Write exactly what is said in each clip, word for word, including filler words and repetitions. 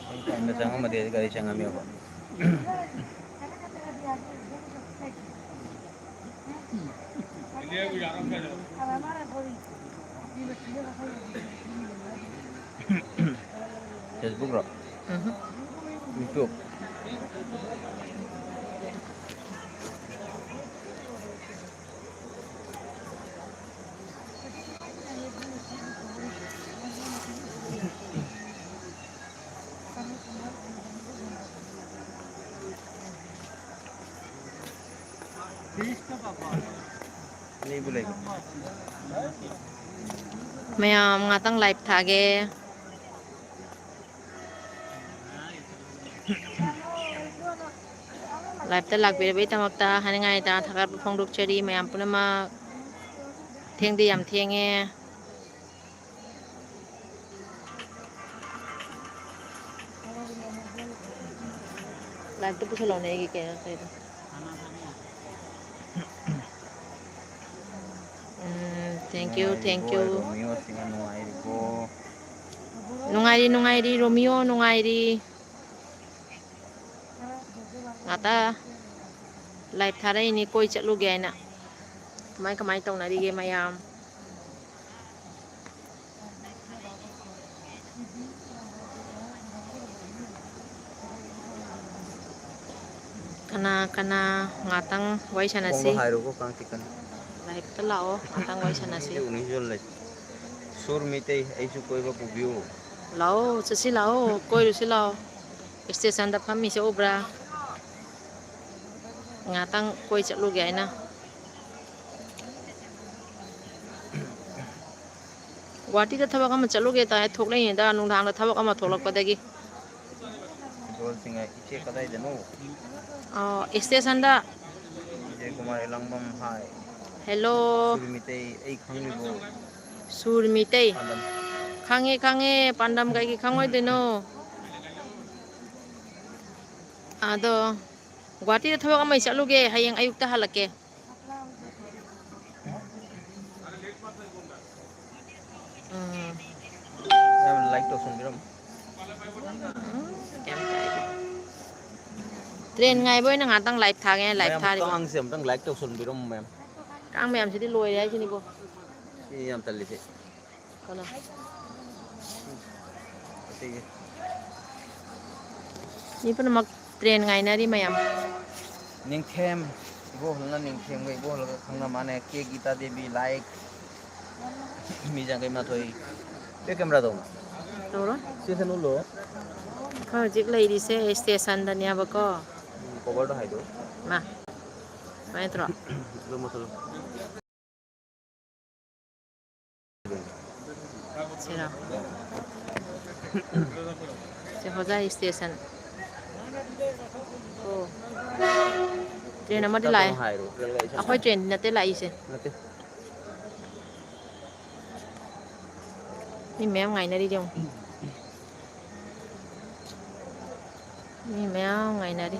ꯑꯩ ꯇꯥꯏꯝꯗ ꯆꯪꯉꯝꯃꯗꯤ ꯑꯩ ꯒꯥꯔꯤ ꯆꯪꯉꯝꯃꯦꯕ꯫ Facebook ꯔꯣ? ꯎꯝ꯫ YouTube꯫ ꯃꯌꯥꯝ ꯉꯥꯛꯇꯪ live ꯊꯥꯒꯦ꯫ Live ꯇ ꯂꯥꯛꯄꯤꯔꯕꯒꯤꯗꯃꯛꯇ ꯍꯥꯏꯅꯤꯡꯉꯥꯏ ꯂꯩꯇꯅ ꯊꯥꯒꯠꯄ ꯐꯣꯡꯗꯣꯛꯆꯔꯤ ꯃꯌꯥꯝ ꯄꯨꯝꯅꯃꯛ꯫ ꯊꯦꯡꯗꯤ ꯌꯥꯝ ꯊꯦꯡꯉꯦ꯫ Live ꯇ ꯄꯨꯁꯜꯂꯛꯑꯣꯅꯦ ꯑꯩꯒꯤ ꯀꯩꯅꯣ ꯇꯧꯔꯤꯗꯣ꯫ ꯎꯝ, thank you, thank you꯫ ꯅꯨꯡꯉꯥꯏꯔꯤꯕꯣ, ꯔꯣꯃꯤꯌꯣ ꯁꯤꯡꯍ, ꯅꯨꯡꯉꯥꯏꯔꯤꯕꯣ? ꯅꯨꯡꯉꯥꯏꯔꯤ, ꯅꯨꯡꯉꯥꯏꯔꯤ, ꯔꯣꯃꯤꯌꯣ, ꯅꯨꯡꯉꯥꯏꯔꯤ꯫ ꯉꯥꯛꯇ live ꯊꯥꯔꯛꯏꯅꯤ, ꯀꯣꯏ ꯆꯠꯂꯨꯒꯦ ꯍꯥꯏꯅ꯫ ꯀꯃꯥꯏ, ꯀꯃꯥꯏ ꯇꯧꯅꯔꯤꯒꯦ ꯃꯌꯥꯝ? ꯀꯅꯥ ꯀꯅꯥ ꯉꯥꯛꯇꯪ ꯋꯥꯔꯤ ꯁꯥꯟꯅꯁꯤ? ꯈꯣꯡꯗꯣ ꯍꯥꯏꯔꯨꯀꯣ, ꯀꯥꯡ ꯆꯤꯛꯀꯅꯤ꯫ Live ꯇ ꯂꯥꯛꯑꯣ, ꯉꯥꯛꯇꯪ ꯋꯥꯔꯤ ꯁꯥꯟꯅꯁꯤ꯫ ꯁꯨꯔ ꯃꯤꯇꯩ, ꯑꯩꯁꯨ ꯀꯣꯏꯕ ꯄꯨꯕꯤꯌꯨ꯫ ꯂꯥꯛꯑꯣ, ꯆꯠꯁꯤ ꯂꯥꯛꯑꯣ, ꯀꯣꯏꯔꯨꯁꯤ ꯂꯥꯛꯑꯣ꯫ Station ꯗ ꯐꯝꯃꯤꯁꯦ ꯎꯕ꯭ꯔꯥ? ꯉꯥꯛꯇꯪ ꯀꯣꯏ ꯆꯠꯂꯨꯒꯦ ꯍꯥꯏꯅ꯫ ꯒꯨꯍꯥꯇꯤꯗ ꯊꯕꯛ ꯑꯃ ꯆꯠꯂꯨꯒꯦ ꯇꯥꯏ, ꯊꯣꯛꯂꯛꯏꯉꯩꯗ ꯅꯨꯡꯗꯥꯡꯗ ꯊꯕꯛ ꯑꯃ ꯊꯣꯛꯂꯛꯄꯗꯒꯤ꯫ ꯗꯣꯜꯁꯤꯡ ꯍꯥꯏ, ꯏꯆꯦ ꯀꯗꯥꯏꯗꯅꯣ? ꯑꯣ, station ꯗ꯫ ꯏꯆꯦ ꯀꯨꯃꯥꯔ ꯏꯂꯥꯡꯕꯝ ꯍꯥꯏ꯫ Hello꯫ ꯁꯨꯔ ꯃꯤꯇꯩ ꯑꯩ ꯈꯪꯂꯤꯕꯣ? ꯁꯨꯔ ꯃꯤꯇꯩ꯫ ꯄꯥꯟꯗꯝ꯫ ꯈꯪꯉꯦ, ꯈꯪꯉꯦ꯫ ꯄꯥꯟꯗꯝ ꯀꯩꯒꯤ ꯈꯪꯉꯣꯏꯗꯣꯏꯅꯣ? ꯑꯗꯣ ꯒꯨꯍꯥꯇꯤꯗ ꯊꯕꯛ ꯑꯃ ꯆꯠꯂꯨꯒꯦ, ꯍꯌꯦꯡ ꯑꯌꯨꯛꯇ ꯍꯜꯂꯛꯀꯦ꯫ ꯎꯝ꯫ ꯌꯥꯝ like ꯇꯧꯁꯟꯕꯤꯔꯝꯃꯨ꯫ ꯎꯝ, ꯀꯩꯝ ꯀꯥꯏꯗꯦ꯫ ꯇ꯭ꯔꯦꯟ ꯉꯥꯏꯕ ꯑꯣꯏꯅ ꯉꯥꯛꯇꯪ live ꯊꯥꯒꯦ, live ꯃꯌꯥꯝ ꯊꯥꯔꯤꯕ꯫ ꯀꯥꯡꯁꯦ ꯑꯝꯇꯪ like ꯇꯧꯁꯟꯕꯤꯔꯝꯃꯨ, ꯃꯌꯥꯝ꯫ ꯀꯥꯡ ꯃꯌꯥꯝꯁꯤꯗꯤ ꯂꯣꯏꯔꯦ ꯍꯥꯏꯁꯤꯅꯤꯕꯣ꯫ ꯁꯤ ꯌꯥꯝ ꯇꯜꯂꯤꯁꯦ꯫ ꯀꯅꯥ? ꯑꯇꯩꯒꯤ꯫ ꯃꯤ ꯄꯨꯝꯅꯃꯛ ꯇ꯭ꯔꯦꯟ ꯉꯥꯏꯅꯔꯤ ꯃꯌꯥꯝ꯫ ꯅꯤꯡꯊꯦꯝ, ꯏꯕꯣꯍꯜꯅ ꯅꯤꯡꯊꯦꯝꯒ ꯏꯕꯣꯍꯜꯒ ꯈꯪꯅ ꯃꯥꯟꯅꯩ꯫ ꯀꯦ ꯒꯤꯇꯥ ꯗꯦꯕꯤ, like꯫ ꯃꯤ ꯌꯥꯡꯈꯩ ꯃꯥꯊꯣꯏ꯫ ꯀꯦ ꯀꯦꯃꯦꯔꯥꯗꯣ? ꯇꯧꯔꯣ꯫ ꯁꯤ ꯁꯦ ꯎꯠꯂꯣ꯫ ꯑꯩꯈꯣꯏ ꯍꯧꯖꯤꯛ ꯂꯩꯔꯤꯁꯦ stationꯗꯅꯦꯕꯀꯣ꯫ ꯎꯝ, coverꯗꯣ ꯍꯥꯏꯗꯣꯛꯑꯣ꯫ ꯃꯥ꯫ ꯁꯨꯃꯥꯏꯅ ꯇꯧꯔꯣ꯫ ꯑꯗꯨ ꯃꯨꯠꯊꯠꯂꯣ꯫ ꯁꯤꯔꯣ? ꯁꯤ ꯍꯣꯖꯥꯏ station꯫ ꯑꯣ꯫ ꯇ꯭ꯔꯦꯟ ꯑꯃꯗꯤ ꯇꯞꯅ ꯂꯥꯛꯑꯦ꯫ ꯍꯥꯏꯔꯣ, ꯇ꯭ꯔꯦꯟ ꯂꯥꯛꯏ ꯁꯠ ꯑꯩꯈꯣꯏ ꯁꯠ꯫ ꯇ꯭ꯔꯦꯟꯗꯤ ꯅꯠꯇꯦ ꯂꯥꯛꯏꯁꯦ꯫ ꯅꯠꯇꯦ꯫ ꯃꯤ ꯃꯌꯥꯝ ꯉꯥꯏꯅꯔꯤꯗꯤ ꯌꯦꯡꯉꯨ꯫ ꯃꯤ ꯃꯌꯥꯝ ꯉꯥꯏꯅꯔꯤ꯫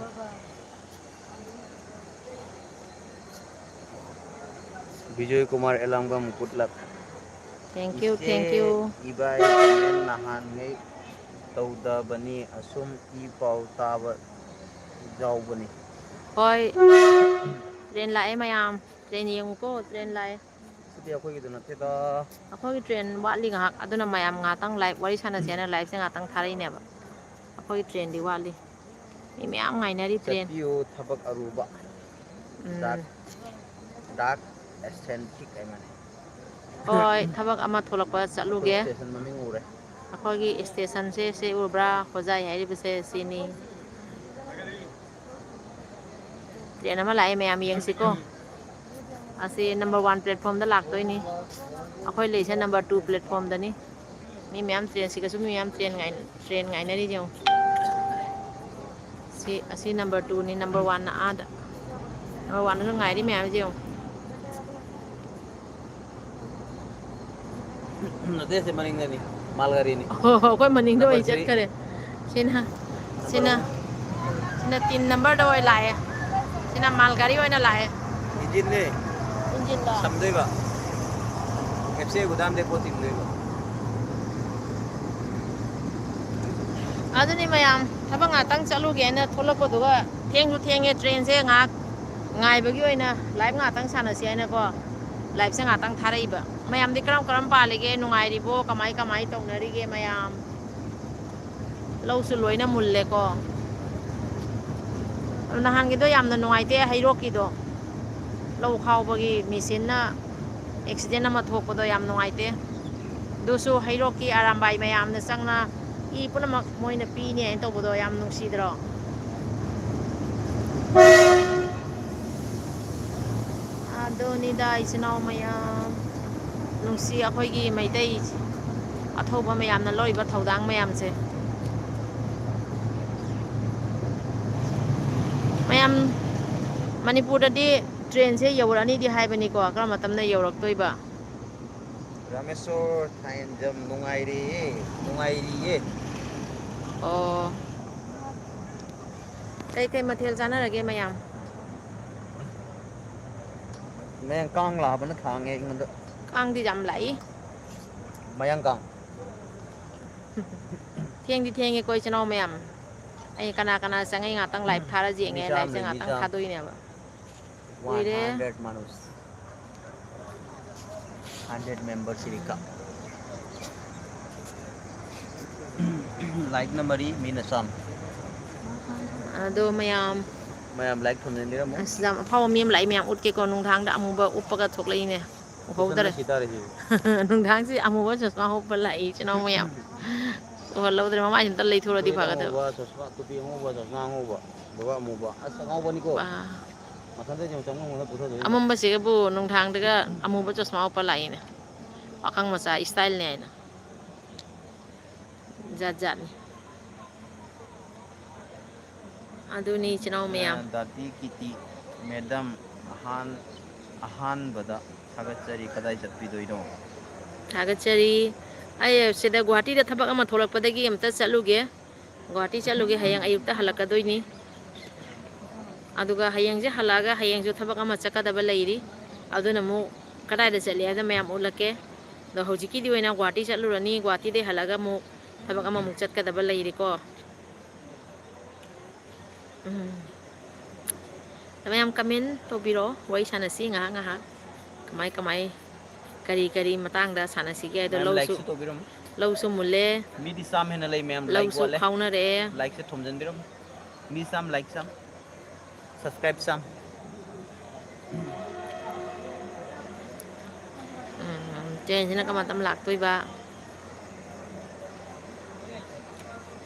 ꯕꯤꯖꯣꯏ ꯀꯨꯃꯥꯔ ꯑꯦꯂꯥꯡꯕꯝ, good luck꯫ Thank you, ꯏꯆꯦ, thank you꯫ ꯏꯕꯥꯏ comment ꯅꯍꯥꯟꯉꯩ ꯇꯧꯗꯕꯅꯤ, ꯑꯁꯨꯝ ꯏ ꯄꯥꯎ ꯇꯥꯕ ꯌꯥꯎꯕꯅꯤ꯫ ꯍꯣꯏ꯫ ꯇ꯭ꯔꯦꯟ ꯂꯥꯛꯑꯦ ꯃꯌꯥꯝ꯫ ꯇ꯭ꯔꯦꯟ ꯌꯦꯡꯉꯨꯀꯣ, ꯇ꯭ꯔꯦꯟ ꯂꯥꯛꯑꯦ꯫ ꯁꯤꯗꯤ ꯑꯩꯈꯣꯏꯒꯤꯗꯣ ꯅꯠꯇꯦꯗ꯫ ꯑꯩꯈꯣꯏꯒꯤ ꯇ꯭ꯔꯦꯟ ꯋꯥꯠꯂꯤ ꯉꯥꯏꯍꯥꯛ꯫ ꯑꯗꯨꯅ ꯃꯌꯥꯝ ꯉꯥꯏꯍꯥꯛꯇꯪ live ꯋꯥꯔꯤ ꯁꯥꯟꯅꯁꯦꯅ liveꯁꯦ ꯉꯥꯏꯍꯥꯛꯇꯪ ꯊꯥꯔꯛꯏꯅꯦꯕ꯫ ꯑꯩꯈꯣꯏꯒꯤ ꯇ꯭ꯔꯦꯟꯗꯤ ꯋꯥꯠꯂꯤ꯫ ꯃꯤ ꯃꯌꯥꯝ ꯉꯥꯏꯅꯔꯤ ꯇ꯭ꯔꯦꯟ꯫ ꯆꯠꯄꯤꯌꯨ ꯊꯕꯛ ꯑꯔꯨꯕ꯫ ꯎꯝ꯫ Dark, dark eccentric ꯍꯥꯏ ꯃꯥꯜꯂꯦ꯫ ꯍꯣꯏ, ꯊꯕꯛ ꯑꯃ ꯊꯣꯛꯂꯛꯄ ꯑꯩꯈꯣꯏ ꯆꯠꯂꯨꯒꯦ꯫ Station ꯃꯃꯤꯡ ꯎꯔꯦ꯫ ꯑꯩꯈꯣꯏꯒꯤ stationꯁꯦ ꯁꯤ ꯎꯕ꯭ꯔꯥ? ꯍꯣꯖꯥꯏ ꯍꯥꯏꯔꯤꯕꯁꯦ ꯁꯤꯅꯤ꯫ ꯇ꯭ꯔꯦꯟ ꯑꯃ ꯂꯥꯛꯑꯦ, ꯃꯌꯥꯝ ꯌꯦꯡꯁꯤꯀꯣ꯫ ꯑꯁꯤ number one platformꯗ ꯂꯥꯛꯇꯣꯏꯅꯤ꯫ ꯑꯩꯈꯣꯏ ꯂꯩꯁꯦ number two platformꯗꯅꯤ꯫ ꯃꯤ ꯃꯌꯥꯝ ꯇ꯭ꯔꯦꯟ, ꯁꯤꯒꯁꯨ ꯃꯤ ꯃꯌꯥꯝ ꯇ꯭ꯔꯦꯟ ꯉꯥꯏ-, ꯇ꯭ꯔꯦꯟ ꯉꯥꯏꯅꯔꯤꯁꯦ ꯌꯦꯡꯉꯨ꯫ ꯁꯤ, ꯑꯁꯤ number twoꯅꯤ, number oneꯅ ꯑꯥꯗ꯫ Number oneꯗꯁꯨ ꯉꯥꯏꯔꯤ ꯃꯌꯥꯝꯁꯦ ꯌꯦꯡꯉꯨ꯫ ꯅꯠꯇꯦ, ꯁꯤ ꯃꯅꯤꯡꯗꯅꯤ, ꯃꯥꯜꯒꯥꯔꯤꯅꯤ꯫ ꯑꯣ, ꯑꯩꯈꯣꯏ ꯃꯅꯤꯡꯗ number ꯑꯣꯏꯅ three꯫ ꯆꯠꯈꯔꯦ꯫ ꯁꯤꯅ, number ꯁꯤꯅ, one꯫ ꯁꯤꯅ ꯇꯤꯟ ꯅꯝꯕꯔꯗ ꯑꯣꯏ ꯂꯥꯛꯑꯦ꯫ ꯁꯤꯅ ꯃꯥꯜ ꯒꯥꯔꯤ ꯑꯣꯏꯅ ꯂꯥꯛꯑꯦ꯫ ꯏꯟꯖꯤꯟꯅꯦ꯫ ꯏꯟꯖꯤꯟꯗꯣ꯫ ꯁꯝꯗꯣꯏꯕ꯫ ꯑꯦꯞꯁꯦ ꯒꯨꯗꯥꯝꯗꯩ ꯄꯣꯠ ꯆꯤꯡꯗꯣꯏꯕ꯫ ꯑꯗꯨꯅꯤ ꯃꯌꯥꯝ, ꯊꯕꯛ ꯉꯥꯛꯇꯪ ꯆꯠꯂꯨꯒꯦꯅ ꯊꯣꯛꯂꯛꯄꯗꯨꯒ ꯊꯦꯡꯁꯨ ꯊꯦꯡꯉꯦ, ꯇ꯭ꯔꯦꯟꯁꯦ ꯉꯥꯏꯍꯥꯛ ꯉꯥꯏꯕꯒꯤ ꯑꯣꯏꯅ ꯂꯥꯏꯞ ꯉꯥꯛꯇꯪ ꯁꯥꯟꯅꯁꯤ ꯍꯥꯏꯅꯀꯣ, ꯂꯥꯏꯞꯁꯦ ꯉꯥꯛꯇꯪ ꯊꯥꯔꯛꯏꯕ꯫ ꯃꯌꯥꯝꯗꯤ ꯀꯔꯝ ꯀꯔꯝ ꯄꯥꯜꯂꯤꯒꯦ? ꯅꯨꯡꯉꯥꯏꯔꯤꯕꯣ? ꯀꯃꯥꯏ ꯀꯃꯥꯏ ꯇꯧꯅꯔꯤꯒꯦ ꯃꯌꯥꯝ? ꯂꯧꯁꯨ ꯂꯣꯏꯅ ꯃꯨꯜꯂꯦꯀꯣ꯫ ꯑꯗꯣ ꯅꯍꯥꯟꯒꯤꯗꯣ ꯌꯥꯝꯅ ꯅꯨꯡꯉꯥꯏꯇꯦ, ꯍꯩꯔꯣꯛꯀꯤꯗꯣ꯫ ꯂꯧ ꯈꯥꯎꯕꯒꯤ ꯃꯦꯆꯤꯟꯅ ꯑꯦꯛꯁꯤꯗꯦꯟ ꯑꯃ ꯊꯣꯛꯄꯗꯣ ꯌꯥꯝ ꯅꯨꯡꯉꯥꯏꯇꯦ꯫ ꯑꯗꯨꯁꯨ ꯍꯩꯔꯣꯛꯀꯤ ꯑꯔꯥꯝꯕꯥꯏ ꯃꯌꯥꯝꯅ ꯆꯪꯅ ꯏ ꯄꯨꯝꯅꯃꯛ ꯃꯣꯏꯅ ꯄꯤꯅꯤ ꯍꯥꯏꯅ ꯇꯧꯕꯗꯣ ꯌꯥꯝ ꯅꯨꯡꯁꯤꯗ꯭ꯔꯣ? ꯑꯗꯨꯅꯤꯗ, ꯏꯆꯤꯟ ꯏꯅꯥꯎ ꯃꯌꯥꯝ, ꯅꯨꯡꯁꯤ ꯑꯩꯈꯣꯏꯒꯤ ꯃꯩꯇꯩ ꯑꯊꯧꯕ ꯃꯌꯥꯝꯅ ꯂꯧꯔꯤꯕ ꯊꯧꯗꯥꯡ ꯃꯌꯥꯝꯁꯦ꯫ ꯃꯌꯥꯝ, ꯃꯅꯤꯄꯨꯔꯗꯗꯤ ꯇ꯭ꯔꯦꯟꯁꯦ ꯌꯧꯔꯛꯑꯅꯤꯗꯤ ꯍꯥꯏꯕꯅꯤꯀꯣ, ꯀꯔꯝꯕ ꯃꯇꯝꯗ ꯌꯧꯔꯛꯇꯣꯏꯕ? ꯔꯥꯃꯦꯁꯣꯔ ꯊꯥꯏꯟꯖꯝ ꯅꯨꯡꯉꯥꯏꯔꯤꯌꯦ, ꯅꯨꯡꯉꯥꯏꯔꯤꯌꯦ꯫ ꯑꯣ꯫ ꯀꯩ ꯀꯩ ꯃꯊꯦꯜ ꯆꯥꯅꯔꯒꯦ ꯃꯌꯥꯝ? ꯃꯌꯥꯡ ꯀꯥꯡ ꯂꯥꯕꯅ ꯈꯥꯡꯉꯦ ꯑꯩꯉꯣꯟꯗ꯫ ꯀꯥꯡꯗꯤ ꯌꯥꯝ ꯂꯥꯛꯏ꯫ ꯃꯌꯥꯡ ꯀꯥꯡ꯫ ꯊꯦꯡꯗꯤ ꯊꯦꯡꯉꯦꯀꯣ, ꯏꯆꯤꯟ ꯏꯅꯥꯎ ꯃꯌꯥꯝ꯫ ꯑꯩ ꯀꯅꯥ ꯀꯅꯥ ꯆꯪꯉꯛꯏ ꯉꯥꯛꯇꯪ ꯂꯥꯏꯚ ꯊꯥꯔ ꯃꯤ ꯌꯦꯡꯉꯦ꯫ ꯆꯥꯝ ꯂꯥꯏꯚꯁꯦ ꯂꯩ, ꯃꯤ ꯉꯥꯛꯇꯪ ꯆꯥꯝ꯫ ꯊꯥꯗꯣꯛꯏꯅꯦꯕ꯫ ꯀꯨꯏꯔꯦ꯫ One hundred ꯃꯥꯅꯨꯁ꯫ Hundred member ꯁꯤꯔꯤꯀꯥ꯫ ꯂꯥꯏꯛꯅ ꯃꯔꯤ, ꯃꯤꯅ ꯆꯥꯝ꯫ ꯑꯗꯣ ꯃꯌꯥꯝ꯫ ꯃꯌꯥꯝ ꯂꯥꯏꯛ ꯊꯝꯖꯤꯟꯕꯤꯔꯝꯃꯣ꯫ ꯑꯁ, ꯌꯥꯝ ꯑꯐꯥꯎꯕ ꯃꯤ ꯑꯃ ꯂꯥꯛꯏ, ꯃꯌꯥꯝ ꯎꯠꯀꯦꯀꯣ꯫ ꯅꯨꯡꯗꯥꯡꯗ ꯑꯃꯨꯕ ꯎꯞꯄꯒ ꯊꯣꯛꯂꯛꯏꯅꯦ꯫ ꯎꯍꯧꯗꯔꯦ꯫ ꯀꯨꯁꯟꯅ ꯁꯤꯊꯔꯦ ꯁꯤꯕꯨ꯫ ꯅꯨꯡꯗꯥꯡꯁꯤ ꯑꯃꯨꯕ ꯆꯁꯃꯥ ꯎꯞꯄ ꯂꯥꯛꯏ, ꯏꯆꯤꯟ ꯏꯅꯥꯎ ꯃꯌꯥꯝ꯫ ꯎꯍꯜꯍꯧꯗ꯭ꯔꯦ, ꯃꯃꯥꯏꯁꯤ ꯑꯝꯇ ꯂꯩꯊꯣꯔꯗꯤ ꯐꯨꯔꯤꯠ ꯐꯒꯗꯕ꯫ ꯑꯉꯧꯕ, ꯆꯁꯃꯥ, ꯇꯨꯄꯤ ꯑꯉꯧꯕ, ꯆꯁꯃꯥ ꯑꯉꯧꯕ, ꯕꯕꯥ ꯑꯃꯨꯕ꯫ ꯑꯁ, ꯑꯉꯥꯎꯕꯅꯤꯀꯣ꯫ ꯋꯥ꯫ ꯃꯊꯟꯇ ꯌꯦꯡꯉꯨ, ꯆꯪꯕ ꯉꯝꯗ ꯄꯨꯊꯗꯣꯏꯅꯤ꯫ ꯑꯃꯝꯕꯁꯤꯒꯕꯨ ꯅꯨꯡꯗꯥꯡꯗꯒ ꯑꯃꯨꯕ ꯆꯁꯃꯥ ꯎꯞꯄ ꯂꯥꯛꯏꯅꯦ꯫ ꯄꯥꯈꯪ ꯃꯆꯥ ꯏꯁꯇꯥꯏꯜꯅꯦ ꯍꯥꯏꯅ꯫ ꯖꯥꯠ ꯖꯥꯠꯅꯤ꯫ ꯑꯗꯨꯅꯤ ꯏꯆꯤꯟ ꯏꯅꯥꯎ ꯃꯌꯥꯝ꯫ ꯑ, ꯗꯥꯗꯤ ꯀꯤꯇꯤ, ꯃꯦꯗꯝ, ꯑꯍꯥꯟ-, ꯑꯍꯥꯟꯕꯗ ꯊꯥꯒꯠꯆꯔꯤ꯫ ꯀꯗꯥꯏ ꯆꯠꯄꯤꯗꯣꯏꯅꯣ? ꯊꯥꯒꯠꯆꯔꯤ꯫ ꯑꯩ ꯁꯤꯗ ꯒꯨꯍꯥꯇꯤꯗ ꯊꯕꯛ ꯑꯃ ꯊꯣꯛꯂꯛꯄꯗꯒꯤ ꯑꯝꯇ ꯆꯠꯂꯨꯒꯦ꯫ ꯒꯨꯍꯥꯇꯤ ꯆꯠꯂꯨꯒꯦ, ꯍꯌꯦꯡ ꯑꯌꯨꯛꯇ ꯍꯜꯂꯛꯀꯗꯣꯏꯅꯤ꯫ ꯑꯗꯨꯒ ꯍꯌꯦꯡꯁꯦ ꯍꯜꯂꯛꯑꯒ ꯍꯌꯦꯡꯁꯨ ꯊꯕꯛ ꯑꯃ ꯆꯠꯀꯗꯕ ꯂꯩꯔꯤ꯫ ꯑꯗꯨꯅ ꯑꯃꯨꯛ ꯀꯗꯥꯏꯗ ꯆꯠꯂꯤ ꯍꯥꯏꯕꯗꯣ ꯃꯌꯥꯝ ꯎꯠꯂꯛꯀꯦ꯫ ꯑꯗꯣ ꯍꯧꯖꯤꯛꯀꯤꯗꯤ ꯑꯣꯏꯅ ꯒꯨꯍꯥꯇꯤ ꯆꯠꯂꯨꯔꯅꯤ꯫ ꯒꯨꯍꯥꯇꯤꯗꯩ ꯍꯜꯂꯛꯑꯒ ꯑꯃꯨꯛ ꯊꯕꯛ ꯑꯃꯃꯨꯛ ꯆꯠꯀꯗꯕ ꯂꯩꯔꯤꯀꯣ꯫ ꯎꯝ꯫ ꯃꯌꯥꯝ comment ꯇꯧꯕꯤꯔꯛꯑꯣ, ꯋꯥꯔꯤ ꯁꯥꯟꯅꯁꯤ ꯉꯥꯏꯍꯥꯛ ꯉꯥꯏꯍꯥꯛ꯫ ꯀꯃꯥꯏ ꯀꯃꯥꯏ, ꯀꯔꯤ ꯀꯔꯤ ꯃꯇꯥꯡꯗ ꯁꯥꯟꯅꯁꯤꯒꯦ ꯍꯥꯏꯗꯣ꯫ ꯃꯌꯥꯝ ꯂꯧꯁꯨ, like ꯁꯨ ꯇꯧꯕꯤꯔꯝꯃꯨ꯫ ꯂꯧꯁꯨ ꯃꯨꯜꯂꯦ꯫ ꯃꯤꯗꯤ ꯆꯥꯝꯃ ꯍꯦꯟꯅ ꯂꯩ ꯃꯌꯥꯝ, like ꯂꯧꯁꯨ ꯋꯥꯠꯂꯦ꯫ ꯈꯥꯎꯅꯔꯛꯑꯦ꯫ Like ꯁꯦ ꯊꯣꯝꯖꯤꯟꯕꯤꯔꯝꯃꯨ꯫ ꯃꯤ ꯆꯥꯝꯃ, like ꯆꯥꯝꯃ꯫ Subscribe ꯆꯥꯝꯃ꯫ ꯎꯝ, ꯆꯦꯟꯁꯤꯅ ꯀꯃꯥꯏ ꯃꯇꯝ ꯂꯥꯛꯇꯣꯏꯕ?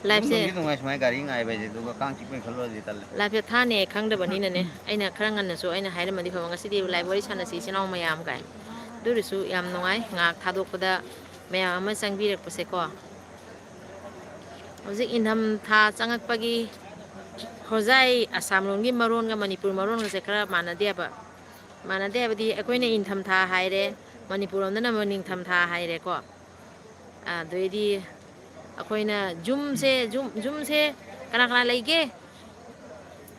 Live ꯁꯦ ꯑꯗꯨꯝ ꯅꯨꯡꯗꯤ ꯅꯨꯡꯉꯥꯏ ꯁꯨꯃꯥꯏꯅ ꯒꯥꯔꯤ ꯉꯥꯏꯕ ꯍꯥꯏꯁꯦ, ꯑꯗꯨꯒ ꯀꯥꯡ ꯆꯤꯛꯄꯩ ꯈꯜꯂꯨꯔꯗꯤ ꯇꯜꯂꯦ꯫ Live ꯁꯦ ꯊꯥꯅꯦ ꯈꯪꯗꯕꯅꯤꯅꯅꯦ, ꯑꯩꯅ ꯈꯔ ꯉꯟꯅꯁꯨ ꯑꯩꯅ ꯍꯥꯏꯔꯝꯃꯗꯤ ꯐꯕ, ꯉꯁꯤꯗꯤ live ꯋꯥꯔꯤ ꯁꯥꯟꯅꯁꯤ ꯏꯆꯤꯟ ꯏꯅꯥꯎ ꯃꯌꯥꯝ ꯀꯥꯏ꯫ ꯑꯗꯨ ꯑꯣꯏꯔꯁꯨ ꯌꯥꯝ ꯅꯨꯡꯉꯥꯏ ꯉꯥꯏꯍꯥꯛ ꯊꯥꯗꯣꯛꯄꯗ ꯃꯌꯥꯝ ꯑꯃ ꯆꯪꯕꯤꯔꯛꯄꯁꯦꯀꯣ꯫ ꯍꯧꯖꯤꯛ ꯏꯪꯊꯝ ꯊꯥ ꯆꯪꯉꯛꯄꯒꯤ ꯍꯣꯖꯥꯏ ꯑꯁꯥꯝ ꯂꯣꯝꯒꯤ ꯃꯔꯣꯟꯒ ꯃꯅꯤꯄꯨꯔ ꯃꯔꯣꯟꯒꯁꯦ ꯈꯔ ꯃꯥꯟꯅꯗꯦꯕ꯫ ꯃꯥꯟꯅꯗꯦ ꯍꯥꯏꯕꯗꯤ ꯑꯩꯈꯣꯏꯅ ꯏꯪꯊꯝ ꯊꯥ ꯍꯥꯏꯔꯦ, ꯃꯅꯤꯄꯨꯔ ꯂꯣꯝꯗꯅ ꯑꯃꯨꯛ ꯅꯤꯡꯊꯝ ꯊꯥ ꯍꯥꯏꯔꯦꯀꯣ꯫ ꯑꯗꯩꯗꯤ ꯑꯩꯈꯣꯏꯅ ꯖꯨꯝꯁꯦ, ꯖꯨꯝ, ꯖꯨꯝꯁꯦ ꯀꯅꯥ ꯀꯅꯥ ꯂꯩꯒꯦ?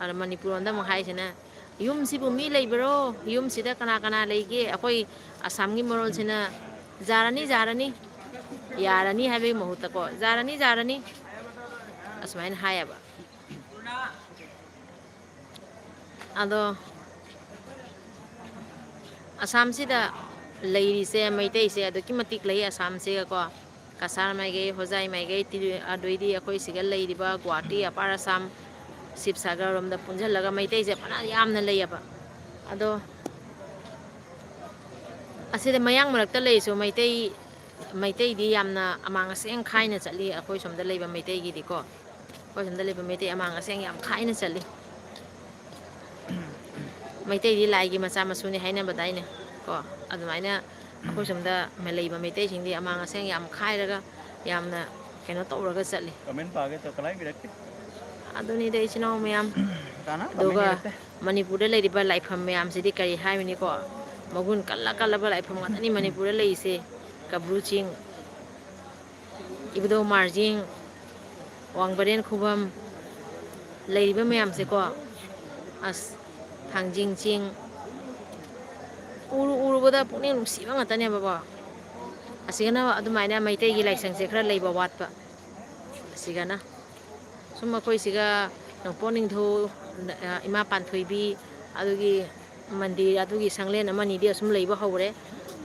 ꯑꯗ ꯃꯅꯤꯄꯨꯔ ꯂꯣꯝꯗ ꯑꯃꯨꯛ ꯍꯥꯏꯁꯤꯅ, "ꯌꯨꯝꯁꯤꯕꯨ ꯃꯤ ꯂꯩꯕꯔꯣ? ꯌꯨꯝꯁꯤꯗ ꯀꯅꯥ ꯀꯅꯥ ꯂꯩꯒꯦ?" ꯑꯩꯈꯣꯏ ꯑꯁꯥꯝꯒꯤ ꯃꯔꯣꯜꯁꯤꯅ "ꯖꯥꯔꯅꯤ, ꯖꯥꯔꯅꯤ, ꯌꯥꯔꯅꯤ" ꯍꯥꯏꯕꯒꯤ ꯃꯍꯨꯠꯇꯀꯣ, "ꯖꯥꯔꯅꯤ, ꯖꯥꯔꯅꯤ" ꯑꯁꯨꯃꯥꯏꯅ ꯍꯥꯏꯌꯦꯕ꯫ ꯑꯗꯣ ꯑꯁꯥꯝꯁꯤꯗ ꯂꯩꯔꯤꯁꯦ ꯃꯩꯇꯩꯁꯦ ꯑꯗꯨꯛꯀꯤ ꯃꯇꯤꯛ ꯂꯩ ꯑꯁꯥꯝꯁꯤꯒꯀꯣ꯫ ꯀꯁꯥꯔ ꯃꯥꯏꯀꯩ, ꯍꯣꯖꯥꯏ ꯃꯥꯏꯀꯩ, ꯇꯤ-, ꯑꯗꯩꯗꯤ ꯑꯩꯈꯣꯏ ꯁꯤꯒ ꯂꯩꯔꯤꯕ ꯒꯨꯍꯥꯇꯤ, ꯑꯄꯥꯔ ꯑꯁꯥꯝ, ꯁꯤꯕꯁꯥꯒꯔ ꯔꯣꯝꯗ ꯄꯨꯟꯁꯤꯜꯂꯒ ꯃꯩꯇꯩꯁꯦ ꯐꯅ ꯌꯥꯝꯅ ꯂꯩꯌꯦꯕ꯫ ꯑꯗꯣ ꯑꯁꯤꯗ ꯃꯌꯥꯡ ꯃꯔꯛꯇ ꯂꯩꯔꯤꯁꯨ ꯃꯩꯇꯩ, ꯃꯩꯇꯩꯗꯤ ꯌꯥꯝꯅ ꯑꯃꯥꯡ ꯑꯁꯦꯡ ꯈꯥꯏꯅ ꯆꯠꯂꯤ ꯑꯩꯈꯣꯏ ꯁꯣꯝꯗ ꯂꯩꯕ ꯃꯩꯇꯩꯒꯤꯗꯤꯀꯣ꯫ ꯑꯩꯈꯣꯏ ꯁꯣꯝꯗ ꯂꯩꯕ ꯃꯩꯇꯩ ꯑꯃꯥꯡ ꯑꯁꯦꯡ ꯌꯥꯝ ꯈꯥꯏꯅ ꯆꯠꯂꯤ꯫ ꯃꯩꯇꯩꯗꯤ ꯂꯥꯏꯒꯤ ꯃꯆꯥ ꯃꯁꯨꯅꯤ ꯍꯥꯏꯅꯕꯗꯥꯏꯅꯦ ꯀꯣ? ꯑꯗꯨꯃꯥꯏꯅ ꯑꯩꯈꯣꯏ ꯁꯣꯝꯗ ꯂꯩꯕ ꯃꯩꯇꯩꯁꯤꯡꯗꯤ ꯑꯃꯥꯡ ꯑꯁꯦꯡ ꯌꯥꯝ ꯈꯥꯏꯔꯒ, ꯌꯥꯝꯅ ꯀꯩꯅꯣ ꯇꯧꯔꯒ ꯆꯠꯂꯤ꯫ Comment ꯄꯥꯒꯦ ꯇꯧ, ꯀꯅꯥꯝ ꯏꯔꯛꯇꯦ꯫ ꯑꯗꯨꯅꯤꯗ, ꯏꯆꯤꯟ ꯏꯅꯥꯎ ꯃꯌꯥꯝ꯫ ꯀꯅꯥ comment ꯑꯗꯨꯒ ꯏꯔꯛꯇꯦ? ꯃꯅꯤꯄꯨꯔꯗ ꯂꯩꯔꯤꯕ ꯂꯥꯏꯐꯝ ꯃꯌꯥꯝꯁꯤꯗꯤ ꯀꯔꯤ ꯍꯥꯏꯔꯨꯅꯤꯀꯣ? ꯃꯒꯨꯟ ꯀꯜꯂ ꯀꯜꯂꯕ ꯂꯥꯏꯐꯝ ꯉꯥꯛꯇꯅꯤ ꯃꯅꯤꯄꯨꯔꯗ ꯂꯩꯔꯤꯁꯦ꯫ ꯀꯕ꯭ꯔꯨ ꯆꯤꯡ, ꯏꯕꯨꯙꯧ ꯃꯥꯔꯖꯤꯡ, ꯋꯥꯡꯕ꯭ꯔꯦꯟ ꯈꯨꯕꯝ, ꯂꯩꯔꯤꯕ ꯃꯌꯥꯝꯁꯦꯀꯣ, ꯑꯁ, ꯊꯥꯡꯖꯤꯡ ꯆꯤꯡ꯫ ꯎꯔꯨ ꯎꯔꯨꯕꯗ ꯄꯨꯛꯅꯤꯡ ꯅꯨꯡꯁꯤꯕ ꯉꯥꯛꯇꯅꯦꯕꯀꯣ꯫ ꯑꯁꯤꯒꯅ ꯑꯗꯨꯃꯥꯏꯅ ꯃꯩꯇꯩꯒꯤ ꯂꯥꯏꯁꯪꯁꯦ ꯈꯔ ꯂꯩꯕ ꯋꯥꯠꯄ꯫ ꯑꯁꯤꯒꯅ ꯁꯨꯝ ꯑꯩꯈꯣꯏꯁꯤꯒ ꯅꯣꯡꯄꯣꯛ ꯅꯤꯡꯊꯧ, ꯏꯃꯥ ꯄꯥꯟꯊꯣꯏꯕꯤ, ꯑꯗꯨꯒꯤ ꯃꯟꯗꯤꯔ, ꯑꯗꯨꯒꯤ ꯁꯪꯂꯦꯟ ꯑꯃꯅꯤꯗꯤ ꯑꯁꯨꯝ ꯂꯩꯕ ꯍꯧꯔꯦ꯫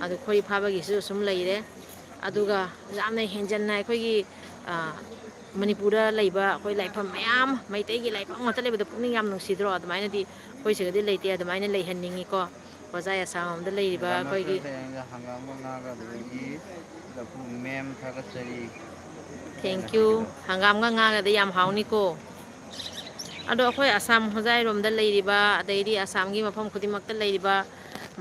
ꯑꯗꯨ ꯈꯣꯏꯔꯤ ꯐꯥꯕꯒꯤꯁꯨ ꯑꯁꯨꯝ ꯂꯩꯔꯦ꯫ ꯑꯗꯨꯒ ꯌꯥꯝꯅ ꯍꯦꯟꯖꯟꯅ ꯑꯩꯈꯣꯏꯒꯤ, ꯑ, ꯃꯅꯤꯄꯨꯔꯗ ꯂꯩꯕ ꯑꯩꯈꯣꯏ ꯂꯥꯏꯐꯝ ꯃꯌꯥꯝ, ꯃꯩꯇꯩꯒꯤ ꯂꯥꯏꯐꯝ ꯉꯥꯛꯇ ꯂꯩꯕꯗ ꯄꯨꯛꯅꯤꯡ ꯌꯥꯝ ꯅꯨꯡꯁꯤꯗ꯭ꯔꯣ? ꯑꯗꯨꯃꯥꯏꯅꯗꯤ ꯑꯩꯈꯣꯏ ꯁꯤꯗꯗꯤ ꯂꯩꯇꯦ, ꯑꯗꯨꯃꯥꯏꯅ ꯂꯩꯍꯟꯅꯤꯡꯉꯤꯀꯣ꯫ ꯍꯣꯖꯥꯏ ꯑꯁꯥꯝ ꯂꯣꯝꯗ ꯂꯩꯔꯤꯕ ꯑꯩꯈꯣꯏꯒꯤ ꯍꯪꯒꯥꯝ ꯑꯃ ꯉꯥꯒ ꯑꯗꯨꯗꯒꯤ ꯂꯐꯨ ꯃꯌꯥꯝ ꯊꯥꯒꯠꯆꯔꯤ꯫ Thank you꯫ ꯍꯪꯒꯥꯝꯒ ꯉꯥꯒꯗꯤ ꯌꯥꯝ ꯍꯥꯎꯅꯤꯀꯣ꯫ ꯑꯗꯣ ꯑꯩꯈꯣꯏ ꯑꯁꯥꯝ ꯍꯣꯖꯥꯏꯔꯣꯝꯗ ꯂꯩꯔꯤꯕ, ꯑꯗꯩꯗꯤ ꯑꯁꯥꯝꯒꯤ ꯃꯐꯝ ꯈꯨꯗꯤꯡꯃꯛꯇ ꯂꯩꯔꯤꯕ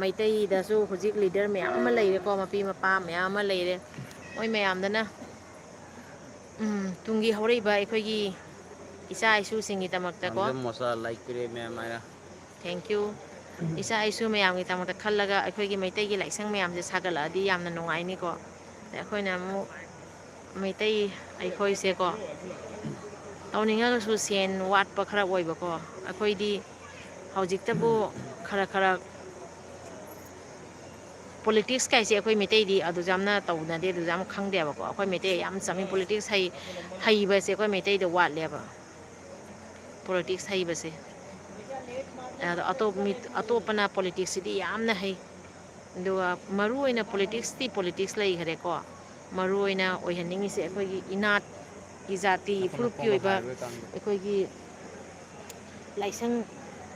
ꯃꯩꯇꯩꯗꯁꯨ ꯍꯧꯖꯤꯛ ꯂꯤꯗꯔ ꯃꯌꯥꯝ ꯑꯃ ꯂꯩꯔꯦꯀꯣ, ꯃꯄꯤ ꯃꯄꯥ ꯃꯌꯥꯝ ꯑꯃ ꯂꯩꯔꯦ꯫ ꯃꯣꯏ ꯃꯌꯥꯝꯗꯅ, ꯎꯝ, ꯇꯨꯡꯒꯤ ꯍꯧꯔꯛꯏꯕ ꯑꯩꯈꯣꯏꯒꯤ ꯏꯆꯥ ꯏꯁꯨꯁꯤꯡꯒꯤꯗꯃꯛꯇꯀꯣ꯫ ꯃꯥꯡꯖꯝ ꯃꯣꯆꯥ ꯂꯥꯏꯛ ꯄꯤꯔꯛꯑꯦ ꯃꯌꯥꯝ ꯍꯥꯏꯅ꯫ Thank you꯫ ꯏꯆꯥ ꯏꯁꯨ ꯃꯌꯥꯝꯒꯤꯗꯃꯛꯇ ꯈꯜꯂꯒ ꯑꯩꯈꯣꯏꯒꯤ ꯃꯩꯇꯩꯒꯤ ꯂꯥꯏꯁꯪ ꯃꯌꯥꯝꯁꯦ ꯁꯥꯒꯠꯂꯛꯑꯗꯤ ꯌꯥꯝꯅ ꯅꯨꯡꯉꯥꯏꯅꯤꯀꯣ꯫ ꯑꯗꯩ ꯑꯩꯈꯣꯏꯅ ꯑꯃꯨꯛ ꯃꯩꯇꯩ ꯑꯩꯈꯣꯏꯁꯦꯀꯣ, ꯇꯧꯅꯤꯡꯉꯒꯁꯨ ꯁꯦꯟ ꯋꯥꯠꯄ ꯈꯔ ꯑꯣꯏꯕꯀꯣ꯫ ꯑꯩꯈꯣꯏꯗꯤ ꯍꯧꯖꯤꯛꯇꯕꯨ ꯈꯔ ꯈꯔ ꯄꯣꯂꯤꯇꯤꯛꯁ ꯀꯥꯏꯁꯦ ꯑꯩꯈꯣꯏ ꯃꯩꯇꯩꯗꯤ ꯑꯗꯨꯁꯨ ꯌꯥꯝꯅ ꯇꯧꯅꯗꯦ, ꯑꯗꯨꯁꯨ ꯌꯥꯝ ꯈꯪꯗꯦꯕꯀꯣ꯫ ꯑꯩꯈꯣꯏ ꯃꯩꯇꯩ ꯌꯥꯝ ꯆꯝꯃꯤ꯫ ꯄꯣꯂꯤꯇꯤꯛꯁ ꯍꯩ-, ꯍꯩꯕꯁꯦ ꯑꯩꯈꯣꯏ ꯃꯩꯇꯩꯗ ꯋꯥꯠꯂꯦꯕ꯫ ꯄꯣꯂꯤꯇꯤꯛꯁ ꯍꯩꯕꯁꯦ꯫ ꯑꯗꯣ ꯑꯇꯣꯞ-, ꯃꯤ-, ꯑꯇꯣꯞꯄꯅ ꯄꯣꯂꯤꯇꯤꯛꯁꯁꯤꯗꯤ ꯌꯥꯝꯅ ꯍꯩ꯫ ꯑꯗꯨꯒ ꯃꯔꯨ ꯑꯣꯏꯅ ꯄꯣꯂꯤꯇꯤꯛꯁꯇꯤ ꯄꯣꯂꯤꯇꯤꯛꯁ ꯂꯩꯈꯔꯦꯀꯣ꯫ ꯃꯔꯨ ꯑꯣꯏꯅ ꯑꯣꯏꯍꯟꯅꯤꯡꯉꯤꯁꯦ ꯑꯩꯈꯣꯏꯒꯤ ꯏꯅꯥꯠ ꯏꯖꯥꯇꯤ ꯐꯨꯔꯨꯞꯀꯤ ꯑꯣꯏꯕ ꯑꯩꯈꯣꯏꯒꯤ ꯂꯥꯏꯁꯪ,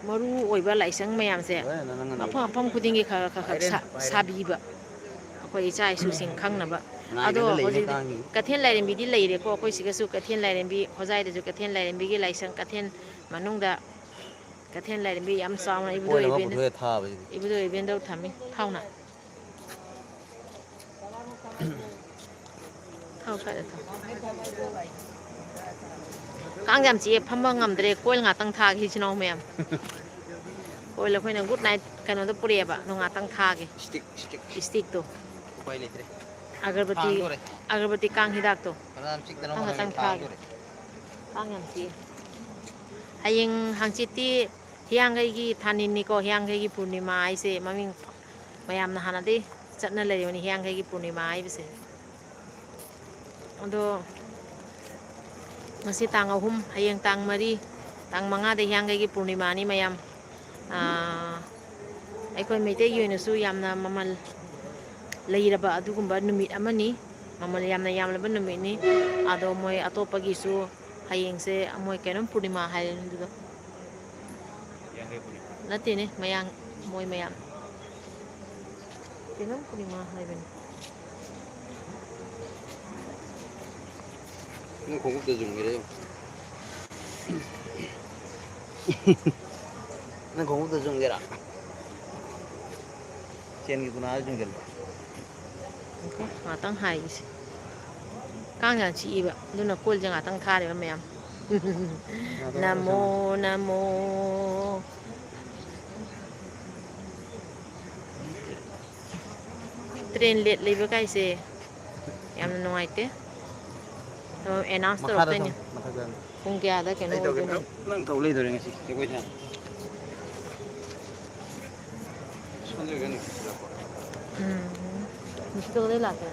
ꯃꯔꯨ ꯑꯣꯏꯕ ꯂꯥꯏꯁꯪ ꯃꯌꯥꯝꯁꯦ ꯃꯐꯝ ꯃꯐꯝ ꯈꯨꯗꯤꯡꯒꯤ ꯈꯔ ꯈꯔ ꯈꯔ ꯈꯔ ꯁꯥ-, ꯁꯥꯕꯤꯕ, ꯑꯩꯈꯣꯏ ꯏꯆꯥ ꯏꯁꯨꯁꯤꯡ ꯈꯪꯅꯕ꯫ ꯑꯗꯣ ꯍꯧꯖꯤꯛ ꯀꯩꯊꯦꯜ ꯂꯥꯏꯔꯦꯝꯕꯤꯗꯤ ꯂꯩꯔꯦꯀꯣ ꯑꯩꯈꯣꯏ ꯁꯤꯒꯁꯨ, ꯀꯩꯊꯦꯜ ꯂꯥꯏꯔꯦꯝꯕꯤ, ꯍꯣꯖꯥꯏꯗꯁꯨ ꯀꯩꯊꯦꯜ ꯂꯥꯏꯔꯦꯝꯕꯤꯒꯤ ꯂꯥꯏꯁꯪ, ꯀꯩꯊꯦꯜ ꯃꯅꯨꯡꯗ ꯀꯩꯊꯦꯜ ꯂꯥꯏꯔꯦꯝꯕꯤ ꯌꯥꯝ ꯆꯥꯎꯅ ꯏꯕꯨꯙꯧ ꯏꯕꯦꯟ-, ꯏꯕꯨꯙꯧ ꯏꯕꯦꯟꯗꯧ ꯊꯝꯃꯤ꯫ ꯊꯥꯎꯅ꯫ ꯊꯥꯎ ꯁ꯭ꯋꯥꯏꯗ ꯊꯥꯎ꯫ ꯀꯥꯡ ꯌꯥꯝ ꯆꯤꯛꯑꯦ, ꯐꯝꯕ ꯉꯝꯗ꯭ꯔꯦ꯫ ꯀꯣꯏꯜ ꯉꯥꯛꯇꯪ ꯊꯥꯒꯦ, ꯏꯆꯤꯟ ꯏꯅꯥꯎ ꯃꯌꯥꯝ꯫ ꯀꯣꯏꯜ ꯑꯩꯈꯣꯏꯅ ꯒꯨꯗ ꯅꯥꯏꯠ ꯀꯩꯅꯣꯗꯣ ꯄꯨꯔꯛꯑꯦꯕ, ꯑꯗꯣ ꯉꯥꯛꯇꯪ ꯊꯥꯒꯦ꯫ ꯏꯁꯇꯤꯛ, ꯏꯁꯇꯤꯛ꯫ ꯏꯁꯇꯤꯛꯇꯣ꯫ ꯎꯄꯥꯏ ꯂꯩꯇ꯭ꯔꯦ꯫ ꯑꯒꯔꯕꯇꯤ, ꯊꯥꯡꯗꯣꯔꯦ꯫ ꯑꯒꯔꯕꯇꯤ ꯀꯥꯡ ꯍꯤꯗꯥꯛꯇꯣ꯫ ꯐꯅꯌꯥꯝ ꯆꯤꯛꯇꯅꯕ ꯑꯗꯨ ꯉꯥꯛꯇꯪ ꯍꯣꯠꯅꯕꯅꯤ, ꯊꯥꯒꯦ꯫ ꯊꯥꯡꯗꯣꯔꯦ꯫ ꯀꯥꯡ ꯌꯥꯝ ꯆꯤꯛꯑꯦ꯫ ꯍꯌꯦꯡ ꯍꯪꯆꯤꯠꯇꯤ ꯍꯤꯌꯥꯡꯒꯩꯒꯤ ꯊꯥꯅꯤꯟꯅꯤꯀꯣ, ꯍꯤꯌꯥꯡꯒꯩꯒꯤ ꯄꯨꯔꯅꯤꯃꯥ ꯍꯥꯏꯁꯦ ꯃꯃꯤꯡ ꯃꯌꯥꯝꯅ ꯍꯥꯟꯅꯗꯩ ꯆꯠꯅ ꯂꯩꯔꯤꯕꯅꯤ, ꯍꯤꯌꯥꯡꯒꯩꯒꯤ ꯄꯨꯔꯅꯤꯃꯥ ꯍꯥꯏꯕꯁꯦ꯫ ꯑꯗꯣ ꯉꯁꯤ ꯇꯥꯡ ꯑꯍꯨꯝ, ꯍꯌꯦꯡ ꯇꯥꯡ ꯃꯔꯤ, ꯇꯥꯡ ꯃꯉꯥꯗ ꯍꯤꯌꯥꯡꯒꯩꯒꯤ ꯄꯨꯔꯅꯤꯃꯥꯅꯤ ꯃꯌꯥꯝ꯫ ꯑꯥ, ꯑꯩꯈꯣꯏ ꯃꯩꯇꯩꯒꯤ ꯑꯣꯏꯅꯁꯨ ꯌꯥꯝꯅ ꯃꯃꯜ ꯂꯩꯔꯕ ꯑꯗꯨꯒꯨꯝꯕ ꯅꯨꯃꯤꯠ ꯑꯃꯅꯤ, ꯃꯃꯜ ꯌꯥꯝꯅ ꯌꯥꯝꯂꯕ ꯅꯨꯃꯤꯠꯅꯤ꯫ ꯑꯗꯣ ꯃꯣꯏ ꯑꯇꯣꯞꯄꯒꯤꯁꯨ ꯍꯌꯦꯡꯁꯦ ꯃꯣꯏ ꯀꯩꯅꯣꯝ ꯄꯨꯔꯅꯤꯃꯥ ꯍꯥꯏꯔꯅꯤ ꯑꯗꯨꯗꯣ꯫ ꯅꯠꯇꯦꯅꯦ, ꯃꯌꯥꯡ, ꯃꯣꯏ ꯃꯌꯥꯝ꯫ ꯀꯩꯅꯣꯝ ꯄꯨꯔꯅꯤꯃꯥ ꯍꯥꯏꯕꯅꯤ꯫ ꯅꯪ ꯈꯣꯡꯎꯞꯇ ꯌꯨꯡꯒꯦꯔꯥ ꯌꯦꯡꯉꯨ꯫ ꯅꯪ ꯈꯣꯡꯎꯞꯇ ꯌꯨꯡꯒꯦꯔꯥ? ꯆꯦꯟꯒꯤ ꯒꯨꯅꯥꯗ ꯌꯨꯡꯖꯜꯂꯨ꯫ ꯉꯥꯛꯇꯪ ꯍꯥꯏꯒꯤꯁꯦ꯫ ꯀꯥꯡ ꯌꯥꯝ ꯆꯤꯛꯏꯕ, ꯑꯗꯨꯅ ꯀꯣꯜꯁꯦ ꯉꯥꯛꯇꯪ ꯊꯥꯔꯦꯕ ꯃꯌꯥꯝ꯫ ꯅꯃꯣ ꯅꯃꯣ꯫ ꯇ꯭ꯔꯦꯟ ꯂꯦꯠ ꯂꯩꯕ ꯀꯥꯏꯁꯦ ꯌꯥꯝꯅ ꯅꯨꯡꯉꯥꯏꯇꯦ꯫ ꯑꯗꯣ ꯑꯦꯅꯥꯎꯟꯁ ꯃꯈꯥꯗ ꯇꯧꯔꯛꯇꯣꯏꯅꯦ꯫ ꯊꯝꯃꯨ, ꯃꯊꯛꯇ꯫ ꯄꯨꯡ ꯀꯌꯥꯗ ꯀꯩꯅꯣ ꯑꯩ ꯇꯧꯒꯦ, ꯑꯣꯏꯗꯣꯏꯅꯣ? ꯅꯪ, ꯅꯪ ꯇꯧ ꯂꯩꯗꯣꯔꯦ ꯉꯁꯤ ꯖꯒꯣꯏ ꯁꯥ꯫ ꯁꯣꯝꯗ ꯀꯩꯅꯣ ꯁꯤꯜꯂꯛꯄ꯫ ꯎꯝ꯫ ꯅꯨꯡꯁꯤꯠꯇꯣ ꯀꯗꯥꯏ ꯂꯥꯛꯀꯦ?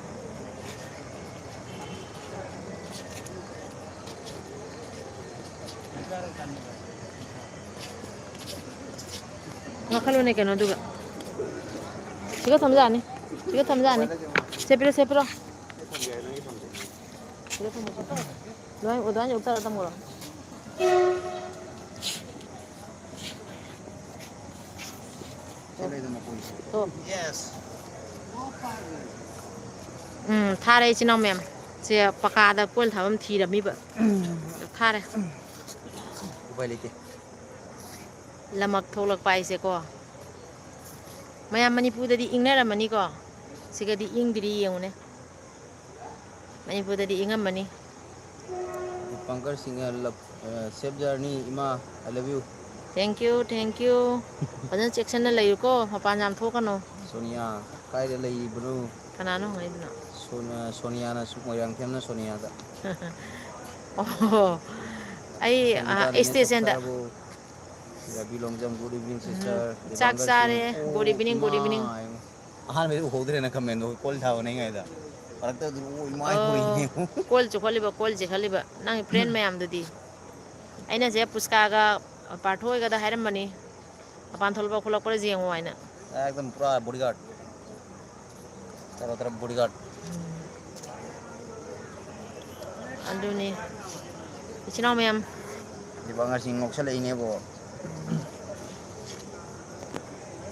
ꯀꯥꯈꯠꯂꯣꯅꯦ ꯀꯩꯅꯣꯗꯨꯒ꯫ ꯁꯤꯒ ꯊꯝꯖꯥꯅꯤ꯫ ꯁꯤꯒ ꯊꯝꯖꯥꯅꯤ꯫ ꯁꯦ ꯄꯤꯔꯣ, ꯁꯦ ꯄꯤꯔꯣ꯫ ꯑꯗꯨꯃꯥꯏꯅ, ꯑꯗꯨꯃꯥꯏꯅ ꯌꯣꯛꯊꯔ ꯊꯝꯈ꯭ꯔꯣ꯫ ꯁꯤ ꯂꯩꯗ ꯃꯈꯣꯟꯁꯦ꯫ ꯇꯣ꯫ ꯎꯝ, ꯊꯥꯔꯦ ꯏꯆꯤꯟ ꯏꯅꯥꯎ ꯃꯌꯥꯝ꯫ ꯁꯦ ꯄꯀꯥꯗ ꯀꯣꯏꯜ ꯊꯥꯐꯝ ꯊꯤꯔꯝꯃꯤꯕ꯫ ꯊꯥꯔꯦ꯫ ꯎꯄꯥꯏ ꯂꯩꯇꯦ꯫ ꯂꯃꯛ ꯊꯣꯛꯂꯛꯄ ꯍꯥꯏꯁꯦꯀꯣ꯫ ꯃꯌꯥꯝ ꯃꯅꯤꯄꯨꯔꯗꯗꯤ ꯏꯪꯅꯔꯝꯃꯅꯤꯀꯣ꯫ ꯁꯤꯒꯗꯤ ꯏꯪꯗ꯭ꯔꯤ ꯌꯦꯡꯉꯨꯅꯦ꯫ ꯃꯅꯤꯄꯨꯔꯗꯗꯤ ꯏꯪꯉꯝꯃꯅꯤ꯫ ꯄꯪꯀꯖ ꯁꯤꯡꯍ, love, ꯑ, safe journey, ꯏꯃꯥ, I love you꯫ Thank you, thank you꯫ ꯐꯖꯅ ꯆꯦꯛꯁꯤꯟꯅ ꯂꯩꯌꯨꯀꯣ, ꯃꯄꯥꯟ ꯌꯥꯝ ꯊꯣꯛꯀꯅꯨ꯫ ꯁꯣꯅꯤꯌꯥ, ꯀꯥꯏꯗ ꯂꯩꯔꯤꯕꯅꯣ? ꯀꯅꯥꯅꯣ ꯍꯪꯉꯛꯏꯗꯨꯅ? ꯁꯣꯅ-, ꯁꯣꯅꯤꯌꯥꯅ ꯁꯨ-, ꯃꯣꯏꯔꯥꯡꯊꯦꯝꯅ ꯁꯣꯅꯤꯌꯥꯗ꯫ ꯑꯣ, ꯑꯩ, ꯁꯪꯒꯤꯇꯥ ꯑ, ꯂꯩꯅ ꯆꯥꯛ ꯁ꯭ꯇꯦꯁꯟꯗ꯫ ꯆꯥꯔꯕꯣ? Ravi Longjam, good evening, sister. ꯆꯥꯛ ꯆꯥꯔꯦ꯫ Good evening, good evening. ꯑꯍꯥꯟꯕꯗꯤ ꯎꯍꯧꯗ꯭ꯔꯦꯅ ꯀꯃꯦꯟꯗꯣ ꯀꯣꯜ ꯊꯥꯕꯅꯦꯉꯥꯏꯗ꯫ ꯃꯔꯛꯇ ꯑꯗꯨꯝ, ꯑꯣ, ꯏꯃꯥꯏ, ꯑꯣ, ꯎꯔꯤꯅꯦ꯫ Call ꯆꯨꯈꯠꯂꯤꯕ, call ꯆꯦꯈꯠꯂꯤꯕ꯫ ꯅꯪꯒꯤ friend ꯃꯌꯥꯝꯗꯨꯗꯤ? ꯑꯩꯅ ꯁꯦ ꯄꯨꯁꯀꯥꯒ ꯄꯥꯔꯊ ꯍꯣꯏꯒꯗ ꯍꯥꯏꯔꯝꯕꯅꯤ, ꯃꯄꯥꯟ ꯊꯣꯛꯂꯛꯄ ꯈꯣꯠꯂꯛꯄꯗ ꯌꯦꯡꯉꯣ ꯍꯥꯏꯅ꯫ ꯑꯦꯛꯗꯝ ꯄꯨꯔꯥ bodyguard꯫ ꯇꯔꯥ ꯇꯔꯥ bodyguard꯫ ꯑꯗꯨꯅꯤ꯫ ꯏꯆꯤꯟ ꯏꯅꯥꯎ ꯃꯌꯥꯝ꯫ ꯗꯤꯄꯥꯡꯒꯔꯁꯤꯡ ꯉꯥꯎꯁꯜꯂꯛꯏꯅꯦꯕꯣ꯫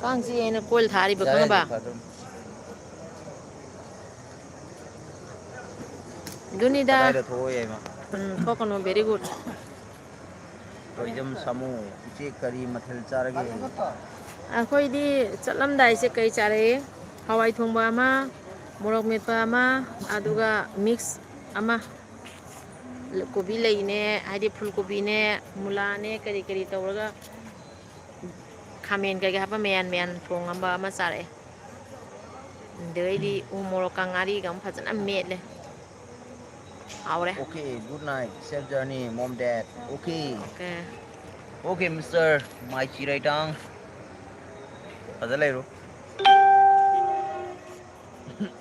ꯀꯥꯡ ꯆꯤꯛꯑꯦꯅ ꯀꯣꯏꯜ ꯊꯥꯔꯤꯕ, ꯌꯥꯔꯦ, ꯈꯪꯉꯕ? ꯐꯖꯅ꯫ ꯑꯗꯨꯅꯤꯗ꯫ ꯀꯗꯥꯏꯗ ꯊꯣꯛꯑꯣ ꯌꯥꯏꯃ? ꯎꯝ, ꯊꯣꯛꯀꯅꯨ, very good꯫ ꯀꯣꯏꯖꯝ ꯁꯥꯃꯨ, ꯏꯆꯦ ꯀꯔꯤ ꯃꯊꯦꯜ ꯆꯥꯔꯒꯦ? ꯑꯩꯈꯣꯏꯗꯤ ꯆꯠꯂꯝꯗꯥꯏꯁꯦ ꯀꯩ ꯆꯥꯔꯛꯑꯦ? ꯍꯋꯥꯏ ꯊꯣꯡꯕ ꯑꯃ, ꯃꯣꯔꯣꯛ ꯃꯦꯠꯄ ꯑꯃ, ꯑꯗꯨꯒ mix ꯑꯃ꯫ ꯀꯣꯕꯤ ꯂꯩꯅꯦ, ꯍꯥꯏꯗꯤ ꯐꯨꯜ ꯀꯣꯕꯤꯅꯦ, ꯃꯨꯂꯥꯅꯦ, ꯀꯔꯤ ꯀꯔꯤ ꯇꯧꯔꯒ ꯈꯥꯃꯦꯟ ꯀꯩꯀꯩ ꯍꯥꯞꯄ ꯃꯌꯥꯟ ꯃꯌꯥꯟ ꯊꯣꯡꯉꯝꯕ ꯑꯃ ꯆꯥꯔꯛꯑꯦ꯫ ꯑꯗꯩꯗꯤ ꯎ ꯃꯣꯔꯣꯛꯀ ꯉꯥꯔꯤꯒ ꯑꯃ ꯐꯖꯅ ꯃꯦꯠꯂꯦ꯫ ꯍꯥꯎꯔꯦ꯫ Okay, good night, safe journey, mom, dad. Okay. Okay. Okay, mister ꯃꯥꯏ ꯆꯤꯔꯩꯇꯥꯡ꯫ ꯐꯖ ꯂꯩꯔꯣ꯫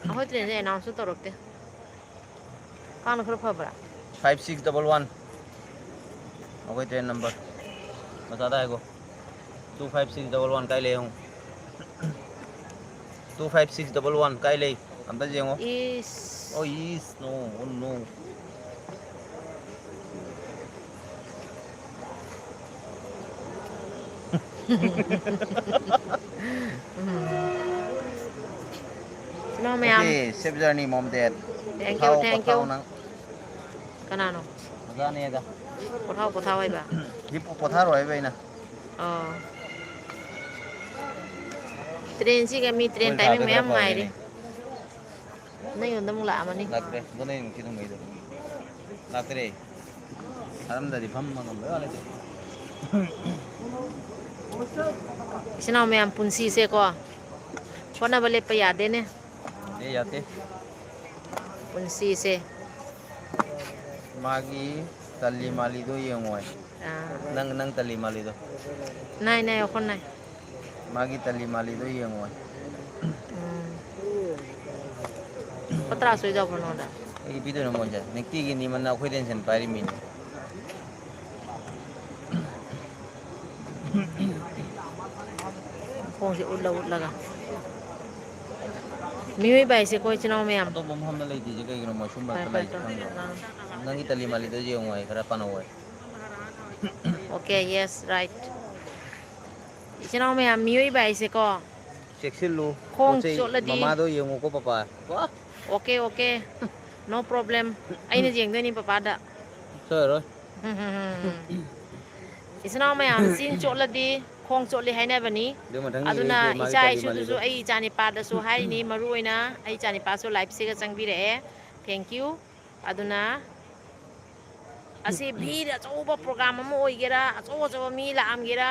ꯑꯩꯈꯣꯏ trainꯁꯦ announceꯁꯨ ꯇꯧꯔꯛꯇꯦ꯫ ꯀꯥꯡꯅ ꯈꯔ ꯐꯕ꯭ꯔꯥ? Five six double one꯫ ꯑꯩꯈꯣꯏ train number꯫ ꯃꯆꯥꯗ ꯍꯥꯏꯒꯣ꯫ Two five six double one ꯀꯥꯏ ꯂꯩ ꯌꯦꯡꯉꯨ꯫ Two five six double one ꯀꯥꯏ ꯂꯩ? ꯑꯝꯇ ꯌꯦꯡꯉꯣ꯫ ꯏꯁ꯫ Oh, is, no, oh, no꯫ ꯎꯝ꯫ ꯏꯆꯤꯟ ꯏꯅꯥꯎ ꯃꯌꯥꯝ꯫ Okay, safe journey, mom, dad꯫ Thank you, ꯄꯣꯊꯥꯎ, thank you꯫ ꯄꯣꯊꯥꯎ ꯅꯪ꯫ ꯀꯅꯥꯅꯣ? ꯑꯣꯖꯥꯅꯦꯗ꯫ ꯄꯣꯊꯥꯎ, ꯄꯣꯊꯥꯎ ꯍꯥꯏꯕ? ꯍꯤꯞꯄꯨ, ꯄꯣꯊꯥꯔꯣ ꯍꯥꯏꯕ ꯑꯩꯅ꯫ ꯑꯣ꯫ Trainꯁꯤꯒ ꯃꯤ train ꯀꯣꯏ timing ꯊꯥꯗ ꯈꯔ ꯃꯌꯥꯝ ꯉꯥꯏꯔꯤ꯫ ꯐꯔꯦꯅꯦ꯫ ꯅꯪ ꯌꯨꯝꯗ ꯑꯃꯨꯛ ꯂꯥꯛꯑꯝꯃꯅꯤ꯫ ꯂꯥꯛꯇ꯭ꯔꯦ꯫ ꯑꯗꯣ ꯅꯪ ꯅꯨꯡꯁꯤꯠ ꯍꯨꯝꯕꯩꯗꯣ꯫ ꯂꯥꯛꯇ꯭ꯔꯦ꯫ ꯊꯥꯔꯝꯗ꯭ꯔꯗꯤ ꯐꯝꯕ ꯉꯝꯕꯩ ꯋꯥ ꯅꯠꯇꯦ꯫ ꯏꯆꯤꯟ ꯏꯅꯥꯎ ꯃꯌꯥꯝ ꯄꯨꯟꯁꯤꯁꯦꯀꯣ, ꯍꯣꯠꯅꯕ ꯂꯦꯞꯄ ꯌꯥꯗꯦꯅꯦ꯫ ꯑꯦ, ꯌꯥꯗꯦ꯫ ꯄꯨꯟꯁꯤꯁꯦ꯫ ꯃꯥꯒꯤ ꯇꯜꯂꯤ ꯃꯥꯜꯂꯤꯗꯣ ꯌꯦꯡꯉꯣꯏ꯫ ꯑꯥ꯫ ꯅꯪ ꯅꯪ ꯇꯜꯂꯤ ꯃꯥꯜꯂꯤꯗꯣ꯫ ꯅꯥꯏ ꯅꯥꯏ ꯑꯩꯈꯣꯏ ꯅꯥꯏ꯫ ꯃꯥꯒꯤ ꯇꯜꯂꯤ ꯃꯥꯜꯂꯤꯗꯣ ꯌꯦꯡꯉꯣ꯫ ꯎꯝ꯫ ꯂꯨꯄꯥ ꯇꯔꯥ ꯁꯣꯏꯗꯧꯕ꯭ꯔꯣ ꯅꯉꯣꯟꯗ? ꯀꯩ ꯄꯤꯗꯣꯏꯅꯣ ꯃꯣꯏꯁꯦ? ꯅꯤꯡꯇꯤꯒꯤ ꯅꯤꯃꯟꯅ ꯑꯩꯈꯣꯏ ꯇꯦꯟꯁꯟ ꯄꯥꯏꯔꯤ ꯃꯤꯅꯤ꯫ ꯈꯣꯡꯁꯦ ꯎꯠꯂ ꯎꯠꯂꯒ꯫ ꯃꯤꯑꯣꯏꯕ ꯍꯥꯏꯁꯦꯀꯣ, ꯏꯆꯤꯟ ꯏꯅꯥꯎ ꯃꯌꯥꯝ꯫ ꯑꯇꯣꯞꯄ ꯃꯐꯝꯗ ꯂꯩꯇ꯭ꯔꯤꯁꯦ ꯀꯩꯒꯤꯅꯣ? ꯃꯣꯏ ꯁꯨꯝꯕ ꯐꯔꯦ, ꯂꯩꯁꯦ ꯐꯔꯦ, ꯈꯪꯗ꯭ꯔꯣ? ꯐꯔꯦ꯫ ꯑꯥ꯫ ꯅꯪꯒꯤ ꯇꯜꯂꯤ ꯃꯥꯜꯂꯤꯗꯣ ꯌꯦꯡꯉꯣ, ꯑꯩ ꯈꯔ ꯄꯥꯅꯧ ꯍꯥꯏ꯫ Okay, yes, right. ꯏꯆꯤꯟ ꯏꯅꯥꯎ ꯃꯌꯥꯝ, ꯃꯤꯑꯣꯏꯕ ꯍꯥꯏꯁꯦꯀꯣ, ꯆꯦꯛꯁꯤꯜꯂꯨ, ꯈꯣꯡ ꯄꯣꯠ ꯆꯩ ꯆꯣꯠꯂꯗꯤ ꯃꯃꯥꯗꯣ ꯌꯦꯡꯉꯨꯀꯣ, ꯄꯄꯥ꯫ ꯋꯥ! Okay, okay. No problem. ꯑꯩꯅ ꯌꯦꯡꯗꯣꯏꯅꯤ ꯄꯄꯥꯗ꯫ ꯁꯣꯏꯔꯣꯏ꯫ ꯎꯝ, ꯎꯝ, ꯎꯝ, ꯎꯝ꯫ ꯏꯆꯤꯟ ꯏꯅꯥꯎ ꯃꯌꯥꯝ, ꯆꯤꯟ ꯆꯣꯠꯂꯗꯤ ꯈꯣꯡ ꯆꯣꯠꯂꯤ ꯍꯥꯏꯅꯕꯅꯤ꯫ ꯑꯗꯨ ꯃꯊꯪꯒꯤ ꯑꯗꯨꯅ ꯑꯩꯁꯦ ꯃꯥꯒꯤ ꯏꯆꯥ ꯇꯜꯂꯤ ꯏꯁꯨꯗꯁꯨ, ꯃꯥꯜꯂꯤꯗꯣ꯫ ꯑꯩ ꯏꯆꯥ ꯅꯤꯄꯥꯗꯁꯨ ꯍꯥꯏꯔꯤꯅꯤ, ꯃꯔꯨ ꯑꯣꯏꯅ ꯑꯩ ꯏꯆꯥ ꯅꯤꯄꯥꯁꯨ live-ꯁꯤꯒ ꯆꯪꯕꯤꯔꯛꯑꯦ꯫ Thank you꯫ ꯑꯗꯨꯅ ꯑꯁꯤ ꯚꯤꯔ ꯑꯆꯧꯕ program ꯑꯃ ꯑꯣꯏꯒꯦꯔꯥ, ꯑꯆꯧ ꯑꯆꯧꯕ ꯃꯤ ꯂꯥꯛꯑꯝꯒꯦꯔꯥ,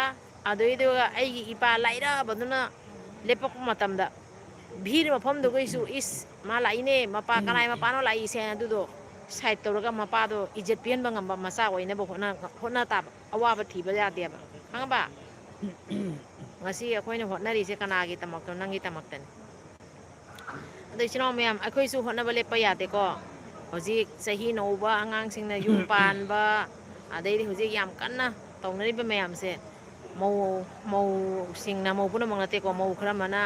ꯑꯗꯨꯏꯗꯨꯒ ꯑꯩꯒꯤ ꯏꯄꯥ ꯂꯥꯏꯔꯕꯗꯨꯅ ꯂꯦꯞꯄꯛꯄ ꯃꯇꯝꯗ, ꯚꯤꯔ ꯃꯐꯝꯗꯨꯒꯩꯁꯨ, "ꯏꯁ, ꯃꯥ ꯂꯥꯛꯏꯅꯦ, ꯃꯄꯥ ꯀꯅꯥꯏ ꯃꯄꯥꯅꯣ ꯂꯥꯛꯏꯁꯦ?" ꯍꯥꯏꯅ ꯑꯗꯨꯗꯣ side ꯇꯧꯔꯒ ꯃꯄꯥꯗꯣ ꯏꯖꯠ ꯄꯤꯍꯟꯕ ꯉꯝꯕ ꯃꯆꯥ ꯑꯣꯏꯅꯕ ꯍꯣꯠꯅ-, ꯍꯣꯠꯅ ꯇꯥꯕ꯫ ꯑꯋꯥꯕ ꯊꯤꯕ ꯌꯥꯗꯦꯕ, ꯈꯪꯉꯕ? ꯉꯁꯤ ꯑꯩꯈꯣꯏꯅ ꯍꯣꯠꯅꯔꯤꯁꯦ ꯀꯅꯥꯒꯤꯗꯃꯛꯇꯅꯣ? ꯅꯪꯒꯤꯗꯃꯛꯇꯅꯤ꯫ ꯑꯗꯣ ꯏꯆꯤꯟ ꯏꯅꯥꯎ ꯃꯌꯥꯝ, ꯑꯩꯈꯣꯏꯁꯨ ꯍꯣꯠꯅꯕ ꯂꯦꯞꯄ ꯌꯥꯗꯦꯀꯣ꯫ ꯍꯧꯖꯤꯛ ꯆꯍꯤ ꯅꯧꯕ ꯑꯉꯥꯡꯁꯤꯡꯅ ꯌꯨꯝ ꯄꯥꯟꯕ, ꯑꯗꯩꯗꯤ ꯍꯧꯖꯤꯛ ꯌꯥꯝ ꯀꯟꯅ ꯇꯧꯅꯔꯤꯕ ꯃꯌꯥꯝꯁꯦ, ꯃꯧ, ꯃꯧꯁꯤꯡꯅ, ꯃꯧ ꯄꯨꯝꯅꯃꯛ ꯅꯠꯇꯦꯀꯣ, ꯃꯧ ꯈꯔ ꯑꯃꯅ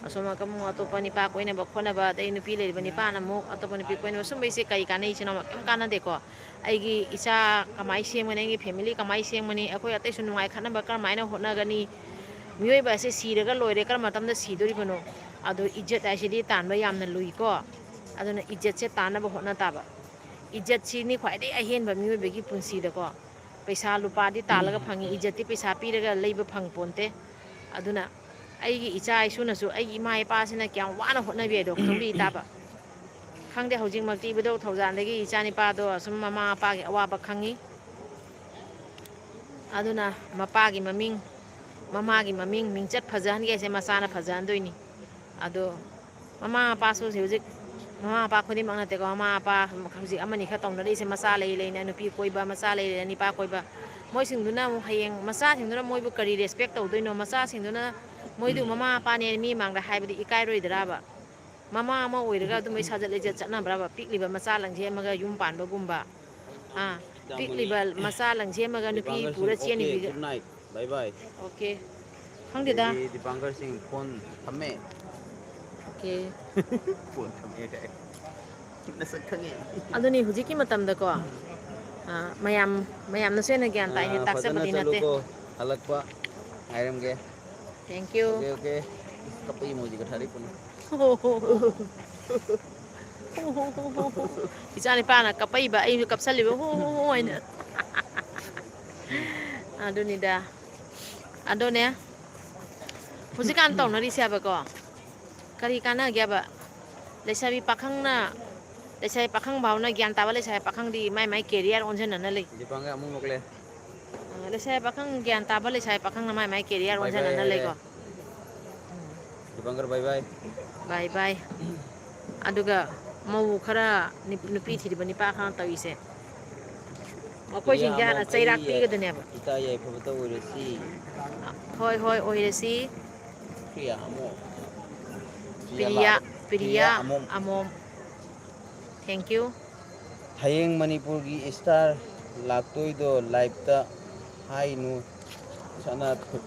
ꯑꯁꯣꯝ ꯅꯥꯀꯟ ꯑꯃꯨꯛ ꯑꯇꯣꯞꯄ ꯅꯤꯄꯥ ꯀꯣꯏꯅꯕ ꯈꯣꯠꯅꯕ, ꯑꯗꯩ ꯅꯨꯄꯤ ꯂꯩꯔꯤꯕ ꯅꯤꯄꯥꯅ ꯑꯃꯨꯛ ꯑꯇꯣꯞꯄ ꯅꯨꯄꯤ ꯀꯣꯏꯅꯕ, ꯁꯨꯝꯕꯩꯁꯦ ꯀꯔꯤ ꯀꯥꯟꯅꯩ? ꯏꯆꯤꯟ ꯏꯅꯥꯎ ꯀꯩꯝ ꯀꯥꯟꯅꯗꯦꯀꯣ꯫ ꯑꯩꯒꯤ ꯏꯆꯥ ꯀꯃꯥꯏꯅ ꯁꯦꯝꯒꯅꯤ, ꯑꯩꯒꯤ family ꯀꯃꯥꯏꯅ ꯁꯦꯝꯒꯅꯤ, ꯑꯩꯈꯣꯏ ꯑꯇꯩꯁꯨ ꯅꯨꯡꯉꯥꯏ ꯈꯠꯅꯕ ꯀꯔꯝꯍꯥꯏꯅ ꯍꯣꯠꯅꯒꯅꯤ? ꯃꯤꯑꯣꯏꯕ ꯑꯁꯦ ꯁꯤꯔꯒ ꯂꯣꯏꯔꯦ, ꯀꯔꯝꯕ ꯃꯇꯝꯗ ꯁꯤꯗꯣꯔꯤꯕꯅꯣ? ꯑꯗꯣ ꯏꯖꯠ ꯍꯥꯏꯁꯤꯗꯤ ꯇꯥꯟꯕ ꯌꯥꯝꯅ ꯂꯨꯏꯀꯣ꯫ ꯑꯗꯨꯅ ꯏꯖꯠꯁꯦ ꯇꯥꯟꯅꯕ ꯍꯣꯠꯅ ꯇꯥꯕ꯫ ꯏꯖꯠꯁꯤꯅꯤ ꯈ꯭ꯋꯥꯏꯗꯒꯤ ꯑꯍꯦꯟꯕ ꯃꯤꯑꯣꯏꯕꯒꯤ ꯄꯨꯟꯁꯤꯗꯀꯣ꯫ ꯄꯩꯁꯥ ꯂꯨꯄꯥꯗꯤ ꯇꯥꯜꯂꯒ ꯐꯪꯉꯤ, ꯏꯖꯠꯇꯤ ꯄꯩꯁꯥ ꯄꯤꯔꯒ ꯂꯩꯕ ꯐꯪ ꯄꯣꯟꯇꯦ꯫ ꯑꯗꯨꯅ ꯑꯩꯒꯤ ꯏꯆꯥ ꯏꯁꯨꯅꯁꯨ ꯑꯩꯒꯤ ꯏꯃꯥ ꯏꯄꯥꯁꯤꯅ ꯀꯌꯥꯝ ꯋꯥꯅ ꯍꯣꯠꯅꯕꯤ ꯍꯥꯏꯗꯣ ꯈꯪꯕꯤ ꯇꯥꯕ꯫ ꯈꯪꯗꯦ, ꯍꯧꯖꯤꯛꯃꯛꯇꯤ ꯏꯕꯨꯙꯧ ꯊꯧꯖꯥꯟꯗꯒꯤ ꯏꯆꯥ ꯅꯤꯄꯥꯗꯣ ꯑꯁꯨꯝ ꯃꯃꯥ ꯃꯄꯥꯒꯤ ꯑꯋꯥꯕ ꯈꯪꯉꯤ꯫ ꯑꯗꯨꯅ ꯃꯄꯥꯒꯤ ꯃꯃꯤꯡ, ꯃꯃꯥꯒꯤ ꯃꯃꯤꯡ ꯃꯤꯡꯆꯠ ꯐꯖꯍꯟꯒꯦ ꯍꯥꯏꯁꯦ ꯃꯆꯥꯅ ꯐꯖꯍꯟꯗꯣꯏꯅꯤ꯫ ꯑꯗꯣ ꯃꯃꯥ ꯃꯄꯥꯁꯨ ꯍꯧꯖꯤꯛ ꯍꯧꯖꯤꯛ ꯃꯃꯥ ꯃꯄꯥ ꯈꯨꯗꯤꯡꯃꯛ ꯅꯠꯇꯦꯀꯣ, ꯃꯃꯥ ꯃꯄꯥ ꯍꯧꯖꯤꯛ ꯑꯃꯅꯤ ꯈꯔ ꯇꯧꯅꯔꯤꯁꯦ, ꯃꯆꯥ ꯂꯩ ꯂꯩꯅ ꯅꯨꯄꯤ ꯀꯣꯏꯕ, ꯃꯆꯥ ꯂꯩ ꯂꯩꯅ ꯅꯤꯄꯥ ꯀꯣꯏꯕ, ꯃꯣꯏꯁꯤꯡꯗꯨꯅ ꯑꯃꯨꯛ ꯍꯌꯦꯡ ꯃꯆꯥꯁꯤꯡꯗꯨꯅ ꯃꯣꯏꯕꯨ ꯀꯔꯤ ꯔꯦꯁꯄꯦꯛ ꯇꯧꯗꯣꯏꯅꯣ? ꯃꯆꯥꯁꯤꯡꯗꯨꯅ ꯃꯣꯏꯗꯨ ꯃꯃꯥ ꯃꯄꯥꯅꯦ ꯃꯤ ꯃꯥꯡꯗ ꯍꯥꯏꯕꯗꯤ ꯏꯀꯥꯏꯔꯣꯏꯗ꯭ꯔꯕ? ꯃꯃꯥ ꯑꯃ ꯑꯣꯏꯔꯒ ꯑꯗꯨꯝꯕꯩ ꯁꯥꯖꯠ ꯂꯤꯆꯠ ꯆꯠꯅꯕ꯭ꯔꯕ? ꯄꯤꯛꯂꯤꯕ ꯃꯆꯥ ꯂꯪꯁꯦꯝꯃꯒ ꯌꯨꯝ ꯄꯥꯟꯕꯒꯨꯝꯕ? ꯑꯥ, ꯄꯤꯛꯂꯤꯕ ꯃꯆꯥ ꯂꯪꯁꯦꯝꯃꯒ ꯅꯨꯄꯤ ꯄꯨꯔ ꯆꯦꯟꯕꯤꯒ-, okay, ꯕꯥꯏ ꯕꯥꯏ꯫ Okay꯫ ꯈꯪꯗꯦꯗ꯫ ꯑꯗꯒꯤ ꯗꯤꯄꯥꯡꯀꯔ ꯁꯤꯡ ꯐꯣꯟ ꯊꯝꯃꯦ꯫ Okay꯫ ꯐꯣꯟ ꯊꯝꯃꯦ ꯀꯥꯏ꯫ ꯅꯁꯛ ꯈꯪꯉꯦ꯫ ꯑꯗꯨꯅꯤ ꯍꯧꯖꯤꯛꯀꯤ ꯃꯇꯝꯗꯀꯣ, ꯑ, ꯃꯌꯥꯝ, ꯃꯌꯥꯝꯅꯁꯨ ꯍꯦꯟꯅ ꯒ꯭ꯌꯥꯟ ꯇꯥꯏ, ꯑꯥ, ꯍꯦꯟꯅ ꯐꯖꯅ ꯇꯥꯛꯆꯕꯗꯤ ꯅꯠꯇꯦ꯫ ꯆꯠꯂꯨꯀꯣ꯫ ꯍꯜꯂꯛꯄ ꯉꯥꯏꯔꯝꯒꯦ꯫ Thank you꯫ Okay, okay꯫ ꯏꯁ, ꯀꯞꯄ emojiꯒ ꯊꯥꯔꯛꯏ ꯄꯣꯠꯅꯤ꯫ ꯍꯣ, ꯍꯣ, ꯍꯣ, ꯍꯣ, ꯍꯣ꯫ ꯍꯣ, ꯍꯣ, ꯍꯣ, ꯍꯣ, ꯍꯣ꯫ ꯏꯆꯥ ꯅꯤꯄꯥꯅ ꯀꯞꯄꯛꯏꯕ, ꯑꯩꯁꯨ ꯀꯞꯁꯜꯂꯤꯕ, ꯍꯣ, ꯍꯣ, ꯍꯣ ꯍꯥꯏꯅ꯫ ꯑꯗꯨꯅꯤꯗ꯫ ꯑꯗꯨꯅꯦ꯫ ꯍꯧꯖꯤꯛꯀꯥꯟ ꯇꯧꯅꯔꯤꯁꯦ ꯍꯥꯏꯕꯀꯣ꯫ ꯀꯔꯤ ꯀꯥꯟꯅꯒꯦꯕ? ꯂꯩꯁꯥꯕꯤ ꯄꯥꯈꯪꯅ, ꯂꯩꯁꯥꯕꯤ ꯄꯥꯈꯪ ꯐꯥꯎꯅ ꯒ꯭ꯌꯥꯟ ꯇꯥꯕ ꯂꯩꯁꯥꯕꯤ ꯄꯥꯈꯪꯗꯤ ꯃꯥꯏ ꯃꯥꯏ career ꯑꯣꯟꯁꯤꯟꯅꯅ ꯂꯩ꯫ ꯗꯤꯄꯥꯡꯒ ꯑꯃꯨꯛ ꯅꯣꯛꯂꯦ꯫ ꯑ, ꯂꯩꯁꯥꯕꯤ ꯄꯥꯈꯪ ꯒ꯭ꯌꯥꯟ ꯇꯥꯕ ꯂꯩꯁꯥꯕꯤ ꯄꯥꯈꯪꯅ ꯃꯥꯏ ꯃꯥꯏ career bye bye ꯑꯣꯟꯁꯤꯟꯅꯅ ꯍꯥꯏꯔꯦ꯫ ꯂꯩꯀꯣ꯫ ꯗꯤꯄꯥꯡꯀꯔ bye bye꯫ Bye bye꯫ ꯑꯗꯨꯒ ꯃꯧ ꯈꯔ ꯅꯨꯞ-, ꯅꯨꯄꯤ ꯊꯤꯔꯤꯕ ꯅꯤꯄꯥ ꯈꯔ ꯇꯧꯔꯤꯁꯦ꯫ ꯄ꯭ꯔꯤꯌꯥ ꯃꯈꯣꯏꯁꯤꯡꯁꯦ ꯍꯥꯟꯅ ꯑꯃꯣꯝ, ꯆꯩꯔꯥꯛ ꯑꯩ ꯄꯤꯒꯗꯅꯦꯕ꯫ ꯏꯇꯥ ꯌꯥꯏꯐꯕꯇ ꯑꯣꯏꯔꯁꯤ꯫ ꯍꯣꯏ, ꯍꯣꯏ, ꯑꯣꯏꯔꯁꯤ꯫ ꯄ꯭ꯔꯤꯌꯥ ꯑꯃꯣꯝ꯫ ꯄ꯭ꯔꯤꯌꯥ, ꯄ꯭ꯔꯤꯌꯥ ꯄ꯭ꯔꯤꯌꯥ ꯑꯃꯣꯝ꯫ ꯑꯃꯣꯝ꯫ Thank you꯫ ꯍꯌꯦꯡ ꯃꯅꯤꯄꯨꯔꯒꯤ star ꯂꯥꯛꯇꯣꯏꯗꯣ liveꯇ ꯍꯥꯏꯅꯨ ꯁꯅꯥꯊꯣꯏ꯫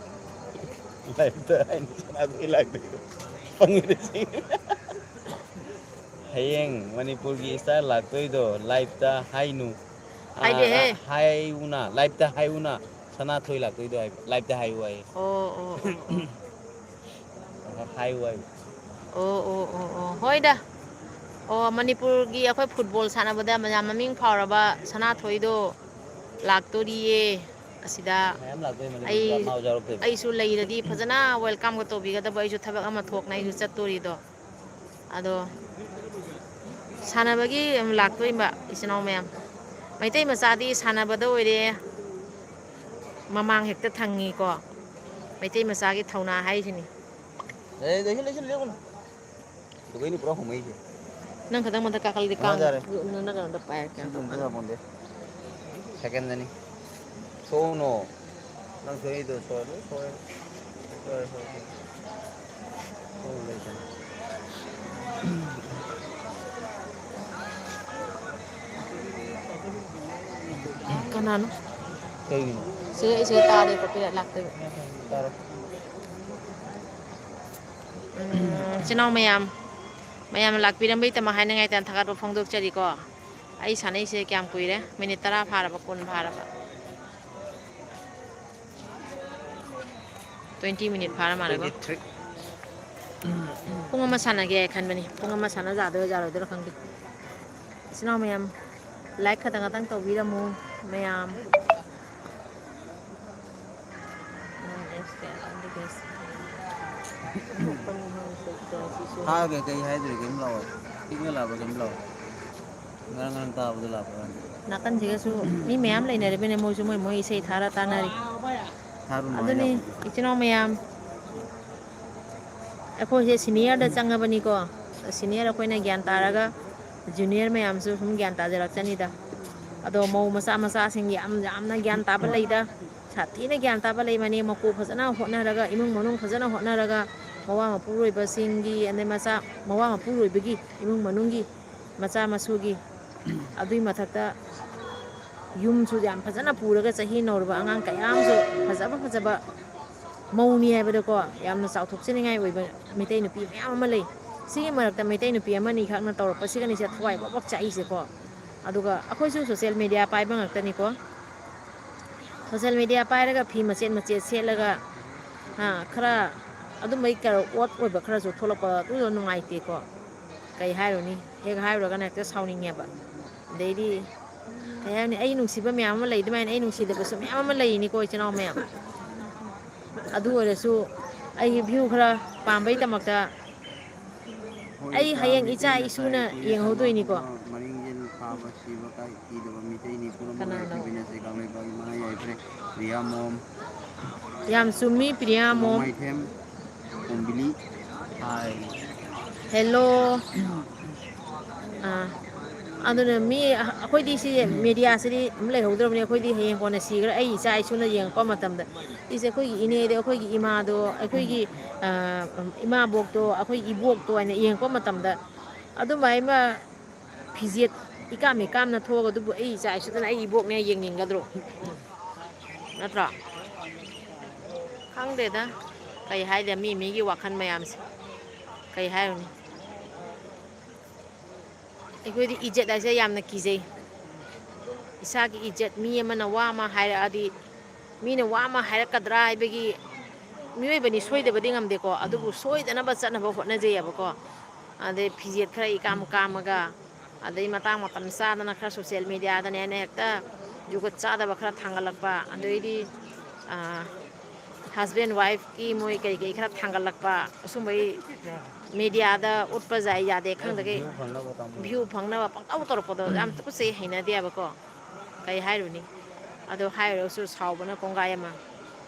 Liveꯇ ꯍꯥꯏꯅꯨ ꯁꯅꯥꯊꯣꯏ ꯂꯥꯛꯇꯣꯏꯗꯣ꯫ ꯄꯪꯉꯤꯗ ꯁꯤ꯫ ꯍꯌꯦꯡ ꯃꯅꯤꯄꯨꯔꯒꯤ star ꯂꯥꯛꯇꯣꯏꯗꯣ liveꯇ ꯍꯥꯏꯅꯨ꯫ ꯑ, ꯑ, ꯍꯥꯏꯗꯦꯍꯦ꯫ ꯍꯥꯏꯌꯨꯅ, liveꯇ ꯍꯥꯏꯌꯨꯅ꯫ ꯁꯅꯥꯊꯣꯏ ꯂꯥꯛꯇꯣꯏꯗꯣ ꯍꯥꯏꯕ, liveꯇ ꯍꯥꯏꯌꯨ ꯍꯥꯏꯌꯦ꯫ ꯑꯣ, ꯑꯣ, ꯑꯣ, ꯑꯣ꯫ ꯍꯥꯏꯌꯨ ꯍꯥꯏꯌꯨ꯫ ꯑꯣ, ꯑꯣ, ꯑꯣ, ꯑꯣ꯫ ꯍꯣꯏꯗ꯫ ꯑꯣ, ꯃꯅꯤꯄꯨꯔꯒꯤ ꯑꯩꯈꯣꯏ football ꯁꯥꯟꯅꯕꯗ ꯃꯌꯥꯝ ꯃꯃꯤꯡ ꯐꯥꯎꯔꯕ ꯁꯅꯥꯊꯣꯏꯗꯣ ꯂꯥꯛꯇꯣꯔꯤꯌꯦ꯫ ꯑꯁꯤꯗ ꯃꯌꯥꯝ ꯂꯥꯛꯇꯣꯏꯅꯦ, ꯑꯩ, ꯃꯥ ꯌꯥꯎꯔꯛꯇꯣꯏꯕ꯫ ꯑꯩꯁꯨ ꯂꯩꯔꯗꯤ ꯐꯖꯅ welcome ꯇꯧꯕꯤꯒꯗꯕ, ꯑꯩꯁꯨ ꯊꯕꯛ ꯑꯃ ꯊꯣꯛꯅ ꯑꯩꯁꯨ ꯆꯠꯇꯣꯔꯤꯗꯣ꯫ ꯑꯗꯣ ꯁꯥꯟꯅꯕꯒꯤ ꯑꯃ ꯂꯥꯛꯇꯣꯏꯕ ꯏꯆꯤꯟ ꯏꯅꯥꯎ ꯃꯌꯥꯝ꯫ ꯃꯩꯇꯩ ꯃꯆꯥꯗꯤ ꯁꯥꯟꯅꯕꯗ ꯑꯣꯏꯔꯦ ꯃꯃꯥꯡ ꯍꯦꯛꯇ ꯊꯪꯉꯤꯀꯣ꯫ ꯃꯩꯇꯩ ꯃꯆꯥꯒꯤ ꯊꯧꯅꯥ ꯍꯥꯏꯁꯤꯅꯤ꯫ ꯑꯦ, ꯂꯩꯁꯤꯜ, ꯂꯩꯁꯤꯜ, ꯂꯦꯞꯀꯅꯨ꯫ ꯑꯗꯨꯒ ꯑꯩꯅ ꯄꯨꯔꯥ ꯍꯣꯃꯛꯏꯁꯦ꯫ ꯅꯪ ꯈꯛꯇꯪ ꯃꯊꯛ ꯀꯥꯈꯠꯂꯗꯤ ꯀꯥꯡ ꯃꯉꯥ ꯇꯥꯔꯦ꯫ ꯅꯪ ꯅꯪ ꯀꯩꯅꯣꯗ ꯄꯥꯏꯔꯛꯀꯦ꯫ ꯁꯤ ꯌꯨꯝꯗ ꯍꯥꯞꯄꯣꯟꯗꯦ꯫ Secondꯗꯅꯤ꯫ ꯊꯣꯡꯅꯣ꯫ ꯅꯪ ꯊꯣꯛꯏꯗꯣ ꯁꯣꯏ-, ꯂꯣꯏ ꯁꯣꯏ-, ꯁꯣꯏ-, ꯁꯣꯏ-, ꯁꯣꯏ-, ꯁꯣꯏ-, ꯂꯩꯇꯅ꯫ ꯀꯅꯥꯅꯣ? ꯀꯩꯒꯤꯅꯣ? ꯁꯤꯗ, ꯑꯩ ꯁꯤꯗ ꯇꯥꯔꯦ, copyright ꯂꯥꯛꯇꯣꯏꯕ꯫ ꯇꯥꯔꯦ꯫ ꯎꯝ, ꯏꯆꯤꯟ ꯏꯅꯥꯎ ꯃꯌꯥꯝ, ꯃꯌꯥꯝꯅ ꯂꯥꯛꯄꯤꯔꯝꯕꯒꯤꯗꯃꯛ ꯍꯥꯏꯅꯤꯡꯉꯥꯏ ꯇꯥꯅ ꯊꯥꯒꯠꯄ ꯐꯣꯡꯗꯣꯛꯆꯔꯤꯀꯣ꯫ ꯑꯩ ꯁꯥꯟꯅꯩꯁꯦ ꯀꯌꯥꯝ ꯀꯨꯏꯔꯦ? ꯃꯤꯅꯤꯠ ꯇꯔꯥ ꯐꯥꯔꯕ, ꯀꯨꯟ ꯐꯥꯔꯕ? Twenty minute ꯐꯥꯔ ꯃꯥꯜꯂꯦꯀꯣ꯫ Twenty three꯫ ꯄꯨꯡ ꯑꯃ ꯁꯥꯟꯅꯒꯦ ꯍꯥꯏ ꯈꯟꯕꯅꯤ꯫ ꯄꯨꯡ ꯑꯃ ꯁꯥꯟꯅ ꯌꯥꯗꯣꯏꯔꯥ ꯌꯥꯔꯣꯏꯗꯣꯏꯔꯥ ꯈꯪꯗꯦ꯫ ꯏꯆꯤꯟ ꯏꯅꯥꯎ ꯃꯌꯥꯝ, like ꯈꯛꯇꯪ ꯈꯛꯇꯪ ꯇꯧꯕꯤꯔꯝꯃꯨ ꯃꯌꯥꯝ꯫ ꯊꯥꯒꯦ, ꯀꯩ ꯍꯥꯏꯗꯣꯏꯅꯣ? ꯀꯩꯝ ꯂꯥꯛꯑꯣ꯫ ꯄꯤꯛꯅ ꯂꯥꯛꯄ꯭ꯔꯥ ꯀꯩꯝ ꯂꯥꯛꯑꯣ꯫ ꯉꯔꯥꯡ ꯉꯔꯥꯡ ꯇꯥꯕꯗꯣ ꯂꯥꯛꯄ꯭ꯔꯥ? ꯅꯥꯀꯟꯁꯤꯒꯁꯨ ꯃꯤ ꯃꯌꯥꯝ ꯂꯩꯅꯔꯤꯕꯅꯦ, ꯃꯣꯏꯁꯨ ꯃꯣꯏ ꯃꯣꯏ ꯏꯁꯩ ꯊꯥꯔ ꯇꯥꯅꯔꯤ꯫ ꯊꯥꯔꯨꯅꯨ ꯑꯗꯨꯅꯤ, ꯍꯥꯏꯅꯕꯅꯦ꯫ ꯏꯆꯤꯟ ꯏꯅꯥꯎ ꯃꯌꯥꯝ, ꯑꯩꯈꯣꯏꯁꯦ seniorꯗ ꯆꯪꯉꯕꯅꯤꯀꯣ꯫ Senior ꯑꯩꯈꯣꯏꯅ ꯒ꯭ꯌꯥꯟ ꯇꯥꯔꯒ junior ꯃꯌꯥꯝꯁꯨ ꯁꯨꯝ ꯒ꯭ꯌꯥꯟ ꯇꯥꯖꯔꯛꯆꯅꯤꯗ꯫ ꯑꯗꯣ ꯃꯧ ꯃꯆꯥ ꯃꯆꯥꯁꯤꯡ ꯌꯥꯝ ꯌꯥꯝꯅ ꯒ꯭ꯌꯥꯟ ꯇꯥꯕ ꯂꯩꯗ꯫ ꯁꯥꯊꯤꯅ ꯒ꯭ꯌꯥꯟ ꯇꯥꯕ ꯂꯩ꯫ ꯃꯅꯦꯝ ꯃꯀꯨ ꯐꯖꯅ ꯍꯣꯠꯅꯔꯒ, ꯏꯃꯨꯡ ꯃꯅꯨꯡ ꯐꯖꯅ ꯍꯣꯠꯅꯔꯒ, ꯃꯋꯥ ꯃꯄꯨꯔꯣꯏꯕꯁꯤꯡꯒꯤ, ꯑꯗꯩ ꯃꯆꯥ, ꯃꯋꯥ ꯃꯄꯨꯔꯣꯏꯕꯒꯤ ꯏꯃꯨꯡ ꯃꯅꯨꯡꯒꯤ ꯃꯆꯥ ꯃꯁꯨꯒꯤ, ꯑꯗꯨꯏ ꯃꯊꯛꯇ ꯌꯨꯝꯁꯨ ꯌꯥꯝ ꯐꯖꯅ ꯄꯨꯔꯒ, ꯆꯍꯤ ꯅꯧꯔꯕ ꯑꯉꯥꯡ ꯀꯌꯥ ꯑꯃꯁꯨ ꯐꯖꯕ ꯐꯖꯕ ꯃꯧꯅꯤ ꯍꯥꯏꯕꯗꯀꯣ, ꯌꯥꯝꯅ ꯆꯥꯎꯊꯣꯛꯆꯅꯤꯡꯉꯥꯏ ꯑꯣꯏꯕ ꯃꯩꯇꯩ ꯅꯨꯄꯤ ꯃꯌꯥꯝ ꯑꯃ ꯂꯩ꯫ ꯁꯤꯒꯤ ꯃꯔꯛꯇ ꯃꯩꯇꯩ ꯅꯨꯄꯤ ꯑꯃꯅꯤꯈꯛꯅ ꯇꯧꯔꯛꯄꯁꯤꯒꯅꯤꯁꯦ ꯊꯋꯥꯏ ꯕꯛ ꯕꯛ ꯆꯥꯛꯏꯁꯦꯀꯣ꯫ ꯑꯗꯨꯒ ꯑꯩꯈꯣꯏꯁꯨ social media ꯄꯥꯏꯕ ꯉꯥꯛꯇꯅꯤꯀꯣ꯫ Social media ꯄꯥꯏꯔꯒ ꯐꯤ ꯃꯆꯦꯠ ꯃꯆꯦꯠ ꯁꯦꯠꯂꯒ, ꯑꯥ, ꯈꯔ ꯑꯗꯨꯝꯕꯩ ꯀꯩꯅꯣ odd ꯑꯣꯏꯕ ꯈꯔꯁꯨ ꯊꯣꯛꯂꯛꯄ, ꯑꯗꯨꯗꯣ ꯅꯨꯡꯉꯥꯏꯇꯦꯀꯣ꯫ ꯀꯩ ꯍꯥꯏꯔꯨꯅꯤ? ꯍꯦꯛ ꯍꯥꯏꯔꯨꯔꯒꯅ ꯍꯦꯛꯇ ꯁꯥꯎꯅꯤꯡꯉꯦꯕ꯫ ꯑꯗꯩꯗꯤ, ꯀꯩ ꯍꯥꯏꯅꯤ, ꯑꯩ ꯅꯨꯡꯁꯤꯕ ꯃꯌꯥꯝ ꯑꯃ ꯂꯩ, ꯑꯗꯨꯃꯥꯏꯅ ꯑꯩ ꯅꯨꯡꯁꯤꯗꯕꯁꯨ ꯃꯌꯥꯝ ꯑꯃ ꯂꯩꯔꯤꯅꯤꯀꯣ, ꯏꯆꯤꯟ ꯏꯅꯥꯎ ꯃꯌꯥꯝ꯫ ꯑꯗꯨ ꯑꯣꯏꯔꯁꯨ ꯑꯩꯒꯤ view ꯈꯔ ꯄꯥꯝꯕꯩꯗꯃꯛꯇ ꯍꯣꯏ, ꯑꯩ ꯏꯆꯥ ꯍꯌꯦꯡ ꯏꯆꯥ ꯃꯤꯠꯇꯨꯅ ꯏꯁꯨꯅ ꯆꯥꯏ, ꯏꯆꯦ ꯌꯦꯡꯍꯧꯗꯣꯏꯅꯤꯀꯣ꯫ ꯁꯅꯥꯃꯣꯍꯣꯔ ꯃꯔꯤꯡꯖꯦꯜ ꯐꯥꯕ ꯁꯤꯕ ꯀꯥꯏ ꯊꯤꯗꯕ ꯃꯤꯇꯩꯅꯤ ꯄꯨꯝꯅꯃꯛ ꯀꯅꯥꯅꯣ? ꯂꯩꯈꯤꯕꯅ ꯆꯩꯀꯥꯛ ꯂꯩꯕꯥꯛ ꯏꯃꯥ ꯌꯥꯏꯐꯔꯦ꯫ ꯄ꯭ꯔꯤꯌꯥꯃꯣꯝ꯫ ꯌꯥꯝ ꯆꯨꯝꯃꯤ, ꯄ꯭ꯔꯤꯌꯥꯃꯣꯝ꯫ ꯅꯣꯡꯃꯥꯏꯊꯦꯝ ꯀꯣꯝꯕꯤꯂꯤ꯫ ꯍꯥꯏ꯫ Hello꯫ ꯑꯥ꯫ ꯑꯗꯨꯅ ꯃꯤ ꯑꯩꯈꯣꯏꯗꯤ ꯁꯤ ꯃꯦꯗꯤꯌꯥꯁꯤꯗꯤ ꯑꯗꯨꯝ ꯂꯩꯍꯧꯗ꯭ꯔꯕꯅꯤ꯫ ꯑꯩꯈꯣꯏꯗꯤ ꯍꯌꯦꯡ ꯀꯣꯟꯅ ꯁꯤꯈ꯭ꯔ ꯑꯩ ꯏꯆꯥ ꯏꯁꯨꯅ ꯌꯦꯡꯉꯛꯄ ꯃꯇꯝꯗ, ꯏꯁꯦ ꯑꯩꯈꯣꯏꯒꯤ ꯏꯅꯦꯗꯣ, ꯑꯩꯈꯣꯏꯒꯤ ꯏꯃꯥꯗꯣ, ꯑꯩꯈꯣꯏꯒꯤ ꯏꯃꯥꯕꯣꯛꯇꯣ, ꯑꯩꯈꯣꯏꯒꯤ ꯏꯕꯣꯛꯇꯣ ꯍꯥꯏꯅ ꯌꯦꯡꯉꯛꯄ ꯃꯇꯝꯗ, ꯑꯗꯨꯃꯥꯏꯅ ꯐꯤꯖꯦꯠ ꯏꯀꯥꯝ ꯏꯀꯥꯝꯅ ꯊꯣꯛꯑꯒ, ꯑꯗꯨꯕꯨ ꯑꯩ ꯏꯆꯥ ꯏꯁꯨꯗꯅ ꯑꯩ ꯏꯕꯣꯛꯅꯦ ꯌꯦꯡꯅꯤꯡꯒꯗ꯭ꯔꯣ? ꯅꯠꯇ꯭ꯔꯣ? ꯈꯪꯗꯦꯗ, ꯀꯩ ꯍꯥꯏꯗꯦ, ꯃꯤ ꯃꯤꯒꯤ ꯋꯥꯈꯜ ꯃꯌꯥꯝꯁꯦ꯫ ꯀꯩ ꯍꯥꯏꯔꯨꯅꯤ? ꯑꯩꯈꯣꯏꯗꯤ ꯏꯖꯠ ꯍꯥꯏꯁꯦ ꯌꯥꯝꯅ ꯀꯤꯖꯩ꯫ ꯏꯁꯥꯒꯤ ꯏꯖꯠ, ꯃꯤ ꯑꯃꯅ ꯋꯥ ꯑꯃ ꯍꯥꯏꯔꯛꯑꯗꯤ, ꯃꯤꯅ ꯋꯥ ꯑꯃ ꯍꯥꯏꯔꯛꯀꯗ꯭ꯔꯥ ꯍꯥꯏꯕꯒꯤ, ꯃꯤꯑꯣꯏꯕꯅꯤ, ꯁꯣꯏꯗꯕꯗꯤ ꯉꯝꯗꯦꯀꯣ, ꯑꯗꯨꯕꯨ ꯁꯣꯏꯗꯅꯕ ꯆꯠꯅꯕ ꯍꯣꯠꯅꯖꯩꯑꯕꯀꯣ꯫ ꯑꯗꯩ ꯐꯤꯖꯦꯠ ꯈꯔ ꯏꯀꯥꯝ ꯀꯥꯝꯃꯒ, ꯑꯗꯩ ꯃꯇꯥꯡ ꯃꯇꯝ ꯆꯥꯗꯅ ꯈꯔ ꯁꯣꯁꯦꯜ ꯃꯦꯗꯤꯌꯥꯗꯅꯦꯅ ꯍꯦꯛꯇ ꯖꯨꯒꯣꯠ ꯆꯥꯗꯕ ꯈꯔ ꯊꯥꯡꯒꯠꯂꯛꯄ, ꯑꯗꯩꯗꯤ ꯍꯁꯕꯦꯟ ꯋꯥꯏꯐꯀꯤ ꯃꯣꯏ ꯀꯔꯤ ꯀꯔꯤ ꯈꯔ ꯊꯥꯡꯒꯠꯂꯛꯄ, ꯑꯁꯨꯝꯕꯩ ꯃꯦꯗꯤꯌꯥꯗ ꯎꯠꯄ ꯌꯥꯏ ꯌꯥꯗꯦ ꯈꯪꯗꯒꯩ, ꯚ꯭ꯌꯨ ꯐꯪꯅꯕ ꯄꯪꯇꯧ ꯇꯧꯔꯛꯄꯗꯣ ꯌꯥꯝ ꯇꯨꯀꯠꯆꯩ, ꯍꯩꯅꯗꯦꯕꯀꯣ꯫ ꯀꯩ ꯍꯥꯏꯔꯨꯅꯤ? ꯑꯗꯣ ꯍꯥꯏꯔꯨꯔꯁꯨ ꯁꯥꯎꯕꯅ ꯀꯣꯡꯒꯥꯏ ꯑꯃ꯫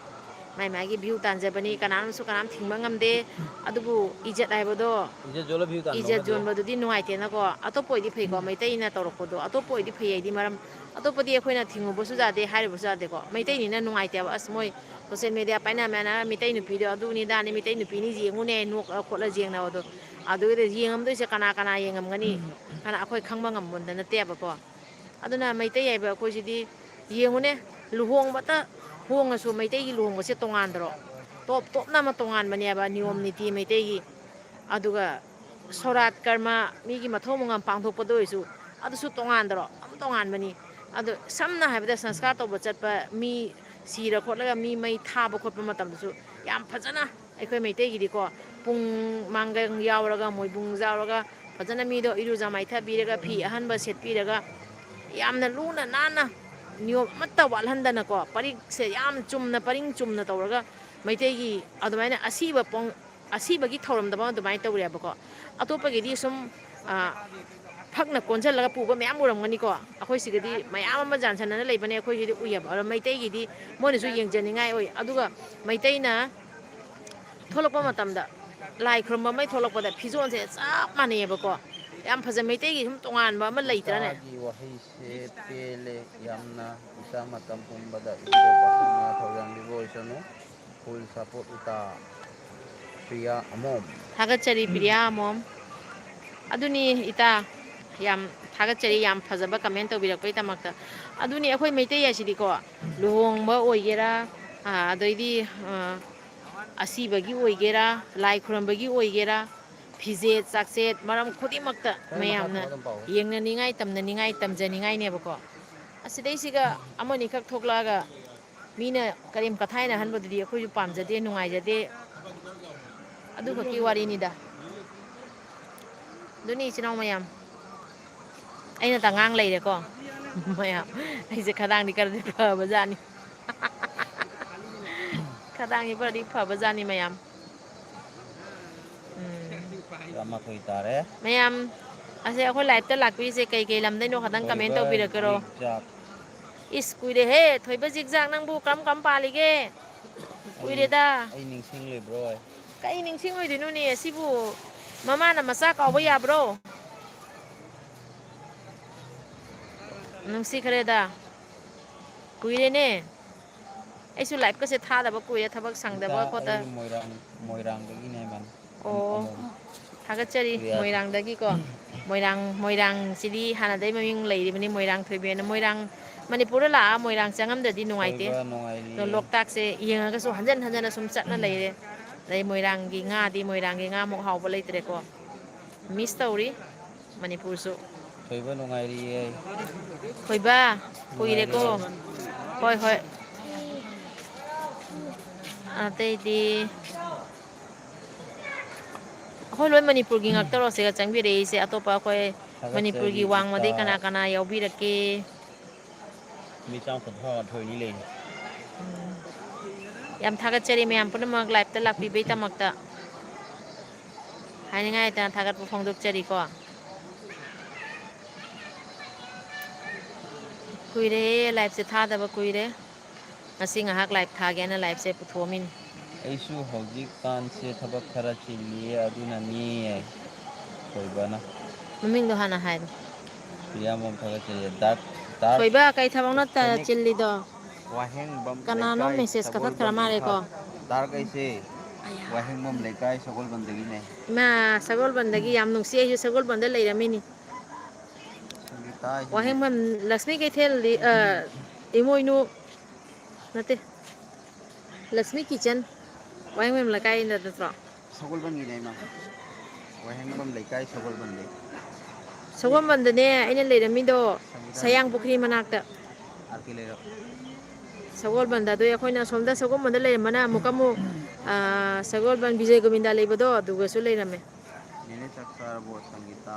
ꯃꯥꯏ ꯃꯥꯒꯤ ꯚ꯭ꯌꯨ ꯇꯥꯟꯖꯕꯅꯤ, ꯀꯅꯥꯅꯁꯨ ꯀꯅꯥꯝ ꯊꯤꯡꯕ ꯉꯝꯗꯦ꯫ ꯑꯗꯨꯕꯨ ꯏꯖꯠ ꯍꯥꯏꯕꯗꯣ, ꯏꯖꯠ ꯌꯣꯜꯂ ꯚ꯭ꯌꯨ ꯇꯥꯟꯕ ꯏꯖꯠ ꯍꯧꯅꯗꯦ꯫ ꯌꯣꯟꯕꯗꯨꯗꯤ ꯅꯨꯡꯉꯥꯏꯇꯦꯅꯀꯣ꯫ ꯑꯇꯣꯞꯄ ꯑꯣꯏꯗꯤ ꯐꯩꯀꯣ, ꯃꯩꯇꯩꯅ ꯇꯧꯔꯛꯄꯗꯣ, ꯑꯇꯣꯞꯄ ꯑꯣꯏꯗꯤ ꯐꯩ ꯍꯥꯏꯗꯤ, ꯃꯔꯝ ꯑꯇꯣꯞꯄꯗꯤ ꯑꯩꯈꯣꯏꯅ ꯊꯤꯡꯉꯨꯕꯁꯨ ꯌꯥꯗꯦ, ꯍꯥꯏꯔꯨꯕꯁꯨ ꯌꯥꯗꯦꯀꯣ꯫ ꯃꯩꯇꯩꯅꯤꯅ ꯅꯨꯡꯉꯥꯏꯇꯦꯕ, "ꯑꯁ, ꯃꯣꯏ ꯁꯣꯁꯦꯜ ꯃꯦꯗꯤꯌꯥ ꯄꯥꯏꯅ ꯃꯌꯥꯝꯅ ꯃꯤꯇꯩ ꯅꯨꯄꯤꯗꯣ ꯑꯗꯨꯅꯤ ꯑꯗꯥꯅꯤ, ꯃꯤꯇꯩ ꯅꯨꯄꯤꯅꯤ ꯌꯦꯡꯉꯨꯅꯦ, ꯅꯣꯛꯑ ꯈꯣꯠꯂ ꯌꯦꯡꯅꯕꯗꯣ"꯫ ꯑꯗꯨꯒꯤꯗ ꯌꯦꯡꯉꯝꯗꯣꯏꯁꯦ ꯀꯅꯥ ꯀꯅꯥ ꯌꯦꯡꯉꯝꯒꯅꯤ? ꯀꯅꯥ, ꯑꯩꯈꯣꯏ ꯈꯪꯕ ꯉꯝꯕ ꯅꯠꯇꯦꯕꯀꯣ꯫ ꯑꯗꯨꯅ ꯃꯩꯇꯩ ꯍꯥꯏꯕ ꯑꯩꯈꯣꯏꯁꯤꯗꯤ ꯌꯦꯡꯉꯨꯅꯦ, ꯂꯨꯍꯣꯡꯕꯇ ꯍꯣꯡꯉꯁꯨ ꯃꯩꯇꯩꯒꯤ ꯂꯨꯍꯣꯡꯕꯁꯦ ꯇꯣꯉꯥꯟꯗ꯭ꯔꯣ? ꯇꯣꯞ ꯇꯣꯞꯅ ꯑꯃ ꯇꯣꯉꯥꯟꯕꯅꯦꯕ, ꯅꯤꯌꯣꯝ ꯅꯤꯇꯤ ꯃꯩꯇꯩꯒꯤ꯫ ꯑꯗꯨꯒ ꯁꯣꯔꯥꯠ ꯀꯔꯃ, ꯃꯤꯒꯤ ꯃꯊꯧ ꯃꯉꯝ ꯄꯥꯡꯊꯣꯛꯄꯗ ꯑꯣꯏꯔꯁꯨ, ꯑꯗꯨꯁꯨ ꯇꯣꯉꯥꯟꯗ꯭ꯔꯣ? ꯑꯗꯨꯝ ꯇꯣꯉꯥꯟꯕꯅꯤ꯫ ꯑꯗꯣ ꯁꯝꯅ ꯍꯥꯏꯔꯕꯗ ꯁꯪꯁꯀꯥꯔ ꯇꯧꯕ ꯆꯠꯄ, ꯃꯤ ꯁꯤꯔ ꯈꯣꯠꯂꯒ ꯃꯤ ꯃꯩ ꯊꯥꯕ ꯈꯣꯠꯄ ꯃꯇꯝꯗꯁꯨ ꯌꯥꯝ ꯐꯖꯅ ꯑꯩꯈꯣꯏ ꯃꯩꯇꯩꯒꯤꯗꯤꯀꯣ, ꯄꯨꯡ ꯃꯥꯡꯒꯪ ꯌꯥꯎꯔꯒ, ꯃꯣꯏꯕꯨꯡ ꯌꯥꯎꯔꯒ, ꯐꯖꯅ ꯃꯤꯗꯣ ꯏꯔꯨꯖ ꯃꯥꯏꯊꯕꯤꯔꯒ, ꯐꯤ ꯑꯍꯟꯕ ꯁꯦꯠꯄꯤꯔꯒ, ꯌꯥꯝꯅ ꯂꯨꯅ ꯅꯥꯟꯅ, ꯅꯤꯌꯣꯝ ꯑꯃꯠꯇ ꯋꯥꯠꯍꯟꯗꯅꯀꯣ, ꯄꯔꯤꯡꯁꯦ ꯌꯥꯝ ꯆꯨꯝꯅ, ꯄꯔꯤꯡ ꯆꯨꯝꯅ ꯇꯧꯔꯒ, ꯃꯩꯇꯩꯒꯤ ꯑꯗꯨꯃꯥꯏꯅ ꯑꯁꯤꯕ ꯄꯣꯡ-, ꯑꯁꯤꯕꯒꯤ ꯊꯧꯔꯝꯗꯐꯥꯎ ꯑꯗꯨꯃꯥꯏꯅ ꯇꯧꯔꯦꯕꯀꯣ꯫ ꯑꯇꯣꯞꯄꯒꯤꯗꯤ ꯁꯨꯝ, ꯑ, ꯐꯛꯅ ꯀꯣꯟꯁꯤꯜꯂꯒ ꯄꯨꯕ ꯃꯌꯥꯝ ꯎꯔꯝꯒꯅꯤꯀꯣ꯫ ꯑꯩꯈꯣꯏ ꯁꯤꯗꯗꯤ ꯃꯌꯥꯝ ꯑꯃ ꯌꯥꯟꯁꯟꯅꯅ ꯂꯩꯕꯅꯦ, ꯑꯩꯈꯣꯏ ꯁꯤꯗꯤ ꯎꯏꯌꯦꯕ꯫ ꯑꯗꯣ ꯃꯩꯇꯩꯒꯤꯗꯤ ꯃꯣꯏꯅꯁꯨ ꯌꯦꯡꯖꯅꯤꯡꯉꯥꯏ ꯑꯣꯏ꯫ ꯑꯗꯨꯒ ꯃꯩꯇꯩꯅ ꯊꯣꯛꯂꯛꯄ ꯃꯇꯝꯗ, ꯂꯥꯏ ꯈꯨꯔꯨꯝꯕ ꯑꯃ ꯊꯣꯛꯂꯛꯄꯗ ꯐꯤꯖꯣꯜꯁꯦ ꯆꯞ ꯃꯥꯟꯅꯩꯌꯦꯕꯀꯣ꯫ ꯌꯥꯝ ꯐꯖ, ꯃꯩꯇꯩꯒꯤ ꯁꯨꯝ ꯇꯣꯉꯥꯟꯕ ꯑꯃ ꯂꯩꯇ꯭ꯔꯅꯦ? ꯏꯇꯥꯒꯤ ꯋꯥꯍꯩꯁꯦ ꯄꯦꯜꯂꯦ ꯌꯥꯝꯅ꯫ ꯏꯇꯥ ꯃꯇꯝ ꯄꯨꯝꯕꯗ ꯏꯕꯨꯙꯧ ꯄꯥꯈꯪꯅ ꯊꯧꯖꯥꯟꯕꯤꯕ ꯑꯣꯏꯁꯅꯨ꯫ Full support ꯏꯇꯥ꯫ ꯄ꯭ꯔꯤꯌꯥ ꯑꯃꯣꯝ꯫ ꯊꯥꯒꯠꯆꯔꯤ ꯄ꯭ꯔꯤꯌꯥ ꯑꯃꯣꯝ꯫ ꯑꯗꯨꯅꯤ ꯏꯇꯥ, ꯌꯥꯝ ꯊꯥꯒꯠꯆꯔꯤ ꯌꯥꯝ ꯐꯖꯕ comment ꯇꯧꯕꯤꯔꯛꯄꯩꯗꯃꯛꯇ꯫ ꯑꯗꯨꯅꯤ ꯑꯩꯈꯣꯏ ꯃꯩꯇꯩ ꯍꯥꯏꯁꯤꯗꯤꯀꯣ, ꯂꯨꯍꯣꯡꯕ ꯑꯣꯏꯒꯦꯔꯥ, ꯑ, ꯑꯗꯩꯗꯤ, ꯑ, ꯑꯁꯤꯕꯒꯤ ꯑꯣꯏꯒꯦꯔꯥ, ꯂꯥꯏ ꯈꯨꯔꯝꯕꯒꯤ ꯑꯣꯏꯒꯦꯔꯥ, ꯐꯤꯖꯦꯠ ꯆꯥꯛꯁꯦꯠ ꯃꯔꯝ ꯈꯨꯗꯤꯡꯃꯛꯇ ꯈꯔ ꯃꯈꯥ ꯃꯌꯥꯝꯅ ꯊꯥꯡꯒꯠꯂ ꯑꯗꯨꯝ ꯄꯥꯎꯍꯦ꯫ ꯌꯦꯡꯅꯅꯤꯡꯉꯥꯏ, ꯇꯝꯅꯅꯤꯡꯉꯥꯏ, ꯇꯝꯖꯅꯤꯡꯉꯥꯏꯅꯦꯕꯀꯣ꯫ ꯑꯁꯤꯗꯩꯁꯤꯒ ꯑꯃꯅꯤꯈꯛ ꯊꯣꯛꯂꯛꯑꯒ ꯃꯤꯅ ꯀꯔꯦꯝ ꯀꯊꯥꯏꯅꯍꯟꯕꯗꯨꯗꯤ ꯑꯩꯈꯣꯏꯁꯨ ꯄꯥꯝꯖꯗꯦ, ꯅꯨꯡꯉꯥꯏꯖꯗꯦ꯫ ꯑꯗꯨꯈꯛꯀꯤ ꯋꯥꯔꯤꯅꯤꯗ꯫ ꯑꯗꯨꯅꯤ ꯏꯆꯤꯟ ꯏꯅꯥꯎ ꯃꯌꯥꯝ, ꯑꯩꯅ ꯇꯉꯥꯡ ꯂꯩꯔꯦꯀꯣ꯫ ꯃꯌꯥꯝ, ꯑꯩꯁꯦ ꯈꯗꯥꯡꯗꯤ ꯈꯔꯗꯤ ꯐꯕ ꯖꯥꯠꯅꯤ꯫ ꯈꯗꯥꯡꯗꯤ ꯈꯔꯗꯤ ꯐꯕ ꯖꯥꯠꯅꯤ ꯃꯌꯥꯝ꯫ ꯎꯝ꯫ ꯇꯔꯥꯃꯥꯊꯣꯏ ꯇꯥꯔꯦ꯫ ꯃꯌꯥꯝ, ꯑꯁꯦ ꯑꯩꯈꯣꯏ live ꯇ ꯂꯥꯛꯄꯤꯔꯤꯁꯦ ꯀꯩ ꯀꯩ ꯂꯝꯗꯩꯅꯣ ꯈꯇꯪ comment ꯊꯣꯏꯕ ꯇꯧꯕꯤꯔꯛꯀꯦꯔꯣ? ꯖꯤꯛ ꯖꯥꯛ꯫ ꯏꯁ, ꯀꯨꯏꯔꯦꯍꯦ꯫ ꯊꯣꯏꯕ ꯖꯤꯛ ꯖꯥꯛ ꯅꯪꯕꯨ ꯀꯔꯝ ꯀꯔꯝ ꯄꯥꯜꯂꯤꯒꯦ? ꯑꯩ, ꯀꯨꯏꯔꯦꯗ꯫ ꯑꯩ ꯅꯤꯡꯁꯤꯡꯂꯤꯕ꯭ꯔꯣ? ꯀꯩ ꯅꯤꯡꯁꯤꯡꯉꯣꯏꯗꯣꯏꯅꯣꯅꯦ? ꯑꯁꯤꯕꯨ ꯃꯃꯥꯅ ꯃꯆꯥ ꯀꯥꯎꯕ ꯌꯥꯕ꯭ꯔꯣ? ꯅꯨꯡꯁꯤꯈ꯭ꯔꯦꯗ꯫ ꯀꯨꯏꯔꯦꯅꯦ꯫ ꯑꯩꯁꯨ live ꯀꯁꯦ ꯊꯥꯗꯕ ꯀꯨꯏꯔꯦ, ꯊꯕꯛ ꯏꯇꯥ, ꯁꯪꯗꯕ ꯈꯣꯠꯇ-, ꯑꯩ ꯃꯣꯏꯔꯥꯡ, ꯃꯣꯏꯔꯥꯡꯗꯒꯤꯅꯦ ꯃꯥꯅꯦ꯫ ꯑꯝ-, ꯑꯣ, ꯑꯃꯣꯝ꯫ ꯊꯥꯒꯠꯆꯔꯤ ꯄ꯭ꯔꯤꯌꯥꯗꯣ꯫ ꯃꯣꯏꯔꯥꯡꯗꯒꯤꯀꯣ꯫ ꯃꯣꯏꯔꯥꯡ, ꯃꯣꯏꯔꯥꯡꯁꯤꯗꯤ ꯍꯥꯟꯅꯗꯩ ꯃꯃꯤꯡ ꯂꯩꯔꯤꯕꯅꯤ, ꯃꯣꯏꯔꯥꯡ ꯊꯣꯏꯕꯤꯅ꯫ ꯃꯣꯏꯔꯥꯡ, ꯃꯅꯤꯄꯨꯔꯗ ꯂꯥꯛꯑ ꯃꯣꯏꯔꯥꯡ ꯆꯪꯉꯝꯗꯗꯤ ꯅꯨꯡꯉꯥꯏꯇꯦ꯫ ꯊꯣꯏꯕ ꯑꯗꯣ ꯅꯨꯡꯉꯥꯏꯔꯤꯌꯦ꯫ ꯂꯣꯛꯇꯥꯛꯁꯦ ꯌꯦꯡꯉꯒꯁꯨ ꯍꯟꯖꯟ ꯍꯟꯖꯟꯅ ꯁꯨꯝ ꯆꯠꯅ ꯂꯩꯔꯦ꯫ ꯑꯗꯩ ꯃꯣꯏꯔꯥꯡꯒꯤ ꯉꯥꯗꯤ, ꯃꯣꯏꯔꯥꯡꯒꯤ ꯉꯥꯃꯨꯛ ꯍꯥꯎꯕ ꯂꯩꯇ꯭ꯔꯦꯀꯣ꯫ Miss ꯇꯧꯔꯤ ꯃꯅꯤꯄꯨꯔꯁꯨ꯫ ꯊꯣꯏꯕ ꯅꯨꯡꯉꯥꯏꯔꯤꯌꯦ꯫ ꯊꯣꯏꯕ, ꯀꯨꯏꯔꯦꯀꯣ꯫ ꯅꯨꯡꯉꯥꯏꯔꯤꯌꯦ꯫ ꯍꯣꯏ, ꯍꯣꯏ꯫ ꯑꯇꯩꯗꯤ ꯑꯩꯈꯣꯏ ꯂꯣꯏ ꯃꯅꯤꯄꯨꯔꯒꯤ ꯉꯥꯛꯇꯔꯣ ꯁꯤꯒ ꯆꯪꯕꯤꯔꯛꯏꯁꯦ? ꯑꯇꯣꯞꯄ ꯑꯩꯈꯣꯏ ꯃꯅꯤꯄꯨꯔꯒꯤ ꯊꯥꯒꯠꯆꯔꯤ ꯏꯇꯥ꯫ ꯋꯥꯡꯃꯗꯩ ꯀꯅꯥ ꯀꯅꯥ ꯌꯥꯎꯕꯤꯔꯛꯀꯦ? ꯃꯤ ꯆꯥꯝ ꯀꯨꯟꯊ꯭ꯔꯥ ꯃꯥꯊꯣꯏꯅꯤ ꯂꯩꯔꯤ꯫ ꯎꯝ꯫ ꯌꯥꯝ ꯊꯥꯒꯠꯆꯔꯤ ꯃꯌꯥꯝ ꯄꯨꯝꯅꯃꯛ live ꯇ ꯂꯥꯛꯄꯤꯕꯩꯗꯃꯛꯇ꯫ ꯍꯥꯏꯅꯤꯡꯉꯥꯏ ꯂꯩꯇꯅ ꯊꯥꯒꯠꯄ ꯐꯣꯡꯗꯣꯛꯆꯔꯤꯀꯣ꯫ ꯀꯨꯏꯔꯦ live ꯁꯦ ꯊꯥꯗꯕ ꯀꯨꯏꯔꯦ꯫ ꯉꯁꯤ ꯉꯥꯏꯍꯥꯛ live ꯊꯥꯒꯦꯅ live ꯁꯦ ꯄꯨꯊꯣꯛꯑꯝꯃꯤꯅꯤ꯫ ꯑꯩꯁꯨ ꯍꯧꯖꯤꯛꯀꯥꯟꯁꯦ ꯊꯕꯛ ꯈꯔ ꯆꯤꯜꯂꯤꯌꯦ, ꯑꯗꯨꯅꯅꯤ꯫ ꯊꯣꯏꯕꯅ꯫ ꯃꯃꯤꯡꯗꯣ ꯍꯥꯟꯅ ꯍꯥꯏꯔꯣ꯫ ꯏꯌꯥꯝꯕ ꯑꯃ ꯊꯥꯒꯠꯆꯔꯤ꯫ ꯗꯥꯔꯛ, ꯗꯥꯔꯛ ꯊꯣꯏꯕ, ꯀꯩ ꯊꯕꯛꯅꯣ ꯇ-, ꯁꯦꯅꯤꯛ ꯆꯤꯜꯂꯤꯗꯣ? ꯋꯥꯍꯦꯡꯕꯝ ꯀꯅꯥꯅꯣ ꯂꯩꯀꯥꯏ ꯃꯦꯁꯦꯖ ꯀꯛꯊꯠꯈ꯭ꯔ ꯁꯒꯣꯜꯕꯟ ꯃꯥꯜꯂꯦꯀꯣ? ꯏꯝꯐꯥꯜ꯫ ꯗꯥꯔꯛ ꯑꯩꯁꯦ ꯑꯌꯥ꯫ ꯋꯥꯍꯦꯡꯕꯝ ꯂꯩꯀꯥꯏ ꯁꯒꯣꯜꯕꯟꯗꯒꯤꯅꯦ꯫ ꯏꯃꯥ, ꯁꯒꯣꯜꯕꯟꯗꯒꯤ ꯌꯥꯝ ꯅꯨꯡꯁꯤ, ꯑꯩꯁꯨ ꯁꯒꯣꯜꯕꯟꯗ ꯂꯩꯔꯝꯃꯤꯅꯤ꯫ ꯁꯪꯒꯤꯇꯥ ꯍꯥꯏꯁꯤꯗꯤ ꯋꯥꯍꯦꯡꯕꯝ ꯂꯛꯁꯃꯤ ꯀꯩꯊꯦꯜꯗꯤ, ꯑ, ꯏꯃꯣꯏꯅꯨ ꯅꯠꯇꯦ, ꯂꯛꯁꯃꯤ ꯀꯤꯠꯆꯟ, ꯋꯥꯍꯦꯡꯕꯝ ꯂꯩꯀꯥꯏꯗ ꯅꯠꯇ꯭ꯔꯣ? ꯁꯒꯣꯜꯕꯟꯒꯤꯅꯦ ꯏꯃꯥ꯫ ꯋꯥꯍꯦꯡꯕꯝ ꯂꯩꯀꯥꯏ ꯁꯒꯣꯜꯕꯟꯗꯩ꯫ ꯁꯒꯣꯜꯕꯟꯗꯅꯦ ꯑꯩꯅ ꯂꯩꯔꯝꯃꯤꯗꯣ, ꯁꯪꯒꯤꯇꯥ ꯁꯌꯥꯡ ꯅꯠꯇꯦ꯫ ꯄꯨꯈ꯭ꯔꯤ ꯃꯅꯥꯛꯇ꯫ ꯑꯥꯔ ꯀꯦ ꯂꯩꯔꯛ꯫ ꯁꯒꯣꯜꯕꯟꯗ, ꯑꯗꯨ ꯑꯩꯈꯣꯏꯅ ꯁꯣꯝꯗ ꯁꯒꯣꯜꯕꯟꯗ ꯂꯩꯔꯝꯕꯅ ꯑꯃꯨꯛꯀ ꯑꯃꯨꯛ, ꯑ, ꯁꯒꯣꯜꯕꯟ ꯕꯤꯖꯌ ꯒꯣꯕꯤꯟꯗ ꯂꯩꯕꯗꯣ, ꯑꯗꯨꯒꯁꯨ ꯂꯩꯔꯝꯃꯦ꯫ ꯅꯦꯅꯦ ꯆꯥꯛ ꯆꯥꯔꯕꯣ ꯁꯪꯒꯤꯇꯥ?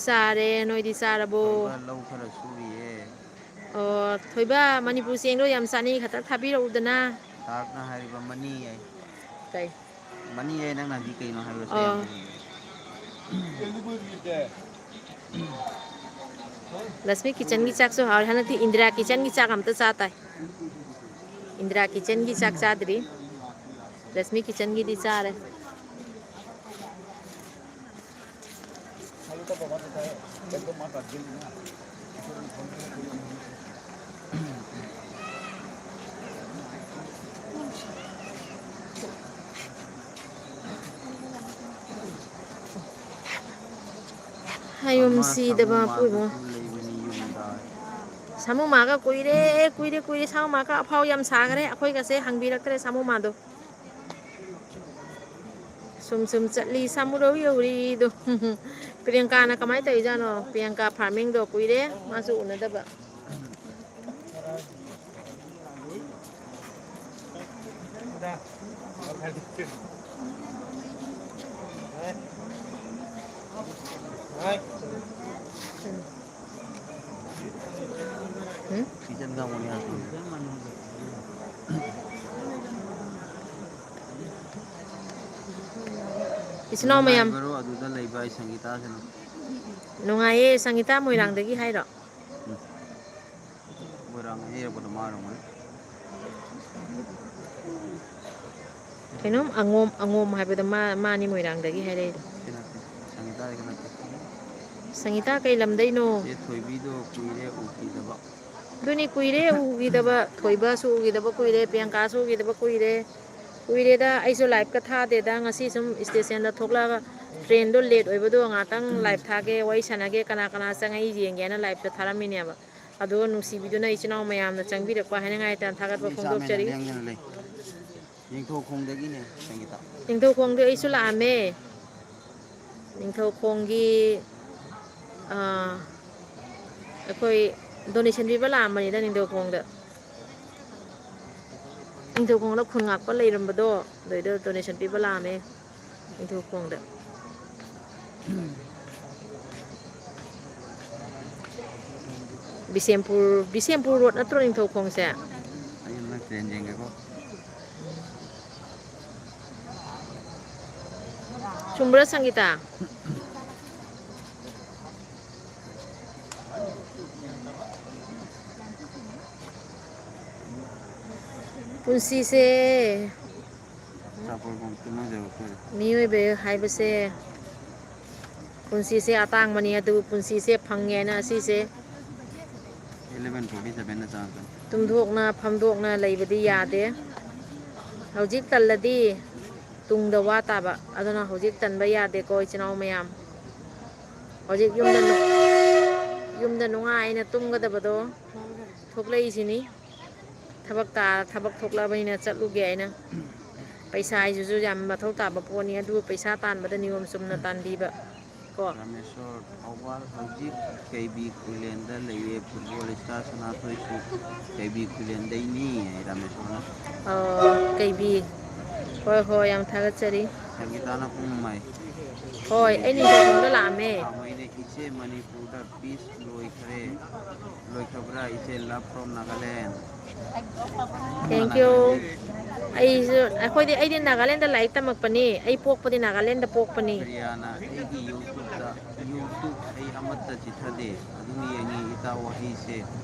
ꯆꯥꯔꯦ, ꯅꯣꯏꯗꯤ ꯆꯥꯔꯕꯣ? ꯊꯣꯏꯕ ꯂꯧ ꯈꯔ ꯁꯨꯔꯤꯌꯦ꯫ ꯑꯣ, ꯊꯣꯏꯕ, ꯃꯅꯤꯄꯨꯔ ꯆꯦꯡꯗꯣ ꯌꯥꯝ ꯆꯥꯅꯤꯡꯉꯤ, ꯈꯇꯪ ꯊꯥꯕꯤꯔꯛꯎꯗꯅ꯫ ꯗꯥꯛꯅ ꯍꯥꯏꯔꯤꯕ ꯃꯅꯤ ꯍꯥꯏ꯫ ꯀꯩ? ꯃꯅꯤ ꯍꯥꯏ, ꯅꯪꯅ ꯍꯧꯖꯤꯛ ꯀꯩꯅꯣ ꯍꯥꯏꯕꯗꯣ ꯑꯣ꯫ ꯁꯌꯥꯝ꯫ ꯂꯛꯁꯃꯤ ꯀꯤꯠꯆꯟꯒꯤ ꯆꯥꯛꯁꯨ ꯍꯥꯎꯔꯦ꯫ ꯍꯟꯗꯛꯇꯤ ꯏꯟꯗꯤꯔꯥ ꯀꯤꯠꯆꯟꯒꯤ ꯆꯥꯛ ꯑꯝꯇ ꯆꯥ ꯇꯥꯏ꯫ ꯏꯟꯗꯤꯔꯥ ꯀꯤꯠꯆꯟꯒꯤ ꯆꯥꯛ ꯆꯥꯗ꯭ꯔꯤ꯫ ꯂꯛꯁꯃꯤ ꯀꯤꯠꯆꯟꯒꯤꯗꯤ ꯆꯥꯔꯦ꯫ ꯍꯥꯏꯌꯨꯝ ꯑꯃ ꯁꯤꯗꯕ ꯁꯥꯃꯨ ꯄꯨꯏꯕꯨꯡ꯫ ꯃꯥꯒꯁꯨ ꯂꯩꯕꯅꯤ ꯌꯨꯝꯗ꯫ ꯁꯥꯃꯨ ꯃꯥꯒ ꯀꯨꯏꯔꯦ, ꯀꯨꯏꯔꯦ, ꯀꯨꯏꯔꯦ꯫ ꯁꯥꯃꯨ ꯃꯥꯒ ꯑꯐꯥꯎ ꯌꯥꯝ ꯁꯥꯈ꯭ꯔꯦ꯫ ꯑꯩꯈꯣꯏꯒꯁꯦ ꯍꯪꯕꯤꯔꯛꯇ꯭ꯔꯦ ꯁꯥꯃꯨ ꯃꯥꯗꯣ꯫ ꯁꯨꯝ ꯁꯨꯝ ꯆꯠꯂꯤ ꯁꯥꯃꯨꯔꯧ ꯌꯧꯔꯤꯗꯣ꯫ ꯄ꯭ꯔꯤꯌꯥꯡꯀꯥꯅ ꯀꯃꯥꯏꯅ ꯇꯧꯔꯤꯖꯥꯠꯅꯣ? ꯄ꯭ꯔꯤꯌꯥꯡꯀꯥ farmingꯗꯣ ꯀꯨꯏꯔꯦ ꯃꯥꯁꯨ ꯎꯅꯗꯕ꯫ ꯎꯝ? ꯀꯤꯆꯟ ꯀꯥꯡꯕꯨꯅꯤ ꯍꯥꯏꯔꯛꯄꯅꯦ꯫ ꯏꯆꯤꯟ ꯏꯅꯥꯎ ꯃꯌꯥꯝ꯫ ꯅꯨꯡꯉꯥꯏꯕꯔꯣ ꯑꯗꯨꯗ ꯂꯩꯕ ꯑꯩ ꯁꯪꯒꯤꯇꯥꯁꯤꯅ? ꯅꯨꯡꯉꯥꯏꯌꯦ꯫ ꯁꯪꯒꯤꯇꯥ ꯃꯣꯏꯔꯥꯡꯗꯒꯤ ꯍꯥꯏꯔꯣ? ꯎꯝ꯫ ꯃꯣꯏꯔꯥꯡ ꯍꯦꯛ ꯌꯧꯔꯛꯄꯗ ꯃꯥ ꯑꯣꯏꯔꯝꯒꯅꯤ꯫ ꯀꯩꯅꯣꯝ ꯑꯉꯣꯝ, ꯑꯉꯣꯝ ꯍꯥꯏꯕꯗꯣ ꯃꯥ, ꯃꯥꯅꯤ ꯃꯣꯏꯔꯥꯡꯗꯒꯤ ꯍꯥꯏꯔꯛꯏꯗꯣ꯫ ꯁꯤ ꯅꯠꯇꯦ, ꯁꯪꯒꯤꯇꯥꯗꯤ ꯅꯠꯇꯦ꯫ ꯁꯪꯒꯤꯇꯥ ꯀꯩ ꯂꯝꯗꯩꯅꯣ? ꯆꯦ ꯊꯣꯏꯕꯤꯗꯣ ꯀꯨꯏꯔꯦ ꯎꯈꯤꯗꯕ꯫ ꯑꯗꯨꯅꯤ, ꯀꯨꯏꯔꯦ ꯎꯈꯤꯗꯕ, ꯊꯣꯏꯕꯁꯨ ꯎꯈꯤꯗꯕ ꯀꯨꯏꯔꯦ, ꯄ꯭ꯔꯤꯌꯥꯡꯀꯥꯁꯨ ꯎꯈꯤꯗꯕ ꯀꯨꯏꯔꯦ꯫ ꯀꯨꯏꯔꯦꯗ, ꯑꯩꯁꯨ live ꯀ ꯊꯥꯗꯦꯗ, ꯉꯁꯤ ꯁꯨꯝ stationꯗ ꯊꯣꯛꯂꯛꯑꯒ trainꯗꯣ late ꯑꯣꯏꯕꯗꯣ ꯉꯥꯛꯇꯪ live ꯊꯥꯒꯦ, ꯋꯥꯔꯤ ꯁꯥꯟꯅꯒꯦ, ꯀꯅꯥ ꯀꯅꯥ ꯆꯪꯉꯛꯏ ꯌꯦꯡꯒꯦꯅ live ꯇ ꯊꯥꯔꯝꯃꯤꯅꯦꯕ꯫ ꯑꯗꯨꯒ ꯅꯨꯡꯁꯤꯕꯤꯗꯨꯅ ꯏꯆꯤꯟ ꯏꯅꯥꯎ ꯃꯌꯥꯝꯅ ꯆꯪꯕꯤꯔꯛꯄ ꯍꯥꯏꯅꯤꯡꯉꯥꯏ ꯊꯥꯒꯠꯄ ꯃꯤ ꯆꯥꯝꯃꯩꯅ ꯐꯣꯡꯗꯣꯛꯆꯔꯤ꯫ ꯂꯦꯡꯗꯅ ꯂꯩ꯫ ꯅꯤꯡꯊꯧꯈꯣꯡꯗꯒꯤꯅꯦ ꯁꯪꯒꯤꯇꯥ꯫ ꯅꯤꯡꯊꯧꯈꯣꯡꯗ ꯑꯩꯁꯨ ꯂꯥꯛꯑꯝꯃꯦ꯫ ꯅꯤꯡꯊꯧꯈꯣꯡꯒꯤ, ꯑꯥ, ꯑꯩꯈꯣꯏ donation ꯄꯤꯕ ꯂꯥꯛꯑꯝꯕꯅꯤꯗ ꯅꯤꯡꯊꯧꯈꯣꯡꯗ꯫ ꯅꯤꯡꯊꯧꯈꯣꯡꯗ ꯈꯨꯟ ꯉꯥꯛꯄ ꯂꯩꯔꯝꯕꯗꯣ, ꯑꯗꯨꯏꯗꯣ donation ꯄꯤꯕ ꯂꯥꯛꯑꯝꯃꯦ ꯅꯤꯡꯊꯧꯈꯣꯡꯗ꯫ ꯕꯤꯁꯦꯝꯄꯨꯔ, ꯕꯤꯁꯦꯝꯄꯨꯔ road ꯅꯠꯇ꯭ꯔꯣ ꯅꯤꯡꯊꯧꯈꯣꯡꯁꯦ? ꯑꯩ ꯑꯝꯇ train ꯌꯦꯡꯒꯦꯀꯣ꯫ ꯆꯨꯝꯕ꯭ꯔꯥ ꯁꯪꯒꯤꯇꯥ? ꯄꯨꯟꯁꯤꯁꯦ, ꯆꯥꯄꯣꯠ ꯀꯣꯝ ꯇꯨꯝꯅꯖꯔꯛꯇꯣꯔꯦ꯫ ꯃꯤꯑꯣꯏꯕ ꯍꯥꯏꯕꯁꯦ ꯄꯨꯟꯁꯤꯁꯦ ꯑꯇꯥꯡꯕꯅꯤ, ꯑꯗꯨꯕꯨ ꯄꯨꯟꯁꯤꯁꯦ ꯐꯪꯉꯦꯅ ꯑꯁꯤꯁꯦ eleven forty seven ꯗ ꯆꯪꯉꯛꯀꯅꯤ꯫ ꯇꯨꯝꯊꯣꯛꯅ ꯐꯝꯗꯣꯛꯅ ꯂꯩꯕꯗꯤ ꯌꯥꯗꯦ꯫ ꯍꯧꯖꯤꯛ ꯇꯜꯂꯗꯤ ꯇꯨꯡꯗ ꯋꯥ ꯇꯥꯕ꯫ ꯑꯗꯨꯅ ꯍꯧꯖꯤꯛ ꯇꯟꯕ ꯌꯥꯗꯦꯀꯣ, ꯏꯆꯤꯟ ꯏꯅꯥꯎ ꯃꯌꯥꯝ꯫ ꯍꯧꯖꯤꯛ ꯌꯨꯝꯗ, ꯌꯨꯝꯗ ꯅꯨꯡꯉꯥꯏꯅ ꯇꯨꯝꯒꯗꯕꯗꯣ ꯊꯣꯛꯂꯛꯏꯁꯤꯅꯤ꯫ ꯊꯕꯛ ꯇꯥ-, ꯊꯕꯛ ꯊꯣꯛꯂꯛꯑꯕꯅꯤꯅ ꯆꯠꯂꯨꯒꯦ ꯍꯥꯏꯅ꯫ ꯄꯩꯁꯥ ꯍꯥꯏꯁꯤꯁꯨ ꯌꯥꯝ ꯃꯊꯧ ꯇꯥꯕ ꯄꯣꯠꯅꯤ, ꯑꯗꯨꯕꯨ ꯄꯩꯁꯥ ꯇꯥꯟꯕꯗ ꯅꯤꯌꯣꯝ ꯆꯨꯝꯅ ꯇꯥꯟꯕꯤꯕ ꯀꯣ꯫ ꯔꯥꯃꯦꯁꯣꯔ ꯄꯋꯥꯔ ꯍꯧꯖꯤꯛ ꯀꯩꯕꯤ ꯈꯨꯂꯦꯟꯗ ꯂꯩꯌꯦ꯫ ꯐꯨꯠꯕꯣꯜ ꯁ꯭ꯇꯥꯔ ꯁꯅꯥꯊꯣꯏꯁꯨ ꯀꯩꯕꯤ ꯈꯨꯂꯦꯟꯗꯩꯅꯤ ꯍꯥꯏ ꯔꯥꯃꯦꯁꯣꯔꯅ꯫ ꯑꯣ, ꯀꯩꯕꯤ꯫ ꯍꯣꯏ, ꯍꯣꯏ, ꯌꯥꯝ ꯊꯥꯒꯠꯆꯔꯤ꯫ ꯁꯪꯒꯤꯇꯥꯅ ꯄꯨꯡꯃꯥꯏ꯫ ꯍꯣꯏ, ꯑꯩ ꯅꯤꯡꯊꯧꯈꯣꯡꯗ ꯂꯥꯛꯑꯝꯃꯦ꯫ ꯊꯥꯃꯩꯅ ꯏꯆꯦ ꯃꯅꯤꯄꯨꯔꯗ peace ꯂꯣꯏꯈ꯭ꯔꯦ꯫ ꯂꯣꯏꯈ꯭ꯔꯕ꯭ꯔꯥ ꯏꯆꯦ? Love from Nagaland꯫ Thank you꯫ ꯑꯩꯁꯨ, ꯑꯩꯈꯣꯏꯗꯤ, ꯑꯩꯗꯤ ꯅꯥꯒꯥꯂꯦꯟꯗ ꯂꯥꯏꯔꯤꯛ ꯇꯝꯃꯛꯄꯅꯤ꯫ ꯑꯩ ꯄꯣꯛꯄꯗꯤ ꯅꯥꯒꯥꯂꯦꯟꯗ ꯄꯣꯛꯄꯅꯤ꯫ ꯄ꯭ꯔꯤꯌꯥꯅ ꯑꯩꯒꯤ YouTube-ꯇ, YouTube ꯑꯩ ꯑꯃꯠꯇ ꯆꯤꯊꯗꯦ꯫ ꯑꯗꯨꯝ ꯌꯦꯡꯉꯤ ꯏꯇꯥ ꯋꯥꯍꯩꯁꯦ꯫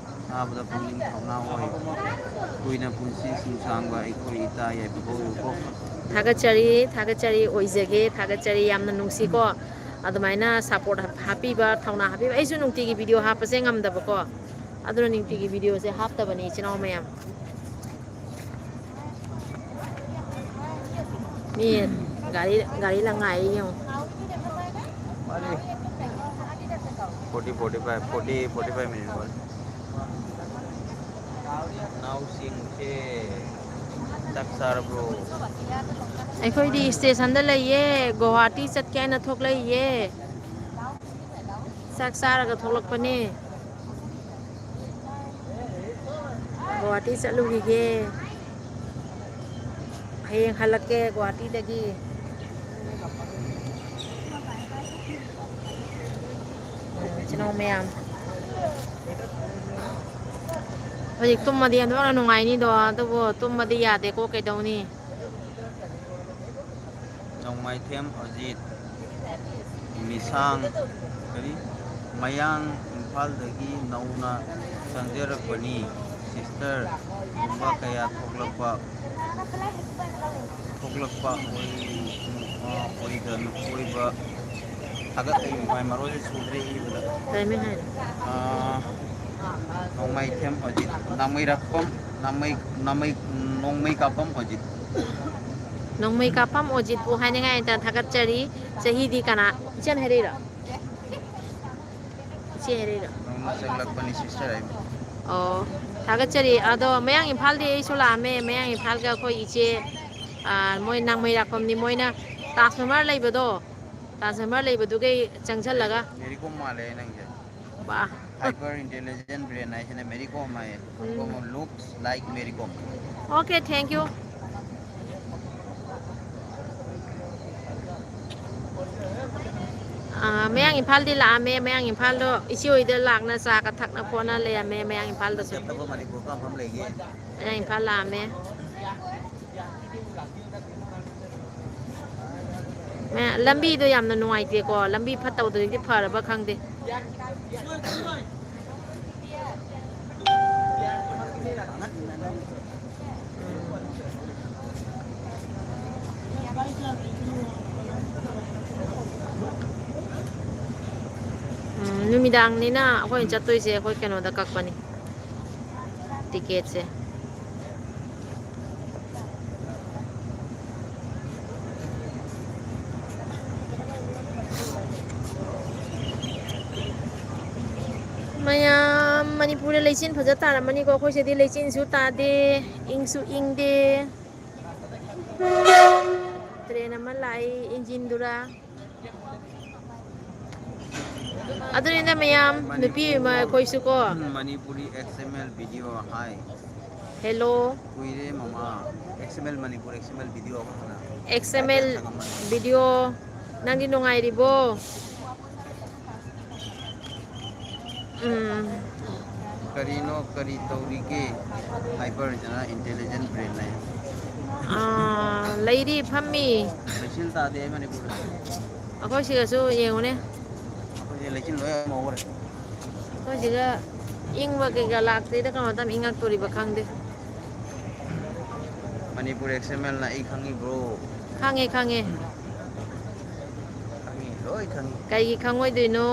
ꯇꯥꯕꯗ ꯄꯨꯛꯅꯤꯡ ꯊꯧꯅꯥ ꯑꯣꯏ꯫ ꯀꯨꯏꯅ ꯄꯨꯟꯁꯤ ꯅꯨꯡꯁꯥꯡꯕ ꯑꯩꯈꯣꯏ ꯏꯇꯥ ꯌꯥꯏꯐꯕ ꯑꯣꯏꯌꯨꯀꯣ꯫ ꯊꯥꯒꯠꯆꯔꯤ, ꯊꯥꯒꯠꯆꯔꯤ, ꯑꯣꯏꯖꯒꯦ, ꯊꯥꯒꯠꯆꯔꯤ꯫ ꯌꯥꯝꯅ ꯅꯨꯡꯁꯤꯀꯣ꯫ ꯑꯗꯨꯃꯥꯏꯅ ꯁꯞꯄꯣꯔꯠ ꯍꯥꯞꯄꯤꯕ, ꯊꯧꯅꯥ ꯍꯥꯞꯄꯤꯕ꯫ ꯑꯩꯁꯨ ꯅꯨꯡꯇꯤꯒꯤ ꯚꯤꯗꯤꯑꯣ ꯍꯥꯞꯄꯁꯦ ꯉꯝꯗꯕꯀꯣ, ꯑꯗꯨꯅ ꯅꯨꯡꯇꯤꯒꯤ ꯚꯤꯗꯤꯑꯣꯁꯦ ꯍꯥꯞꯇꯕꯅꯤ, ꯏꯆꯤꯟ ꯏꯅꯥꯎ ꯃꯌꯥꯝ꯫ ꯃꯤ ꯒꯥꯔꯤ, ꯒꯥꯔꯤ ꯂꯪ ꯉꯥꯏꯔꯤ ꯌꯦꯡꯉꯣ꯫ ꯋꯥꯠꯂꯤ꯫ Forty, forty five, forty, forty five minute ꯋꯥꯠꯂꯤ꯫ ꯅꯥꯎꯁꯤꯡꯁꯦ ꯆꯥꯛ ꯆꯥꯔꯕ꯭ꯔꯣ? ꯑꯩꯈꯣꯏꯗꯤ ꯁ꯭ꯇꯦꯁꯟꯗ ꯂꯩꯌꯦ, ꯒꯨꯋꯥꯍꯥꯇꯤ ꯆꯠꯀꯦ ꯍꯥꯏꯅ ꯊꯣꯛꯂꯛꯏꯌꯦ꯫ ꯆꯥꯛ ꯆꯥꯔꯒ ꯊꯣꯛꯂꯛꯄꯅꯦ꯫ ꯒꯨꯋꯥꯍꯥꯇꯤ ꯆꯠꯂꯨꯈꯤꯒꯦ꯫ ꯍꯌꯦꯡ ꯍꯜꯂꯛꯀꯦ ꯒꯨꯋꯥꯍꯥꯇꯤꯗꯒꯤ꯫ ꯏꯆꯤꯟ ꯏꯅꯥꯎ ꯃꯌꯥꯝ꯫ ꯍꯧꯖꯤꯛ ꯇꯨꯝꯃꯗꯤ ꯑꯗꯨꯅ ꯅꯨꯡꯉꯥꯏꯅꯤꯗꯣ, ꯑꯗꯨꯕꯨ ꯇꯨꯝꯃꯗꯤ ꯌꯥꯗꯦꯀꯣ, ꯀꯩꯗꯧꯅꯤ? ꯅꯣꯡꯃꯥꯏꯊꯦꯝ ꯑꯖꯤꯠ, ꯃꯤꯁꯥꯡ, ꯀꯔꯤ? ꯃꯌꯥꯡ, ꯏꯝꯐꯥꯜꯗꯒꯤ ꯅꯧꯅ ꯆꯪꯖꯔꯛꯄꯅꯤ꯫ ꯁꯤꯁꯇꯔ, ꯒꯨꯝꯕ ꯀꯌꯥ ꯊꯣꯛꯂꯛꯄ, ꯊꯣꯛꯂꯛꯄ ꯑꯣꯏ-, ꯑꯣꯏꯗꯅ, ꯑꯣꯏꯕ ꯊꯥꯒꯠꯂꯛꯏ꯫ ꯃꯥꯏ ꯃꯔꯣꯟꯁꯦ ꯁꯨꯗ꯭ꯔꯦ ꯏꯕꯗ꯫ ꯀꯩꯃꯩ ꯍꯥꯏꯅꯣ? ꯑꯥ, ꯅꯣꯡꯃꯩꯊꯦꯝ ꯑꯣꯖꯤꯠ, ꯅꯥꯃꯩꯔꯥꯛꯄꯝ, ꯅꯥꯃꯩ, ꯅꯥꯃꯩ, ꯅꯣꯡꯃꯩ ꯀꯥꯞꯄꯝ ꯑꯣꯖꯤꯠ꯫ ꯅꯣꯡꯃꯩ ꯀꯥꯞꯄꯝ ꯑꯣꯖꯤꯠꯄꯨ ꯍꯥꯏꯅꯤꯡꯉꯥꯏ ꯂꯩꯇꯅ ꯊꯥꯒꯠꯆꯔꯤ꯫ ꯆꯍꯤꯗꯤ ꯀꯅꯥ? ꯏꯆꯟ ꯍꯥꯏꯔꯛꯏꯔꯣ? ꯏꯆꯦ ꯍꯥꯏꯔꯛꯏꯔꯣ? ꯅꯧꯅ ꯆꯪꯂꯛꯄꯅꯤ ꯁꯤꯁꯇꯔ ꯍꯥꯏꯕ꯫ ꯑꯣ, ꯊꯥꯒꯠꯆꯔꯤ꯫ ꯑꯗꯣ ꯃꯌꯥꯡ ꯏꯝꯐꯥꯜꯗꯤ ꯑꯩꯁꯨ ꯂꯥꯛꯑꯝꯃꯦ꯫ ꯃꯌꯥꯡ ꯏꯝꯐꯥꯜꯒ ꯑꯩꯈꯣꯏ ꯏꯆꯦ, ꯑꯥ, ꯃꯣꯏ ꯅꯥꯃꯩꯔꯥꯛꯄꯝꯅꯤ꯫ ꯃꯣꯏꯅ ꯇꯥꯖ ꯃꯍꯜ ꯂꯩꯕꯗꯣ, ꯇꯥꯖ ꯃꯍꯜ ꯂꯩꯕꯗꯨꯒꯩ ꯆꯪꯁꯜꯂꯒ꯫ ꯃꯦꯔꯤ ꯀꯣꯝ ꯃꯥꯜꯂꯦ ꯅꯪꯁꯦ꯫ ꯕꯥ꯫ Hyper intelligent brain ꯍꯥꯏꯁꯤꯅ ꯃꯦꯔꯤ ꯀꯣꯝ ꯍꯥꯏꯌꯦ꯫ ꯎꯝ꯫ Looks like Mary Kom. Okay, thank you꯫ ꯑꯥ, ꯃꯌꯥꯡ ꯏꯝꯐꯥꯜꯗꯤ ꯂꯥꯛꯑꯝꯃꯦ꯫ ꯃꯌꯥꯡ ꯏꯝꯐꯥꯜꯗꯣ ꯏꯆꯦ ꯍꯣꯏꯗ ꯂꯥꯛꯅ ꯆꯥꯒ ꯊꯛꯅ ꯈꯣꯠꯅ ꯂꯩꯔꯝꯃꯦ ꯃꯌꯥꯡ ꯏꯝꯐꯥꯜꯗꯁꯨ꯫ ꯆꯠꯇꯕ ꯃꯅꯤꯄꯨꯔ ꯀꯔꯝ ꯀꯔꯝ ꯂꯩꯒꯦ? ꯃꯌꯥꯡ ꯏꯝꯐꯥꯜ ꯂꯥꯛꯑꯝꯃꯦ꯫ ꯃꯌꯥ-, ꯂꯝꯕꯤꯗꯣ ꯌꯥꯝꯅ ꯅꯨꯡꯉꯥꯏꯇꯦꯀꯣ꯫ ꯂꯝꯕꯤ ꯐꯠꯇꯕꯗꯨꯗꯤ ꯐꯔꯕ ꯈꯪꯗꯦ꯫ ꯅꯨꯃꯤꯗꯥꯡꯅꯤꯅ ꯑꯩꯈꯣꯏꯅ ꯆꯠꯇꯣꯏꯁꯦ ꯑꯩꯈꯣꯏ ꯀꯩꯅꯣꯗ ꯀꯛꯄꯅꯤ ꯇꯤꯀꯦꯠꯁꯦ꯫ ꯃꯌꯥꯝ ꯃꯅꯤꯄꯨꯔꯗ ꯂꯩꯆꯤꯟ ꯐꯖ ꯇꯥꯔꯝꯃꯅꯤꯀꯣ꯫ ꯑꯩꯈꯣꯏ ꯁꯤꯗꯤ ꯂꯩꯆꯤꯟꯁꯨ ꯇꯥꯗꯦ, ꯏꯪꯁꯨ ꯏꯪꯗꯦ꯫ ꯇ꯭ꯔꯦꯟ ꯑꯃ ꯂꯥꯛꯏ, ꯏꯟꯖꯤꯟꯗꯨꯔꯥ꯫ ꯑꯗꯨꯅꯤꯗ ꯃꯌꯥꯝ, ꯅꯨꯄꯤ ꯑꯃ ꯑꯩꯈꯣꯏꯁꯨ ꯀꯣ꯫ Manipuri X M L video hi꯫ Hello꯫ ꯀꯨꯏꯔꯦ ꯃꯃꯥ꯫ X M L Manipur X M L video ꯑꯃ ꯍꯥꯟꯅ ꯑꯦꯛꯁ ꯑꯦꯝ ꯑꯦꯜ ꯊꯥꯒꯠꯂꯝꯕꯅꯤ꯫ Video꯫ ꯅꯪꯗꯤ ꯅꯨꯡꯉꯥꯏꯔꯤꯕꯣ? ꯎꯝ꯫ ꯀꯔꯤꯅꯣ, ꯀꯔꯤ ꯇꯧꯔꯤꯒꯦ? Hyper ꯖꯅ intelligent brain ꯂꯩ꯫ ꯑꯥ, ꯂꯩꯔꯤ, ꯐꯝꯃꯤ꯫ ꯂꯩꯆꯤꯜ ꯇꯥꯗꯦ ꯃꯅꯤꯄꯨꯔꯗ꯫ ꯑꯩꯈꯣꯏ ꯁꯤꯗꯁꯨ ꯌꯦꯡꯉꯨꯅꯦ꯫ ꯑꯩꯈꯣꯏꯁꯦ ꯂꯩꯆꯤꯜ ꯂꯣꯏ ꯍꯧꯈ꯭ꯔꯦ꯫ ꯑꯩꯈꯣꯏ ꯁꯤꯗ ꯏꯪꯕ ꯀꯩꯀꯥ ꯂꯥꯛꯇ꯭ꯔꯤꯗ, ꯀꯔꯝꯕ ꯃꯇꯝ ꯏꯪꯉꯛꯇꯣꯔꯤꯕ ꯈꯪꯗꯦ꯫ ꯃꯅꯤꯄꯨꯔ X M L ꯅ ꯑꯩ ꯈꯪꯉꯤꯕ꯭ꯔꯣ? ꯈꯪꯉꯦ, ꯈꯪꯉꯦ꯫ ꯈꯪꯉꯤ, ꯂꯣꯏ ꯈꯪꯉꯤ꯫ ꯀꯩꯒꯤ ꯈꯪꯉꯣꯏꯗꯣꯏꯅꯣ?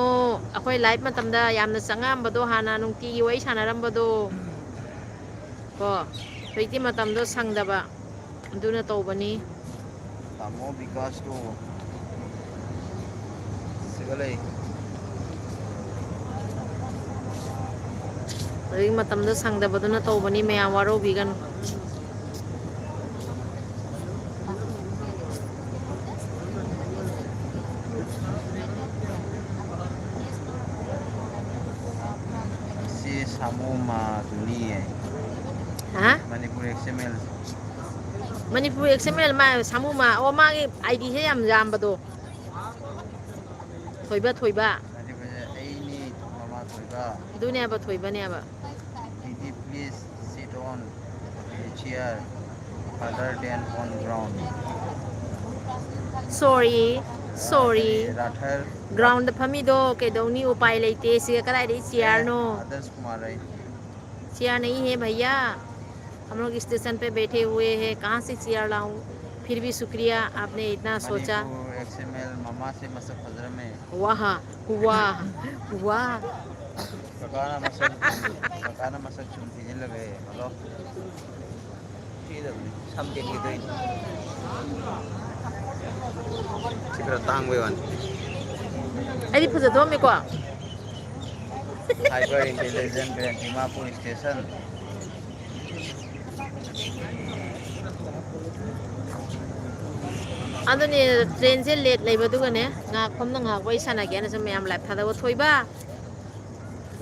ꯑꯩꯈꯣꯏ live ꯃꯇꯝꯗ ꯌꯥꯝꯅ ꯆꯪꯉꯛꯑꯝꯕꯗꯣ, ꯍꯥꯟꯅ ꯅꯨꯡꯇꯤꯒꯤ ꯋꯥꯔꯤ ꯁꯥꯟꯅꯔꯝꯕꯗꯣ꯫ ꯀꯣ, ꯍꯧꯖꯤꯛꯇꯤ ꯃꯇꯝꯗꯣ ꯁꯪꯗꯕ, ꯑꯗꯨꯅ ꯇꯧꯕꯅꯤ꯫ ꯇꯥꯃꯣ ꯕꯤꯀꯥꯁꯇꯣ ꯁꯤꯗ ꯂꯩ꯫ ꯍꯧꯖꯤꯛ ꯃꯇꯝꯗꯣ ꯁꯪꯗꯕꯗꯨꯅ ꯇꯧꯕꯅꯤ, ꯃꯌꯥꯝ ꯋꯥꯔꯧꯕꯤꯒꯅꯨ꯫ ꯁꯤ ꯁꯥꯃꯨ ꯃꯥꯗꯨꯅꯤꯌꯦ꯫ ꯍꯥ? Manipur X M L꯫ Manipur X M L ꯃꯥ ꯁꯥꯃꯨ ꯃꯥ-, ꯑꯣ, ꯃꯥꯒꯤ ID ꯁꯦ ꯌꯥꯝ ꯌꯥꯝꯕꯗꯣ꯫ ꯊꯣꯏꯕ, ꯊꯣꯏꯕ꯫ ꯅꯠꯇꯦ, ꯐꯖ-, ꯑꯩꯅꯤ ꯃꯃꯥ ꯊꯣꯏꯕ꯫ ꯑꯗꯨꯅꯦꯕ, ꯊꯣꯏꯕꯅꯦꯕ꯫ Didi, please sit on the chair other than on ground. Sorry, sorry. ꯀꯔꯤ, ꯔꯥꯊꯔ? Ground ꯗ ꯐꯝꯃꯤꯗꯣ ꯀꯩꯗꯧꯅꯤ, ꯎꯄꯥꯏ ꯂꯩꯇꯦ꯫ ꯁꯤꯒ ꯀꯗꯥꯏꯗꯒꯤ chair ꯅꯣ? ꯑꯦ, ꯑꯥꯗꯔꯁ ꯀꯨꯃꯥꯔ ꯑꯩ꯫ Chair नहीं है भैया, हम लोग station पे बैठे हुए हैं, कहाँ से chair लाऊं? फिर भी शुक्रिया, आपने इतना सोचा। ꯃꯅꯤꯄꯨꯔ ꯑꯦꯛꯁ ꯑꯦꯝ ꯑꯦꯜ ꯃꯃꯥꯁꯦ ꯃꯁꯛ ꯐꯖꯔꯝꯃꯦ꯫ ꯋꯥꯍ, ꯋꯥ, ꯋꯥ꯫ ꯀꯀꯥꯅ ꯃꯁꯛ, ꯀꯀꯥꯅ ꯃꯁꯛ ꯁꯨꯝ ꯊꯤꯖꯤꯜꯂꯒꯦ꯫ ꯍꯜꯂꯣ꯫ ꯊꯤꯗꯕꯅꯤ꯫ ꯁꯝ ꯀꯦꯟꯒꯦ ꯇꯧꯔꯤꯅꯤ꯫ ꯁꯤ ꯈꯔ ꯇꯥꯡꯕꯩ ꯋꯥꯅꯤ꯫ ꯑꯩꯗꯤ ꯐꯖꯊꯣꯛꯑꯝꯃꯦꯀꯣ꯫ Hyper intelligent brain Dimapur station. ꯑꯗꯨꯅꯦ, ꯇ꯭ꯔꯦꯟꯁꯦ ꯂꯦꯠ ꯂꯩꯕꯗꯨꯒꯅꯦ, ꯉꯥꯏꯍꯥꯛ ꯐꯝꯅ ꯉꯥꯏꯍꯥꯛ ꯋꯥꯔꯤ ꯁꯥꯟꯅꯒꯦꯅ ꯁꯨꯝ ꯃꯌꯥꯝ ꯂꯥꯏꯞ ꯊꯥꯗꯕ꯫ ꯊꯣꯏꯕ,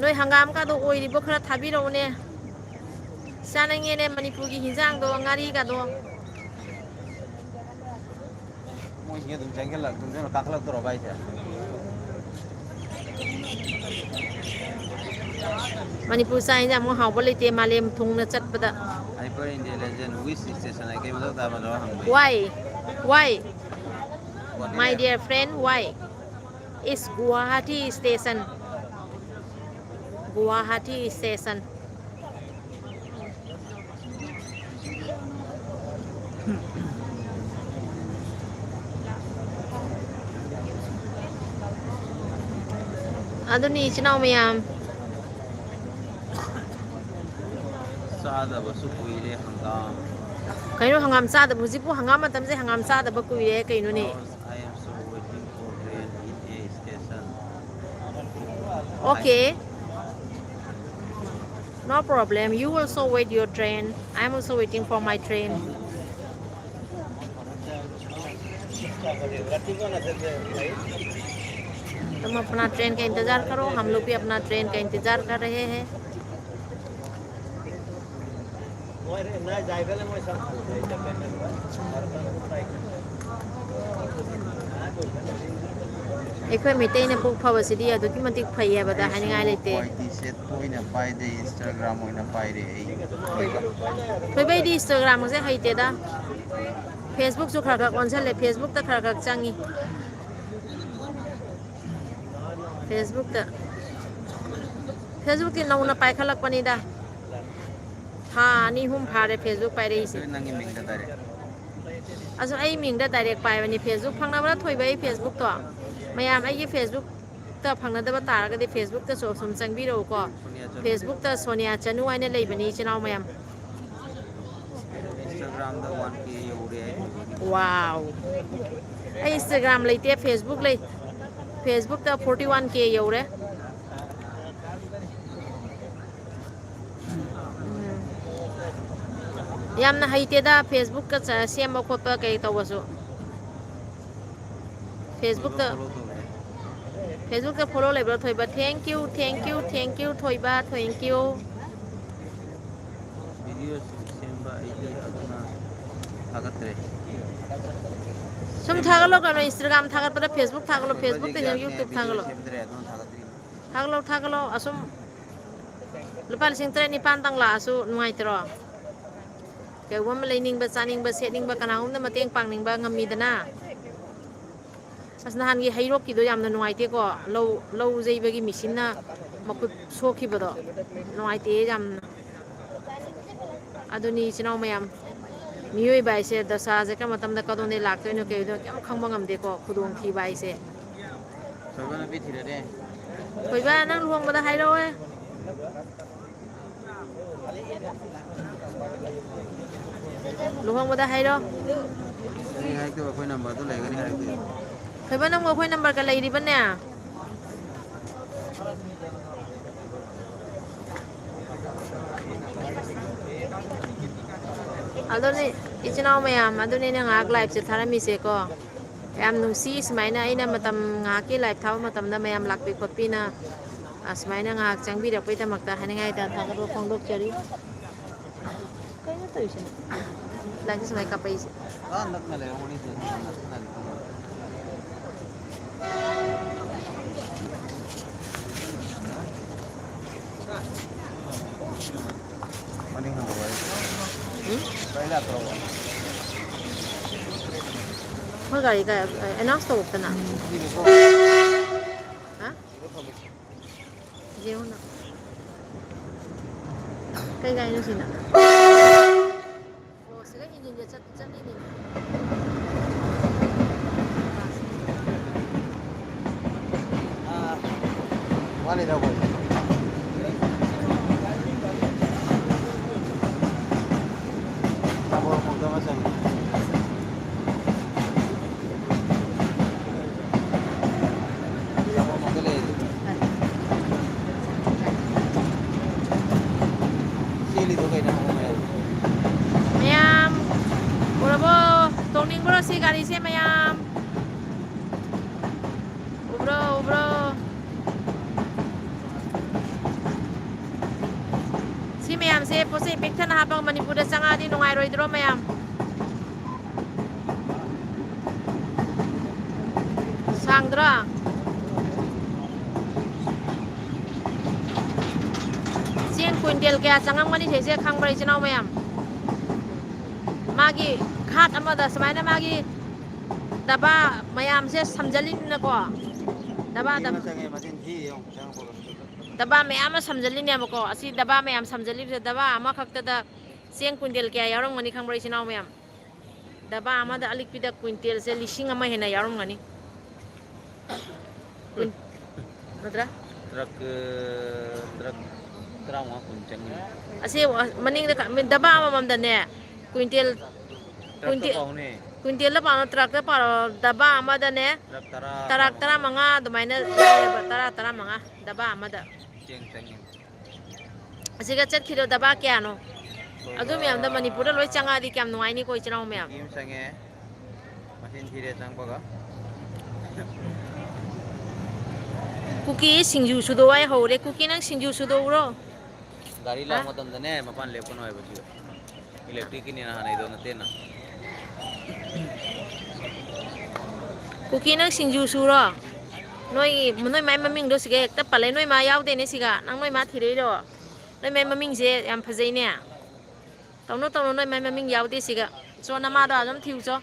ꯅꯣꯏ ꯍꯪꯒꯥꯝꯒꯗꯣ ꯑꯣꯏꯔꯤꯕꯣ? ꯈꯔ ꯊꯥꯕꯤꯔꯛꯎꯅꯦ꯫ ꯆꯥꯅꯤꯡꯉꯦꯅꯦ ꯃꯅꯤꯄꯨꯔꯒꯤ ꯍꯤꯟꯖꯥꯡꯗꯣ, ꯉꯥꯔꯤꯒꯗꯣ꯫ ꯃꯣꯏꯁꯤꯡ ꯑꯗꯨꯝ ꯆꯪꯁꯤꯜꯂꯛ-, ꯆꯪꯁꯤꯜꯂꯛ-, ꯀꯥꯈꯠꯂꯛꯇꯧꯔꯕ ꯍꯥꯏꯁꯦ? ꯃꯅꯤꯄꯨꯔ ꯆꯥꯛ ꯍꯤꯟꯖꯥꯡꯃꯨꯛ ꯍꯥꯎꯕ ꯂꯩꯇꯦ ꯃꯥꯂꯦꯝ ꯊꯨꯡꯅ ꯆꯠꯄꯗ꯫ Hyper intelligent, which station? ꯑꯩ ꯀꯩ ꯃꯊꯧ ꯇꯥꯕ ꯂꯧꯔ ꯍꯪꯕ? Why? Why? My dear friend, why? It's Guwahati station. Guwahati station. ꯑꯗꯨꯅꯤ, ꯏꯆꯤꯟ ꯏꯅꯥꯎ ꯃꯌꯥꯝ꯫ ꯆꯥꯗꯕꯁꯨ ꯀꯨꯏꯔꯦ ꯍꯪꯒꯥꯝ꯫ ꯀꯩꯅꯣ ꯍꯪꯒꯥꯝ ꯆꯥꯗꯕ? ꯍꯧꯖꯤꯛꯄꯨ ꯍꯪꯒꯥꯝ ꯃꯇꯝꯁꯦ, ꯍꯪꯒꯥꯝ ꯆꯥꯗꯕ ꯀꯨꯏꯔꯦ ꯀꯩꯅꯣꯅꯦ? Because I am so waiting for train in a station. Okay. No problem. You also wait your train. I am also waiting for my train. तुम अपना ट्रेन का इंतजार करो, हम लोग भी अपना ट्रेन का इंतजार कर रहे हैं। ꯑꯩꯈꯣꯏ ꯃꯩꯇꯩꯅ ꯄꯨꯛ ꯐꯕꯁꯤꯗꯤ ꯑꯗꯨꯛꯀꯤ ꯃꯇꯤꯛ ꯐꯩ ꯍꯥꯏꯕꯗ ꯑꯩꯁꯨ ꯍꯥꯏꯅꯤꯡꯉꯥꯏ ꯂꯩꯇꯦ꯫ ꯋꯥꯏ ꯇꯤ ꯁꯦꯠ ꯇꯣꯏꯅ ꯄꯥꯏꯗꯦ, Instagram ꯑꯣꯏꯅ ꯄꯥꯏꯔꯦ ꯑꯩ꯫ ꯊꯣꯏꯕ, ꯑꯩꯗꯤ Instagram ꯁꯦ ꯍꯩꯇꯦꯗ꯫ Facebook ꯁꯨ ꯈꯔ ꯈꯔ ꯑꯣꯟꯁꯤꯜꯂꯦ, Facebook ꯇ ꯈꯔ ꯈꯔ ꯆꯪꯉꯤ꯫ Facebook ꯇ, Facebook ꯇꯤ ꯅꯧꯅ ꯄꯥꯏꯈꯠꯂꯛꯄꯅꯤꯗ꯫ ꯊꯥ ꯑꯅꯤ ꯑꯍꯨꯝ ꯐꯥꯔꯦ Facebook ꯄꯥꯏꯔꯛꯏꯁꯦ꯫ ꯅꯪꯒꯤ ꯃꯤꯡꯗ ꯗꯥꯏꯔꯦꯛ꯫ ꯑꯁ, ꯑꯩ ꯃꯤꯡꯗ direct ꯄꯥꯏꯕꯅꯤ꯫ Facebook ꯐꯪꯅꯕ꯭ꯔꯥ, ꯊꯣꯏꯕ? ꯑꯩ Facebook-ꯇꯣ, ꯃꯌꯥꯝ, ꯑꯩꯒꯤ Facebook-ꯇ ꯐꯪꯅꯗꯕ ꯇꯥꯔꯒꯗꯤ, Facebook-ꯇꯁꯨ ꯑꯁꯨꯝ ꯆꯪꯕꯤꯔꯛꯎꯀꯣ꯫ ꯁꯣꯅꯤꯌꯥ ꯆꯅꯨ꯫ Facebook-ꯇ ꯁꯣꯅꯤꯌꯥ ꯆꯅꯨ ꯍꯥꯏꯅ ꯂꯩꯕꯅꯤ, ꯏꯆꯤꯟ ꯏꯅꯥꯎ ꯃꯌꯥꯝ꯫ Instagram-ꯗ one K ꯌꯧꯔꯦ ꯍꯥꯏ꯫ Wow! ꯑꯩ Instagram ꯂꯩꯇꯦ, Facebook ꯂꯩ꯫ Facebook-ꯇ forty one K ꯌꯧꯔꯦ꯫ ꯎꯝ꯫ ꯌꯥꯝꯅ ꯍꯩꯇꯦꯗ Facebook-ꯀ ꯆ-, ꯁꯦꯝꯕ ꯈꯣꯠꯄ ꯀꯩ ꯇꯧꯕꯁꯨ꯫ Facebook-ꯇ, Facebook-ꯇ follow ꯂꯩꯕ꯭ꯔꯣ, ꯊꯣꯏꯕ? Thank you, thank you, thank you, ꯊꯣꯏꯕ, thank you꯫ Video ꯁꯦꯝꯕ ꯑꯩꯗꯤ ꯑꯗꯨꯅ ꯊꯥꯒꯠꯇ꯭ꯔꯦ꯫ ꯁꯨꯝ ꯊꯥꯒꯠꯂꯣ ꯀꯩꯅꯣ, Instagram ꯊꯥꯒꯠꯄꯗ Facebook ꯊꯥꯒꯠꯂꯣ, Facebook-ꯇꯩꯅ YouTube ꯊꯥꯒꯠꯂꯣ꯫ ꯁꯦꯝꯗ꯭ꯔꯦ, ꯑꯗꯨꯅ ꯊꯥꯒꯠꯇ꯭ꯔꯤꯅꯤ꯫ ꯊꯥꯒꯠꯂꯣ, ꯊꯥꯒꯠꯂꯣ꯫ ꯑꯁꯨꯝ ꯂꯨꯄꯥ ꯂꯤꯁꯤꯡ ꯇꯔꯦꯠ ꯅꯤꯄꯥꯟꯗꯪ ꯂꯥꯛꯑꯁꯨ ꯅꯨꯡꯉꯥꯏꯇ꯭ꯔꯣ? ꯀꯩꯒꯨꯝꯕ ꯑꯃ ꯂꯩꯅꯤꯡꯕ, ꯆꯥꯅꯤꯡꯕ, ꯁꯦꯠꯅꯤꯡꯕ, ꯀꯅꯥꯒꯨꯝꯕꯗ ꯃꯇꯦꯡ ꯄꯥꯡꯅꯤꯡꯕ ꯉꯝꯃꯤꯗꯅ꯫ ꯑꯁ, ꯅꯍꯥꯟꯒꯤ ꯍꯩꯔꯣꯛꯀꯤꯗꯣ ꯌꯥꯝꯅ ꯅꯨꯡꯉꯥꯏꯇꯦꯀꯣ, ꯂꯧ, ꯂꯧ ꯌꯩꯕꯒꯤ ꯃꯦꯆꯤꯟꯅ ꯃꯈꯨꯠ ꯁꯣꯛꯈꯤꯕꯗꯣ꯫ ꯅꯨꯡꯉꯥꯏꯇꯦ ꯌꯥꯝꯅ꯫ ꯑꯗꯨꯅꯤ, ꯏꯆꯤꯟ ꯏꯅꯥꯎ ꯃꯌꯥꯝ, ꯃꯤꯑꯣꯏꯕ ꯍꯥꯏꯁꯦ ꯗꯁꯥꯁꯦ ꯀꯔꯝꯕ ꯃꯇꯝꯗ ꯀꯗꯣꯝꯗꯩ ꯂꯥꯛꯇꯣꯏꯅꯣ, ꯀꯩꯗꯣꯏꯅꯣ, ꯀꯩꯝ ꯈꯪꯕ ꯉꯝꯗꯦꯀꯣ, ꯈꯨꯗꯣꯡꯊꯤꯕ ꯍꯥꯏꯁꯦ꯫ ꯊꯣꯏꯕ ꯅꯨꯄꯤ ꯊꯤꯔꯦꯅꯦ꯫ ꯊꯣꯏꯕ, ꯅꯪ ꯂꯨꯍꯣꯡꯕꯗ ꯍꯥꯏꯔꯛꯑꯣꯍꯦ꯫ ꯂꯨꯍꯣꯡꯕꯗ ꯍꯥꯏꯔꯣ꯫ ꯑꯩ ꯍꯥꯏꯔꯛꯇꯣꯏꯕ, ꯑꯩꯈꯣꯏ number-ꯗꯨ ꯂꯩꯔꯒꯅꯤ ꯍꯥꯏꯔꯛꯇꯣꯏꯕ꯫ ꯊꯣꯏꯕ, ꯅꯪꯕꯨ ꯑꯩꯈꯣꯏ number-ꯀ ꯂꯩꯔꯤꯕꯅꯦ? ꯑꯗꯨꯅꯤ, ꯏꯆꯤꯟ ꯏꯅꯥꯎ ꯃꯌꯥꯝ, ꯑꯗꯨꯅꯤ ꯑꯩꯅ ꯉꯥꯏꯍꯥꯛ live-ꯁꯦ ꯊꯥꯔꯝꯃꯤꯁꯦꯀꯣ꯫ ꯌꯥꯝ ꯅꯨꯡꯁꯤ, ꯁꯨꯃꯥꯏꯅ ꯑꯩꯅ ꯃꯇꯝ ꯉꯥꯏꯍꯥꯛꯀꯤ live ꯊꯥꯕ ꯃꯇꯝꯗ ꯃꯌꯥꯝ ꯂꯥꯛꯄꯤ ꯈꯣꯠꯄꯤꯅ, ꯑꯁꯨꯃꯥꯏꯅ ꯉꯥꯏꯍꯥꯛ ꯆꯪꯕꯤꯔꯛꯄꯩꯗꯃꯛꯇ ꯍꯥꯏꯅꯤꯡꯉꯥꯏ ꯍꯥꯏꯇꯥꯔꯦ, ꯊꯥꯒꯠꯄ ꯐꯣꯡꯗꯣꯛꯆꯔꯤ꯫ ꯀꯩꯅꯣ ꯇꯧꯔꯤꯁꯤꯅ? ꯂꯥꯏꯛꯁꯦ ꯁꯨꯃꯥꯏꯅ ꯀꯥꯞꯄꯛꯏꯁꯦ꯫ ꯑꯥ, ꯅꯛꯅ ꯂꯩꯔꯝꯒꯅꯤ, ꯅꯛꯅ ꯂꯩꯔꯝꯒꯅꯤ꯫ ꯃꯅꯤꯡ ꯍꯟꯗꯣꯛꯑꯣ꯫ ꯎꯝ? ꯒꯥꯔꯤ ꯂꯥꯛꯇ꯭ꯔꯕꯣ? ꯑꯩꯈꯣꯏ ꯒꯥꯔꯤ ꯀꯥꯏ, announce ꯇꯧꯔꯛꯇꯅ꯫ ꯍꯥ? ꯌꯦꯡꯉꯨꯅ꯫ ꯀꯩ ꯒꯥꯔꯤꯅꯣ ꯁꯤꯅ? ꯑꯣ, ꯁꯤꯒ engine-ꯁꯦ ꯆꯠ-, ꯆꯠꯂꯤꯅꯦ꯫ ꯃꯥꯅꯤꯗ ꯑꯩꯈꯣꯏ꯫ ꯃꯣꯔꯣꯛ ꯃꯣꯔꯣꯛꯇ ꯑꯃ ꯆꯪꯉꯤ꯫ ꯃꯣꯔꯣꯛ ꯃꯣꯔꯣꯛꯇ ꯂꯩꯔꯗꯤ꯫ ꯆꯦꯜꯂꯤꯗꯣ ꯀꯩꯅꯣ ꯍꯪꯉꯣ ꯃꯌꯥꯝ꯫ ꯃꯌꯥꯝ ꯎꯔꯕꯣ? ꯇꯣꯡꯅꯤꯡꯕ꯭ꯔꯣ ꯁꯤ ꯒꯥꯔꯤꯁꯦ ꯃꯌꯥꯝ? ꯎꯕ꯭ꯔꯣ, ꯎꯕ꯭ꯔꯣ? ꯁꯤ ꯃꯌꯥꯝꯁꯦ ꯄꯣꯠ ꯆꯩ ꯄꯤꯛ ꯊꯟꯅ ꯍꯥꯞꯄꯒ ꯃꯅꯤꯄꯨꯔꯗ ꯆꯪꯉꯛꯑꯗꯤ ꯅꯨꯡꯉꯥꯏꯔꯣꯏꯗ꯭ꯔꯣ ꯃꯌꯥꯝ? ꯁꯥꯡꯗ꯭ꯔꯣ? ꯆꯦꯡ ꯀ꯭ꯋꯤꯟꯇꯦꯜ ꯀꯌꯥ ꯆꯪꯉꯝꯒꯅꯤ ꯁꯤꯁꯦ ꯈꯪꯕ꯭ꯔꯥ, ꯏꯆꯤꯟ ꯏꯅꯥꯎ ꯃꯌꯥꯝ? ꯃꯥꯒꯤ ꯈꯥꯠ ꯑꯃꯗ ꯁꯨꯃꯥꯏꯅ ꯃꯥꯒꯤ ꯗꯕꯥ ꯃꯌꯥꯝꯁꯦ ꯁꯝꯖꯜꯂꯤꯅꯤꯅꯀꯣ, ꯗꯕꯥ ꯃꯤ ꯑꯃ ꯗꯕꯥ꯫ ꯆꯪꯉꯦ, ꯃꯁꯤꯡ ꯊꯤ ꯌꯦꯡꯉꯨ, ꯆꯪꯉꯛꯄꯒ꯫ ꯗꯕꯥ ꯃꯌꯥꯝ ꯑꯃ ꯁꯝꯖꯜꯂꯤꯅꯦꯕꯀꯣ꯫ ꯑꯁꯤ ꯗꯕꯥ ꯃꯌꯥꯝ ꯁꯝꯖꯜꯂꯤꯕꯁꯦ, ꯗꯕꯥ ꯑꯃꯈꯛꯇꯗ ꯆꯦꯡ ꯀ꯭ꯋꯤꯟꯇꯦꯜ ꯀꯌꯥ ꯌꯥꯎꯔꯝꯒꯅꯤ ꯈꯪꯕ꯭ꯔꯥ, ꯏꯆꯤꯟ ꯏꯅꯥꯎ ꯃꯌꯥꯝ? ꯗꯕꯥ ꯑꯃꯗ ꯑꯂꯤꯛꯄꯤꯗ ꯀ꯭ꯋꯤꯟꯇꯦꯜꯁꯦ ꯂꯤꯁꯤꯡ ꯑꯃ ꯍꯦꯟꯅ ꯌꯥꯎꯔꯝꯒꯅꯤ꯫ ꯀ꯭ꯋꯤꯟ-, ꯅꯠꯇ꯭ꯔꯥ? ꯇ꯭ꯔꯛ, ꯑ, ꯇ꯭ꯔꯛ ꯇꯔꯥꯃꯉꯥ ꯀꯨꯟ ꯆꯪꯒꯅꯤ꯫ ꯑꯁꯤ ꯃꯅꯤꯡꯗ ꯈ-, ꯗꯕꯥ ꯑꯃꯃꯝꯗꯅꯦ, ꯀ꯭ꯋꯤꯟꯇꯦꯜ, ꯇ꯭ꯔꯛꯇ ꯀ꯭ꯋꯤꯟꯇꯦꯜ, ꯄꯥꯎꯅꯦ꯫ ꯀ꯭ꯋꯤꯟꯇꯦꯜꯗ ꯄꯥꯎꯅ, ꯇ꯭ꯔꯛꯇ ꯄꯥꯎ, ꯗꯕꯥ ꯑꯃꯗꯅꯦ, ꯇ꯭ꯔꯛ ꯇꯔꯥ, ꯇꯔꯥꯛ ꯇꯔꯥꯃꯉꯥ꯫ ꯇꯔꯥꯃꯉꯥ ꯑꯗꯨꯃꯥꯏꯅ ꯂꯩꯌꯦꯕ, ꯇꯔꯥ, ꯇꯔꯥꯃꯉꯥ, ꯗꯕꯥ ꯑꯃꯗ꯫ ꯆꯦꯡ ꯆꯪꯉꯤ꯫ ꯑꯁꯤꯒ ꯆꯠꯈꯤꯗꯣ ꯗꯕꯥ ꯀꯌꯥꯅꯣ? ꯑꯗꯨ ꯃꯌꯥꯝꯗꯣ ꯃꯅꯤꯄꯨꯔꯗ ꯂꯣꯏ ꯆꯪꯉꯛꯑꯗꯤ ꯀꯌꯥꯝ ꯅꯨꯡꯉꯥꯏꯅꯤꯀꯣ, ꯏꯆꯤꯟ ꯏꯅꯥꯎ ꯃꯌꯥꯝ? ꯀꯨꯀꯤ ꯑꯃ ꯆꯪꯉꯦ꯫ ꯃꯁꯤꯡ ꯊꯤꯔꯦ ꯆꯪꯕꯒ꯫ ꯀꯨꯀꯤ ꯁꯤꯡꯖꯨ ꯁꯨꯗꯧ ꯍꯥꯏ ꯍꯧꯔꯦ꯫ ꯀꯨꯀꯤ, ꯅꯪ ꯁꯤꯡꯖꯨ ꯁꯨꯗꯧꯔꯣ? ꯒꯥꯔꯤ ꯍꯥ? ꯂꯥꯛꯄ ꯃꯇꯝꯗꯅꯦ, ꯃꯄꯥꯟ ꯂꯦꯞꯀꯅꯣ ꯍꯥꯏꯕ ꯁꯤꯗ꯫ ꯏꯂꯦꯛꯇ꯭ꯔꯤꯛꯀꯤꯅꯦꯅ ꯍꯥꯟꯅꯩꯗꯣ ꯅꯠꯇꯦꯅ꯫ ꯀꯨꯀꯤ, ꯅꯪ ꯁꯤꯡꯖꯨ ꯁꯨꯔꯣ? ꯅꯣꯏ, ꯅꯣꯏ ꯃꯥꯏ ꯃꯃꯤꯡꯗꯣ ꯁꯤꯒ ꯍꯦꯛꯇ ꯄꯜꯂꯦ꯫ ꯅꯣꯏ ꯃꯥ ꯌꯥꯎꯗꯦꯅꯦ ꯁꯤꯒ꯫ ꯅꯪ ꯅꯣꯏ ꯃꯥ ꯊꯤꯔꯛꯏꯔꯣ? ꯅꯣꯏ ꯃꯥꯏ ꯃꯃꯤꯡꯁꯦ ꯌꯥꯝ ꯐꯖꯩꯅꯦ꯫ ꯇꯧꯅꯨ, ꯇꯧꯅꯨ, ꯅꯣꯏ ꯃꯥꯏ ꯃꯃꯤꯡ ꯌꯥꯎꯗꯦ ꯁꯤꯒ꯫ ꯆꯣ, ꯅꯃꯥꯗꯣ ꯑꯗꯨꯝ ꯊꯤꯌꯨ ꯆꯣ꯫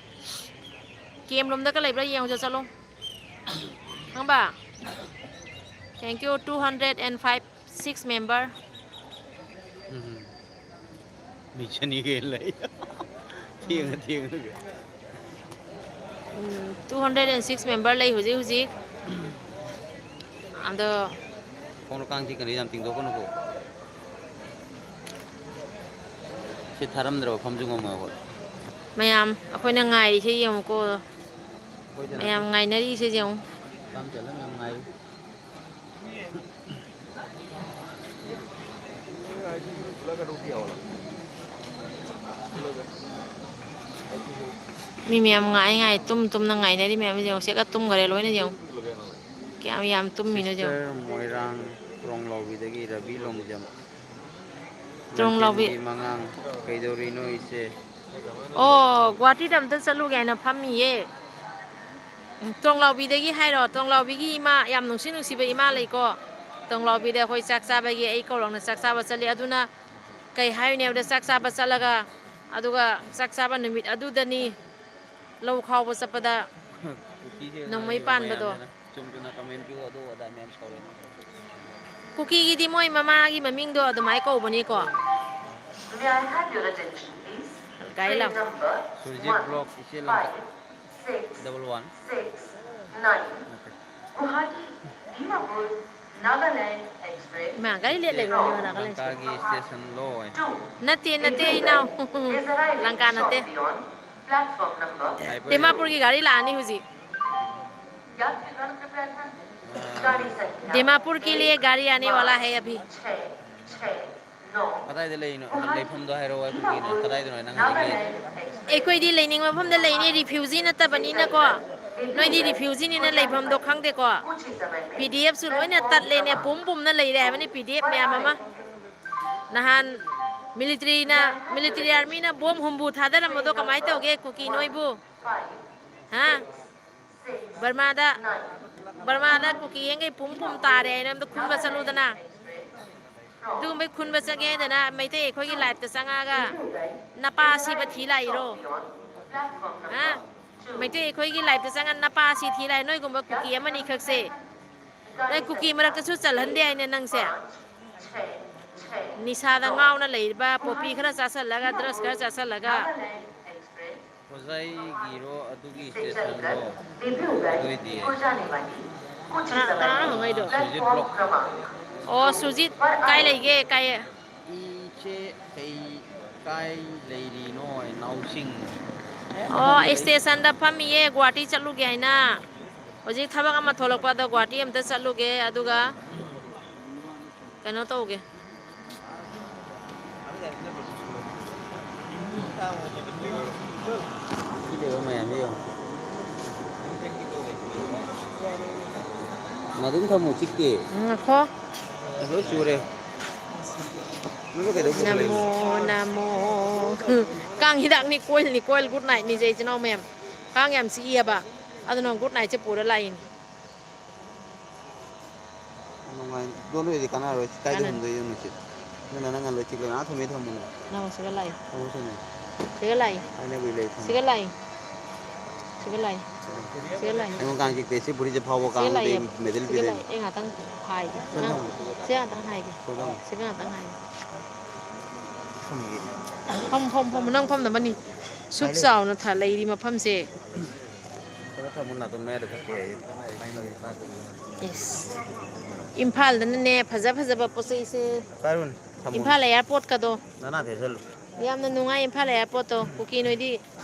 ꯀꯦꯝ ꯔꯣꯝꯗꯒ ꯂꯩꯕ꯭ꯔꯥ ꯌꯦꯡꯉꯨ ꯆꯣ, ꯆꯠꯂꯣ꯫ ꯈꯪꯕ? Thank you, two hundred and five, six member꯫ ꯎꯝ꯫ ꯃꯤ ꯆꯅꯤꯒ ꯂꯩ꯫ ꯊꯦꯡꯉ ꯊꯦꯡꯉꯒ꯫ ꯎꯝ, two hundred and six member ꯂꯩ ꯍꯧꯖꯤꯛ ꯍꯧꯖꯤꯛ꯫ ꯑꯗꯣ ꯈꯣꯡꯅ ꯀꯥꯡ ꯆꯤꯛꯀꯅꯤ, ꯌꯥꯝ ꯇꯤꯡꯊꯣꯛꯀꯅꯨꯀꯣ꯫ ꯁꯤ ꯊꯥꯔꯝꯗ꯭ꯔꯕ ꯐꯝꯁꯨ ꯉꯝꯃꯣꯏ ꯑꯩꯈꯣꯏ꯫ ꯃꯌꯥꯝ ꯑꯩꯈꯣꯏꯅ ꯉꯥꯏꯔꯤꯁꯦ ꯌꯦꯡꯉꯨꯀꯣ꯫ ꯑꯩꯈꯣꯏꯗ ꯅꯠꯇꯦ꯫ ꯃꯌꯥꯝ ꯉꯥꯏꯅꯔꯤꯁꯦ ꯌꯦꯡꯉꯨ꯫ ꯀꯥꯡ ꯆꯠꯂ ꯃꯌꯥꯝ ꯉꯥꯏꯔꯤ꯫ ꯃꯤ ꯃꯌꯥꯝ ꯉꯥꯏ ꯉꯥꯏ ꯇꯨꯝ ꯇꯨꯝꯅ ꯉꯥꯏꯅꯔꯤ ꯃꯌꯥꯝꯁꯦ ꯌꯦꯡꯉꯨ꯫ ꯁꯦꯒ ꯇꯨꯝꯈꯔꯦ ꯂꯣꯏꯅ ꯌꯦꯡꯉꯨ꯫ ꯀꯌꯥꯝ ꯌꯥꯝ ꯇꯨꯝꯃꯤꯅꯣ ꯌꯦꯡꯉꯨ꯫ ꯁꯤꯁꯇꯔ ꯃꯣꯏꯔꯥꯡ ꯇ꯭ꯔꯣꯡꯂꯥꯎꯕꯤꯗꯒꯤ ꯔꯕꯤ ꯂꯣꯡꯖꯝ꯫ ꯇ꯭ꯔꯣꯡꯂꯥꯎꯕꯤ꯫ ꯂꯟꯆꯦꯟꯕꯤ ꯃꯉꯥꯡ꯫ ꯀꯩꯗꯧꯔꯤꯅꯣ ꯏꯆꯦ? ꯑꯣ, ꯒꯨꯍꯥꯇꯤꯗ ꯑꯝꯇ ꯆꯠꯂꯨꯒꯦ ꯍꯥꯏꯅ ꯐꯝꯃꯤꯌꯦ꯫ ꯎꯝ, ꯇꯣꯡꯂꯥꯎꯕꯤꯗꯒꯤ ꯍꯥꯏꯔꯣ꯫ ꯇꯣꯡꯂꯥꯎꯕꯤꯒꯤ ꯏꯃꯥ, ꯌꯥꯝ ꯅꯨꯡꯁꯤ ꯅꯨꯡꯁꯤꯕ ꯏꯃꯥ ꯂꯩꯀꯣ꯫ ꯇꯣꯡꯂꯥꯎꯕꯤꯗ ꯑꯩꯈꯣꯏ ꯆꯥꯛ ꯆꯥꯕꯒꯤ ꯑꯩ ꯀꯧꯔꯛꯅ ꯆꯥꯛ ꯆꯥꯕ ꯆꯠꯂꯤ꯫ ꯑꯗꯨꯅ ꯀꯩ ꯍꯥꯏꯔꯨꯅꯤ ꯍꯥꯏꯕꯗ ꯆꯥꯛ ꯆꯥꯕ ꯆꯠꯂꯒ, ꯑꯗꯨꯒ ꯆꯥꯛ ꯆꯥꯕ ꯅꯨꯃꯤꯠ ꯑꯗꯨꯗꯅꯤ ꯂꯧ ꯈꯥꯎꯕ ꯆꯠꯄꯗ ꯀꯨꯀꯤꯁꯦ ꯅꯣꯡꯃꯩ ꯉꯥꯡꯉꯤꯕ ꯄꯥꯟꯕꯗꯣ꯫ ꯃꯌꯥꯝꯁꯤꯅ ꯆꯨꯝ ꯆꯨꯝꯅ comment ꯄꯤꯌꯨ, ꯑꯗꯨ ꯑꯗꯥ ꯃꯌꯥꯝ ꯁꯥꯎꯔꯦ꯫ ꯀꯨꯀꯤꯒꯤꯗꯤ ꯃꯣꯏ ꯃꯃꯥꯒꯤ ꯃꯃꯤꯡꯗꯣ ꯑꯗꯨꯃꯥꯏꯅ ꯀꯧꯕꯅꯤꯀꯣ꯫ May I have your attention, please? ꯒꯥꯔꯤ ꯂꯥꯛ꯫ Train number ꯁꯨꯔꯖꯤꯠ ꯕ꯭ꯂꯣꯛ ꯏꯆꯦ Lanka. One five six double one. Six nine. Okay. Guwahati Dimapur Nagaland Express ꯏꯃꯥ, ꯒꯥꯔꯤ ꯂꯦꯠ ꯂꯩꯕ꯭ꯔꯣ? ꯏꯃꯥ, ꯅꯥꯒꯥꯂꯦꯟ ꯂꯪꯀꯥꯒꯤ ꯁ꯭ꯇꯦꯁꯟ ꯂꯣ ꯑꯣꯏ꯫ Two. ꯅꯠꯇꯦ, ꯅꯠꯇꯦ, ꯏꯅꯥꯎ꯫ Is arriving ꯂꯪꯀꯥ ꯅꯠꯇꯦ꯫ Shortly on platform number ꯉꯥꯏꯕ ꯑꯣꯏꯔꯣ꯫ ꯗꯤꯃꯥꯄꯨꯔꯒꯤ ꯒꯥꯔꯤ ꯂꯥꯛꯑꯅꯤ ꯍꯧꯖꯤꯛ꯫ ꯌꯥꯇ꯭ꯔꯤꯒꯟ ꯀ꯭ꯔꯄꯌꯥ ꯙ꯭ꯌꯥꯟ ꯗꯦ꯫ ꯑꯥ꯫ ꯒꯥꯔꯤ ꯁꯪꯈ꯭ꯌꯥ ꯗꯤꯃꯥꯄꯨꯔ ꯀꯦ ꯂꯤꯌꯦ ꯒꯥꯔꯤ ꯑꯥꯅꯦ ꯋꯥꯂꯥ ꯍꯦ ꯑꯚꯤ꯫ ꯀꯗꯥꯏꯗ ꯂꯩꯔꯤꯅꯣ? ꯂꯩꯐꯝꯗꯣ ꯍꯥꯏꯔꯛꯑꯣ, ꯑꯩꯈꯣꯏꯒꯤꯅ ꯀꯗꯥꯏꯗꯅꯣ ꯅꯪ ꯍꯧꯖꯤꯛ ꯂꯩꯔꯤꯁꯦ? ꯑꯩꯈꯣꯏꯗꯤ ꯂꯩꯅꯤꯡꯕ ꯃꯐꯝꯗ ꯂꯩꯅꯤ, refugee ꯅꯠꯇꯕꯅꯤꯅꯀꯣ꯫ ꯅꯣꯏꯗꯤ refugee ꯅꯤꯅ ꯂꯩꯐꯝꯗꯣ ꯈꯪꯗꯦꯀꯣ꯫ P D F ꯁꯨ ꯂꯣꯏꯅ ꯇꯠꯂꯦꯅꯦ, ꯄꯨꯝ ꯄꯨꯝꯅ ꯂꯩꯔꯦ ꯍꯥꯏꯕꯅꯤ P D F ꯃꯌꯥꯝ ꯑꯃ꯫ ꯅꯍꯥꯟ military ꯅ, military army ꯅ bomb ꯍꯨꯝꯐꯨ ꯊꯥꯗꯔꯝꯕꯗꯣ ꯀꯃꯥꯏꯅ ꯇꯧꯒꯦ ꯀꯨꯀꯤ ꯅꯣꯏꯕꯨ? ꯍꯥ? ꯕꯔꯃꯥꯗ, ꯕꯔꯃꯥꯗ ꯀꯨꯀꯤ ꯌꯦꯡꯈꯩ ꯄꯨꯝ ꯄꯨꯝ ꯇꯥꯔꯦ ꯍꯥꯏꯅ ꯑꯝꯇ ꯈꯨꯟꯕ ꯆꯠꯂꯨꯗꯅ꯫ ꯑꯗꯨꯒꯨꯝꯕꯩ ꯈꯨꯟꯕ ꯆꯠꯒꯦ ꯍꯥꯏꯗꯅ ꯃꯩꯇꯩ ꯑꯩꯈꯣꯏꯒꯤ live ꯇ ꯆꯪꯉꯛꯑꯒ ꯅꯄꯥ ꯑꯁꯤꯕ ꯊꯤ ꯂꯥꯛꯏꯔꯣ? ꯍꯥ? ꯃꯩꯇꯩ ꯑꯩꯈꯣꯏꯒꯤ live ꯇ ꯆꯪꯉ ꯅꯄꯥ ꯑꯁꯤ ꯊꯤ ꯂꯥꯛꯏ, ꯅꯣꯏꯒꯨꯝꯕ ꯀꯨꯀꯤ ꯑꯃꯅꯤ ꯈꯛꯁꯦ꯫ ꯅꯣꯏ ꯀꯨꯀꯤ ꯃꯔꯛꯇꯁꯨ ꯆꯜꯍꯟꯗꯦ ꯍꯥꯏꯅꯦ ꯅꯪꯁꯦ꯫ ꯅꯤꯁꯥꯗ ꯉꯥꯎꯅ ꯂꯩꯔꯤꯕ, poppy ꯈꯔ ꯆꯥꯁꯜꯂꯒ, drugs ꯈꯔ ꯆꯥꯁꯜꯂꯒ꯫ ꯍꯣꯖꯥꯏꯒꯤꯔꯣ ꯑꯗꯨꯒꯤ station ꯔꯣ? ꯑꯗꯨꯏꯗꯤ꯫ ꯀꯅꯥ, ꯀꯅꯥꯅꯣ ꯍꯪꯉꯛꯏꯗꯣ? ꯁꯨꯖꯤꯠ ꯕ꯭ꯂꯣꯛ꯫ ꯑꯣ, ꯁꯨꯖꯤꯠ, ꯀꯥꯏ ꯂꯩꯒꯦ? ꯀꯥꯏ? ꯏꯆꯦ, ꯀꯩ, ꯀꯥꯏ ꯂꯩꯔꯤꯅꯣ, ꯏꯅꯥꯎꯁꯤꯡ? ꯑꯣ, ꯏꯁꯇꯦꯁꯟꯗ ꯐꯝꯃꯤꯌꯦ, ꯒꯨꯍꯥꯇꯤ ꯆꯠꯂꯨꯒꯦ ꯍꯥꯏꯅ꯫ ꯍꯧꯖꯤꯛ ꯊꯕꯛ ꯑꯃ ꯊꯣꯛꯂꯛꯄ, ꯑꯗꯣ ꯒꯨꯍꯥꯇꯤ ꯑꯝꯇ ꯆꯠꯂꯨꯒꯦ, ꯑꯗꯨꯒ ꯀꯩꯅꯣ ꯇꯧꯒꯦ꯫ ꯁꯤ ꯂꯩꯕ ꯃꯌꯥꯝꯁꯦ ꯌꯦꯡꯉꯣ꯫ ꯅꯥꯗꯨꯝ ꯊꯝꯃꯣ, ꯆꯤꯛꯇꯦ꯫ ꯉꯥꯏꯈꯣ꯫ ꯑꯁ, ꯂꯣꯏ ꯆꯨꯔꯦ꯫ ꯅꯪꯁꯨ ꯀꯩꯗꯧ ꯄꯨꯈꯠꯂꯛꯏꯅꯣ? ꯅꯃꯣ, ꯅꯃꯣ꯫ ꯀꯥꯡ ꯍꯤꯗꯥꯛꯅꯤ, ꯀꯣꯏꯜꯅꯤ, ꯀꯣꯏꯜ ꯒꯨꯗ ꯅꯥꯏꯠꯅꯤꯁꯦ, ꯏꯆꯤꯟ ꯏꯅꯥꯎ ꯃꯌꯥꯝ꯫ ꯀꯥꯡ ꯌꯥꯝ ꯆꯤꯛꯏꯌꯦꯕ꯫ ꯑꯗꯨꯅ ꯒꯨꯗ ꯅꯥꯏꯠꯁꯦ ꯄꯨꯔ ꯂꯥꯛꯏꯅꯤ꯫ ꯅꯨꯡꯉꯥꯏ-, ꯗꯣꯟ ꯑꯣꯏꯔꯗꯤ ꯀꯥꯟꯅꯔꯣꯏ꯫ ꯀꯥꯏꯗ ꯀꯥꯟꯅꯅꯤ꯫ ꯍꯨꯟꯗꯣꯏꯅꯣ ꯅꯨꯡꯁꯤꯠ? ꯅꯪꯅ ꯅꯪ ꯉꯟꯂꯣꯏ ꯆꯤꯛꯂꯣꯏ꯫ ꯑꯥ ꯊꯝꯃꯦ ꯊꯝꯃꯨꯅꯦ꯫ ꯅꯪ ꯁꯤꯒ ꯂꯥꯛꯏ꯫ ꯊꯝꯃꯨ ꯊꯝꯃꯨ꯫ ꯁꯤꯒ ꯂꯥꯛꯏ꯫ ꯍꯥꯏꯅꯕꯤ ꯂꯩ ꯊꯝꯃꯨ꯫ ꯁꯤꯒ ꯂꯥꯛꯏ꯫ ꯁꯤꯒ ꯂꯥꯛꯏ꯫ ꯁꯤꯒ ꯂꯥꯛꯏ꯫ ꯑꯩꯉꯣꯟꯗ ꯀꯥꯡ ꯆꯤꯛꯇꯦ꯫ ꯁꯤ ꯐꯨꯔꯤꯠꯁꯦ ꯐꯥꯎꯕ ꯁꯤꯒ ꯀꯥꯡꯗꯨꯗꯤ ꯂꯥꯛꯏ꯫ ꯑꯩ medal ꯁꯤꯒ ꯄꯤꯗꯣꯏꯅꯦ꯫ ꯂꯥꯛꯏ꯫ ꯑꯩ ꯉꯥꯛꯇꯪ ꯍꯥꯏꯒꯦ꯫ ꯁꯣꯝꯗ ꯅꯪ ꯊꯝꯃꯨ꯫ ꯁꯤꯒ ꯉꯥꯛꯇꯪ ꯍꯥꯏꯒꯦ꯫ ꯁꯣꯝꯗ ꯊꯝꯃꯨ꯫ ꯁꯤꯒ ꯉꯥꯛꯇꯪ ꯍꯥꯏꯒꯦ꯫ ꯊꯝꯃꯒꯦ꯫ ꯐꯝ, ꯐꯝ, ꯐꯝ꯫ ꯅꯪ ꯐꯝꯅꯕꯅꯤ꯫ ꯁꯨꯛ ꯍꯥꯏꯔꯦ꯫ ꯆꯥꯎꯅ ꯊ-, ꯂꯩꯔꯤ ꯃꯐꯝꯁꯦ꯫ ꯁꯣꯝꯗ ꯊꯝꯃꯨ, ꯅꯥꯇꯣꯟ ꯃꯌꯥꯗ ꯆꯠꯄ ꯌꯥꯏꯌꯦ꯫ ꯏꯁ꯫ ꯏꯝꯐꯥꯜꯗꯅꯅꯦ ꯐꯖ ꯐꯖꯕ ꯄꯣꯠ ꯆꯩꯁꯦ꯫ ꯄꯥꯏꯔꯨꯅꯦ, ꯊꯝꯃꯨꯅꯦ꯫ ꯏꯝꯐꯥꯜ airport ꯀꯗꯣ꯫ ꯅꯅꯥ ꯊꯦꯠꯆꯜꯂꯨ꯫ ꯌꯥꯝꯅ ꯅꯨꯡꯉꯥꯏ ꯏꯝꯐꯥꯜ airport ꯇꯣ꯫ ꯀꯨꯀꯤ ꯅꯣꯏꯗꯤ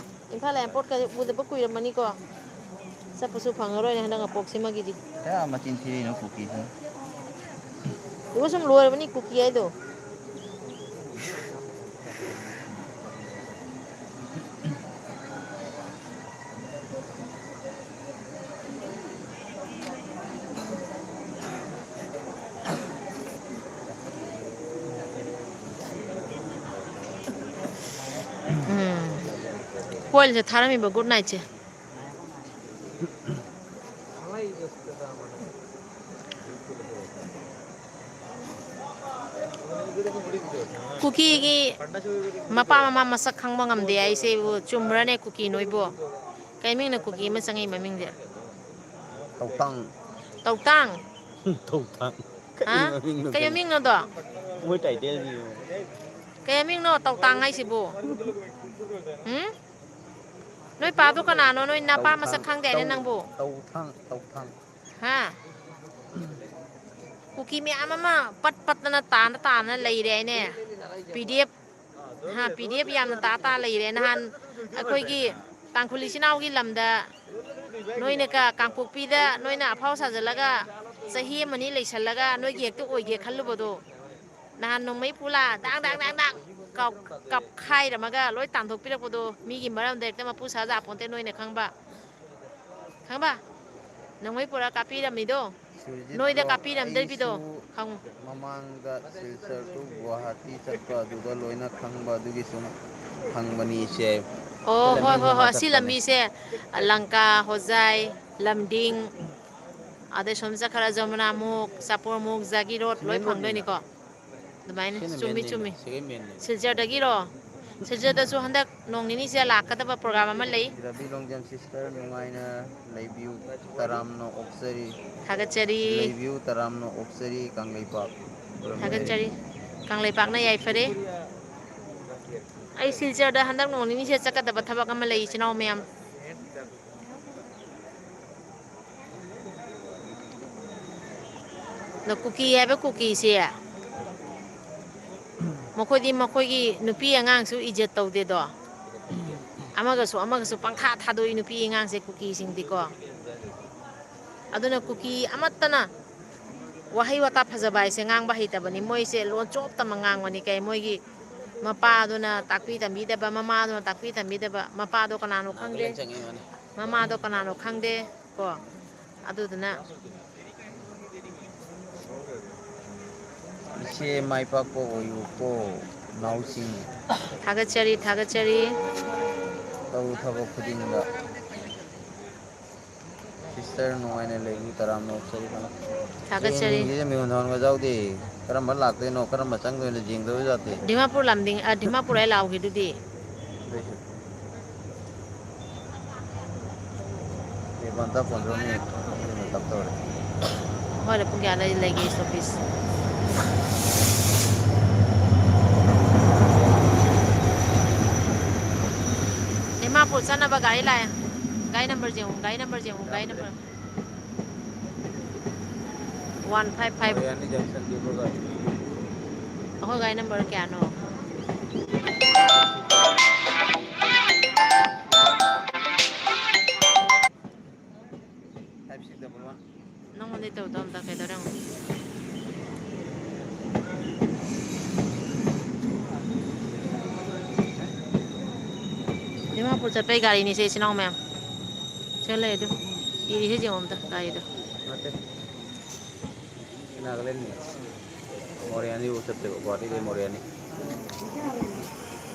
ꯏꯝꯐꯥꯜ airport ꯀꯗꯤ ꯎꯗꯕ ꯀꯨꯏꯔꯝꯃꯅꯤꯀꯣ? ꯆꯠꯄꯁꯨ ꯐꯪꯉꯔꯣꯏꯅꯦ ꯍꯟꯗꯛ ꯑꯄꯣꯛꯁꯤꯃꯒꯤꯗꯤ꯫ ꯀꯌꯥ ꯃꯆꯤꯟ ꯊꯤꯔꯤꯅꯣ ꯀꯨꯀꯤꯁꯤꯅ? ꯏꯕꯣ, ꯁꯨꯝ ꯂꯣꯏꯔꯕꯅꯤ ꯀꯨꯀꯤ ꯍꯥꯏꯗꯣ꯫ ꯎꯝ꯫ ꯀꯣꯏꯜꯁꯦ ꯊꯥꯔꯝꯃꯤꯕ ꯒꯨꯗ ꯅꯥꯏꯠꯁꯦ꯫ ꯀꯨꯀꯤꯒꯤ ꯃꯄꯥ ꯃꯃꯥ ꯃꯁꯛ ꯈꯪꯕ ꯉꯝꯗꯦ ꯍꯥꯏꯁꯦ ꯆꯨꯝꯕ꯭ꯔꯅꯦ ꯀꯨꯀꯤ ꯅꯣꯏꯕꯣ? ꯀꯩ ꯃꯤꯡꯅ ꯀꯨꯀꯤ ꯑꯃ ꯆꯪꯉꯛꯏ ꯃꯃꯤꯡꯁꯦ? ꯇꯧꯇꯥꯡ꯫ ꯇꯧꯇꯥꯡ? ꯇꯧꯇꯥꯡ꯫ ꯍꯥ? ꯀꯩ ꯃꯃꯤꯡꯅꯣ ꯀꯩ ꯈꯪꯗꯦ꯫ ꯃꯃꯤꯡꯅꯣꯗꯣ? ꯃꯣꯏ title ꯅꯤ꯫ ꯀꯩ ꯃꯃꯤꯡꯅꯣ ꯇꯧꯇꯥꯡ ꯍꯥꯏꯁꯤꯕꯨ? ꯎꯝ? ꯅꯣꯏ ꯄꯥꯗꯣ ꯀꯅꯥꯅꯣ? ꯅꯣꯏ ꯅꯄꯥ ꯃꯁꯛ ꯇꯧꯊꯥꯡ, ꯈꯪꯗꯦ ꯍꯥꯏꯅꯦ ꯇꯧ-, ꯅꯪꯕꯨ? ꯇꯧꯊꯥꯡ, ꯇꯧꯊꯥꯡ꯫ ꯍꯥ? ꯀꯨꯀꯤ ꯃꯌꯥꯝ ꯑꯃ ꯄꯠ ꯄꯠꯇꯅ ꯇꯥꯅ ꯇꯥꯅ ꯂꯩꯔꯦ ꯍꯥꯏꯅꯦ꯫ ꯄꯤ ꯗꯤ ꯑꯦꯐ, ꯍꯥ, ꯄꯤ ꯗꯤ ꯑꯦꯐ ꯌꯥꯝꯅ ꯇꯥ ꯇꯥ ꯂꯩꯔꯦ꯫ ꯅꯍꯥꯟ ꯑꯩꯈꯣꯏꯒꯤ ꯇꯥꯡꯈꯨꯜ ꯏꯆꯤꯟ ꯏꯅꯥꯎꯒꯤ ꯂꯝꯗ ꯅꯣꯏꯅ ꯀ-, ꯀꯥꯡꯄꯣꯛꯄꯤꯗ ꯅꯣꯏꯅ ꯑꯐꯥꯎ ꯁꯥꯖꯜꯂꯒ ꯆꯍꯤ ꯑꯃꯅꯤ ꯂꯩꯁꯜꯂꯒ ꯅꯣꯏꯒꯤ ꯍꯦꯛꯇ ꯑꯣꯏꯒꯦ ꯈꯜꯂꯨꯕꯗꯣ, ꯅꯍꯥꯟ ꯅꯣꯡꯃꯩ ꯄꯨꯂꯥ ꯗꯥꯛ ꯗꯥꯛ ꯗꯥꯛ ꯗꯥꯛ ꯀꯞ-, ꯀꯞꯈꯥꯏꯔꯝꯃꯒ ꯂꯣꯏ ꯇꯥꯟꯊꯣꯛꯄꯤꯔꯛꯄꯗꯣ, ꯃꯤꯒꯤ ꯃꯔꯝꯗ ꯍꯦꯛꯇ ꯃꯄꯨ ꯁꯥꯖꯥꯄꯣꯟꯇꯦ ꯅꯣꯏꯅ ꯈꯪꯕ꯫ ꯈꯪꯕ? ꯅꯣꯡꯃꯩ ꯄꯨꯔꯥ ꯀꯥꯞꯄꯤꯔꯝꯃꯤꯗꯣ, ꯁꯨꯔꯖꯤꯠ ꯅꯣꯏꯗ ꯕ꯭ꯔꯣ, ꯀꯥꯞꯄꯤꯔꯝꯗ꯭ꯔꯤꯗꯣ ꯑꯩꯁꯨ ꯈꯪꯉꯨ꯫ ꯃꯃꯥꯡꯗ ꯁꯤꯜꯆꯔ to ꯒꯨꯋꯥꯍꯥꯇꯤ ꯆꯠꯄ ꯑꯗꯨꯗ ꯂꯣꯏꯅ ꯈꯪꯕ ꯑꯗꯨꯒꯤ ꯁꯨꯝ ꯍꯪꯕꯅꯤ ꯏꯆꯦ꯫ ꯑꯣ, ꯍꯣꯏ, ꯂꯝꯕꯤ ꯍꯣꯏ, ꯍꯣꯏ, ꯁꯦꯝꯕ ꯁꯤ ꯆꯠꯄꯅꯦ꯫ ꯂꯝꯕꯤꯁꯦ ꯂꯪꯀꯥ, ꯍꯣꯖꯥꯏ, ꯂꯝꯗꯤꯡ, ꯑꯗꯩ ꯁꯣꯝ ꯆꯠꯈ꯭ꯔ ꯖꯃꯨꯅꯥ ꯃꯣꯛ, ꯆꯥꯄꯣꯔ ꯃꯣꯛ, ꯖꯥꯒꯤꯔꯣꯠ ꯂꯣꯏ ꯁꯤꯃꯦꯟ ꯔꯣꯗꯅꯤꯅꯦ꯫ ꯐꯪꯗꯣꯏꯅꯤꯀꯣ꯫ ꯑꯗꯨꯃꯥꯏꯅ ꯁꯤꯅ ꯆꯨꯝꯃꯤ, ꯃꯦꯟꯅꯤꯅꯦ, ꯆꯨꯝꯃꯤ꯫ ꯁꯤꯒꯤ ꯃꯦꯟꯅꯤꯅꯦ꯫ ꯁꯤꯜꯆꯔꯗꯒꯤꯔꯣ? ꯁꯤꯜꯆꯔꯗꯁꯨ ꯍꯟꯗꯛ ꯅꯣꯡ ꯅꯤꯅꯤꯁꯤꯗ ꯂꯥꯛꯀꯗꯕ ꯄ꯭ꯔꯣꯒ꯭ꯔꯥꯝ ꯑꯃ ꯂꯩ꯫ ꯔꯕꯤ ꯂꯣꯡꯖꯦꯝ ꯁꯤꯁꯇꯔ ꯅꯨꯡꯉꯥꯏꯅ ꯂꯩꯕꯤꯌꯨ, ꯇꯔꯥꯝꯅ ꯑꯣꯛꯆꯔꯤ꯫ ꯊꯥꯒꯠꯆꯔꯤ꯫ ꯂꯩꯕꯤꯌꯨ, ꯇꯔꯥꯝꯅ ꯑꯣꯛꯆꯔꯤ, ꯀꯪꯂꯩꯄꯥꯛ꯫ ꯊꯥꯒꯠꯆꯔꯤ꯫ ꯀꯪꯂꯩꯄꯥꯛꯅ ꯌꯥꯏꯐꯔꯦ꯫ ꯑꯩ ꯁꯤꯜꯆꯔꯗ ꯍꯟꯗꯛ ꯅꯣꯡ ꯅꯤꯅꯤꯁꯤꯗ ꯆꯠꯀꯗꯕ ꯊꯕꯛ ꯑꯃ ꯂꯩ, ꯏꯆꯤꯟ ꯏꯅꯥꯎ ꯃꯌꯥꯝ꯫ ꯑꯗꯣ ꯀꯨꯀꯤ ꯍꯥꯏꯕ ꯀꯨꯀꯤꯁꯦ, ꯃꯈꯣꯏꯗꯤ ꯃꯈꯣꯏꯒꯤ ꯅꯨꯄꯤ ꯑꯉꯥꯡꯁꯨ ꯏꯖꯠ ꯇꯧꯗꯦꯗꯣ꯫ ꯑꯃꯒꯁꯨ ꯑꯃꯒꯁꯨ ꯄꯪꯊꯥ ꯊꯥꯗꯣꯛꯏ ꯅꯨꯄꯤ ꯑꯉꯥꯡꯁꯦ ꯀꯨꯀꯤꯁꯤꯡꯗꯤꯀꯣ꯫ ꯑꯗꯨꯅ ꯀꯨꯀꯤ ꯑꯃꯠꯇꯅ ꯋꯥꯍꯩ ꯋꯥꯇꯥ ꯐꯖꯕ ꯍꯥꯏꯁꯦ ꯉꯥꯡꯕ ꯍꯩꯇꯕꯅꯤ꯫ ꯃꯣꯏꯁꯦ ꯂꯣꯟ ꯆꯣꯞꯇꯃꯛ ꯉꯥꯡꯕꯅꯤ꯫ ꯀꯩ ꯃꯣꯏꯒꯤ ꯃꯄꯥꯗꯨꯅ ꯇꯥꯛꯄꯤ ꯇꯝꯕꯤꯗꯕ, ꯃꯃꯥꯗꯨꯅ ꯇꯥꯛꯄꯤ ꯇꯝꯕꯤꯗꯕ, ꯃꯄꯥꯗꯣ ꯀꯅꯥꯅꯣ ꯈꯪꯗꯦ, ꯃꯃꯥꯗꯣ ꯀꯅꯥꯅꯣ ꯈꯪꯗꯦ ꯀꯣ꯫ ꯑꯗꯨꯗꯨꯅ ꯏꯆꯦ ꯃꯥꯏ ꯄꯥꯛꯄ ꯑꯣꯏꯌꯨꯀꯣ, ꯅꯥꯎꯁꯤꯡ꯫ ꯊꯥꯒꯠꯆꯔꯤ, ꯊꯥꯒꯠꯆꯔꯤ꯫ ꯇꯧꯔꯨ ꯊꯕꯛ ꯈꯨꯗꯤꯡꯗ꯫ ꯁꯤꯁꯇꯔ ꯅꯨꯡꯉꯥꯏꯅ ꯂꯩꯕꯤꯌꯨ, ꯇꯔꯥꯝꯅ ꯑꯣꯛꯆꯔꯤ꯫ ꯊꯥꯒꯠꯆꯔꯤ꯫ ꯇ꯭ꯔꯦꯟꯁꯤꯡꯁꯤꯗ ꯃꯤꯍꯨꯟ ꯍꯨꯟꯒ ꯌꯥꯎꯗꯦ꯫ ꯀꯔꯝꯕ ꯂꯥꯛꯇꯣꯏꯅꯣ, ꯀꯔꯝꯕ ꯆꯪꯗꯣꯏꯅꯣ ꯌꯦꯡꯗꯕ ꯌꯥꯗꯦ꯫ ꯗꯤꯃꯥꯄꯨꯔ ꯂꯥꯝꯗꯤꯡ-, ꯑ, ꯗꯤꯃꯥꯄꯨꯔ ꯑꯩ ꯂꯥꯎꯈꯤꯗꯨꯗꯤ꯫ ꯑꯗꯨꯏꯁꯨ꯫ ꯃꯤꯅꯤꯠ ꯃꯥꯄꯟ ꯇꯔꯥ ꯀꯨꯟꯊ꯭ꯔꯥ ꯃꯤꯅꯤꯠ ꯑꯗꯨꯅ ꯇꯞ ꯇꯧꯔꯦ꯫ ꯍꯣꯏꯅꯦ, ꯄꯨꯡ ꯀꯌꯥꯗ ꯂꯩꯒꯦ ꯏꯁꯇꯣꯄꯦꯖ? ꯗꯤꯃꯥꯄꯨꯔ ꯆꯠꯅꯕ ꯒꯥꯔꯤ ꯂꯥꯛꯑꯦ꯫ ꯒꯥꯔꯤ ꯅꯝꯕꯔꯁꯦ ꯌꯦꯡꯉꯨ, ꯒꯥꯔꯤ ꯅꯝꯕꯔꯁꯦ ꯌꯦꯡꯉꯨ, ꯒꯥꯔꯤ ꯅꯝꯕꯔ꯫ One five five. ꯃꯣꯏꯔꯥꯅꯤ ꯖꯪꯁꯟꯒꯤ ꯑꯩꯈꯣꯏ ꯒꯥꯔꯤ꯫ ꯑꯩꯈꯣꯏ ꯒꯥꯔꯤ ꯅꯝꯕꯔ ꯀꯌꯥꯅꯣ? Five six double one. ꯅꯪꯉꯣꯟꯗꯩ ꯇꯧꯗꯣ ꯑꯝꯇ ꯀꯩꯗꯧꯔꯦ ꯌꯦꯡꯉꯣ꯫ ꯗꯤꯃꯥꯄꯨꯔ ꯆꯠꯄꯩ ꯒꯥꯔꯤꯅꯤꯁꯦ, ꯏꯆꯤꯟ ꯏꯅꯥꯎ ꯃꯌꯥꯝ꯫ ꯁꯤꯗ ꯂꯩ ꯑꯗꯨ꯫ ꯏꯔꯤꯁꯦ ꯌꯦꯡꯉꯣ ꯑꯝꯇ ꯒꯥꯔꯤꯗꯣ꯫ ꯅꯠꯇꯦ꯫ ꯅꯥꯒꯥꯂꯦꯟꯅꯤ꯫ ꯃꯣꯔꯦ ꯑꯅꯤꯐꯧ ꯆꯠꯇꯣꯏꯕ, ꯒꯨꯋꯥꯍꯥꯇꯤꯗꯩ ꯃꯣꯔꯦ ꯑꯅꯤ꯫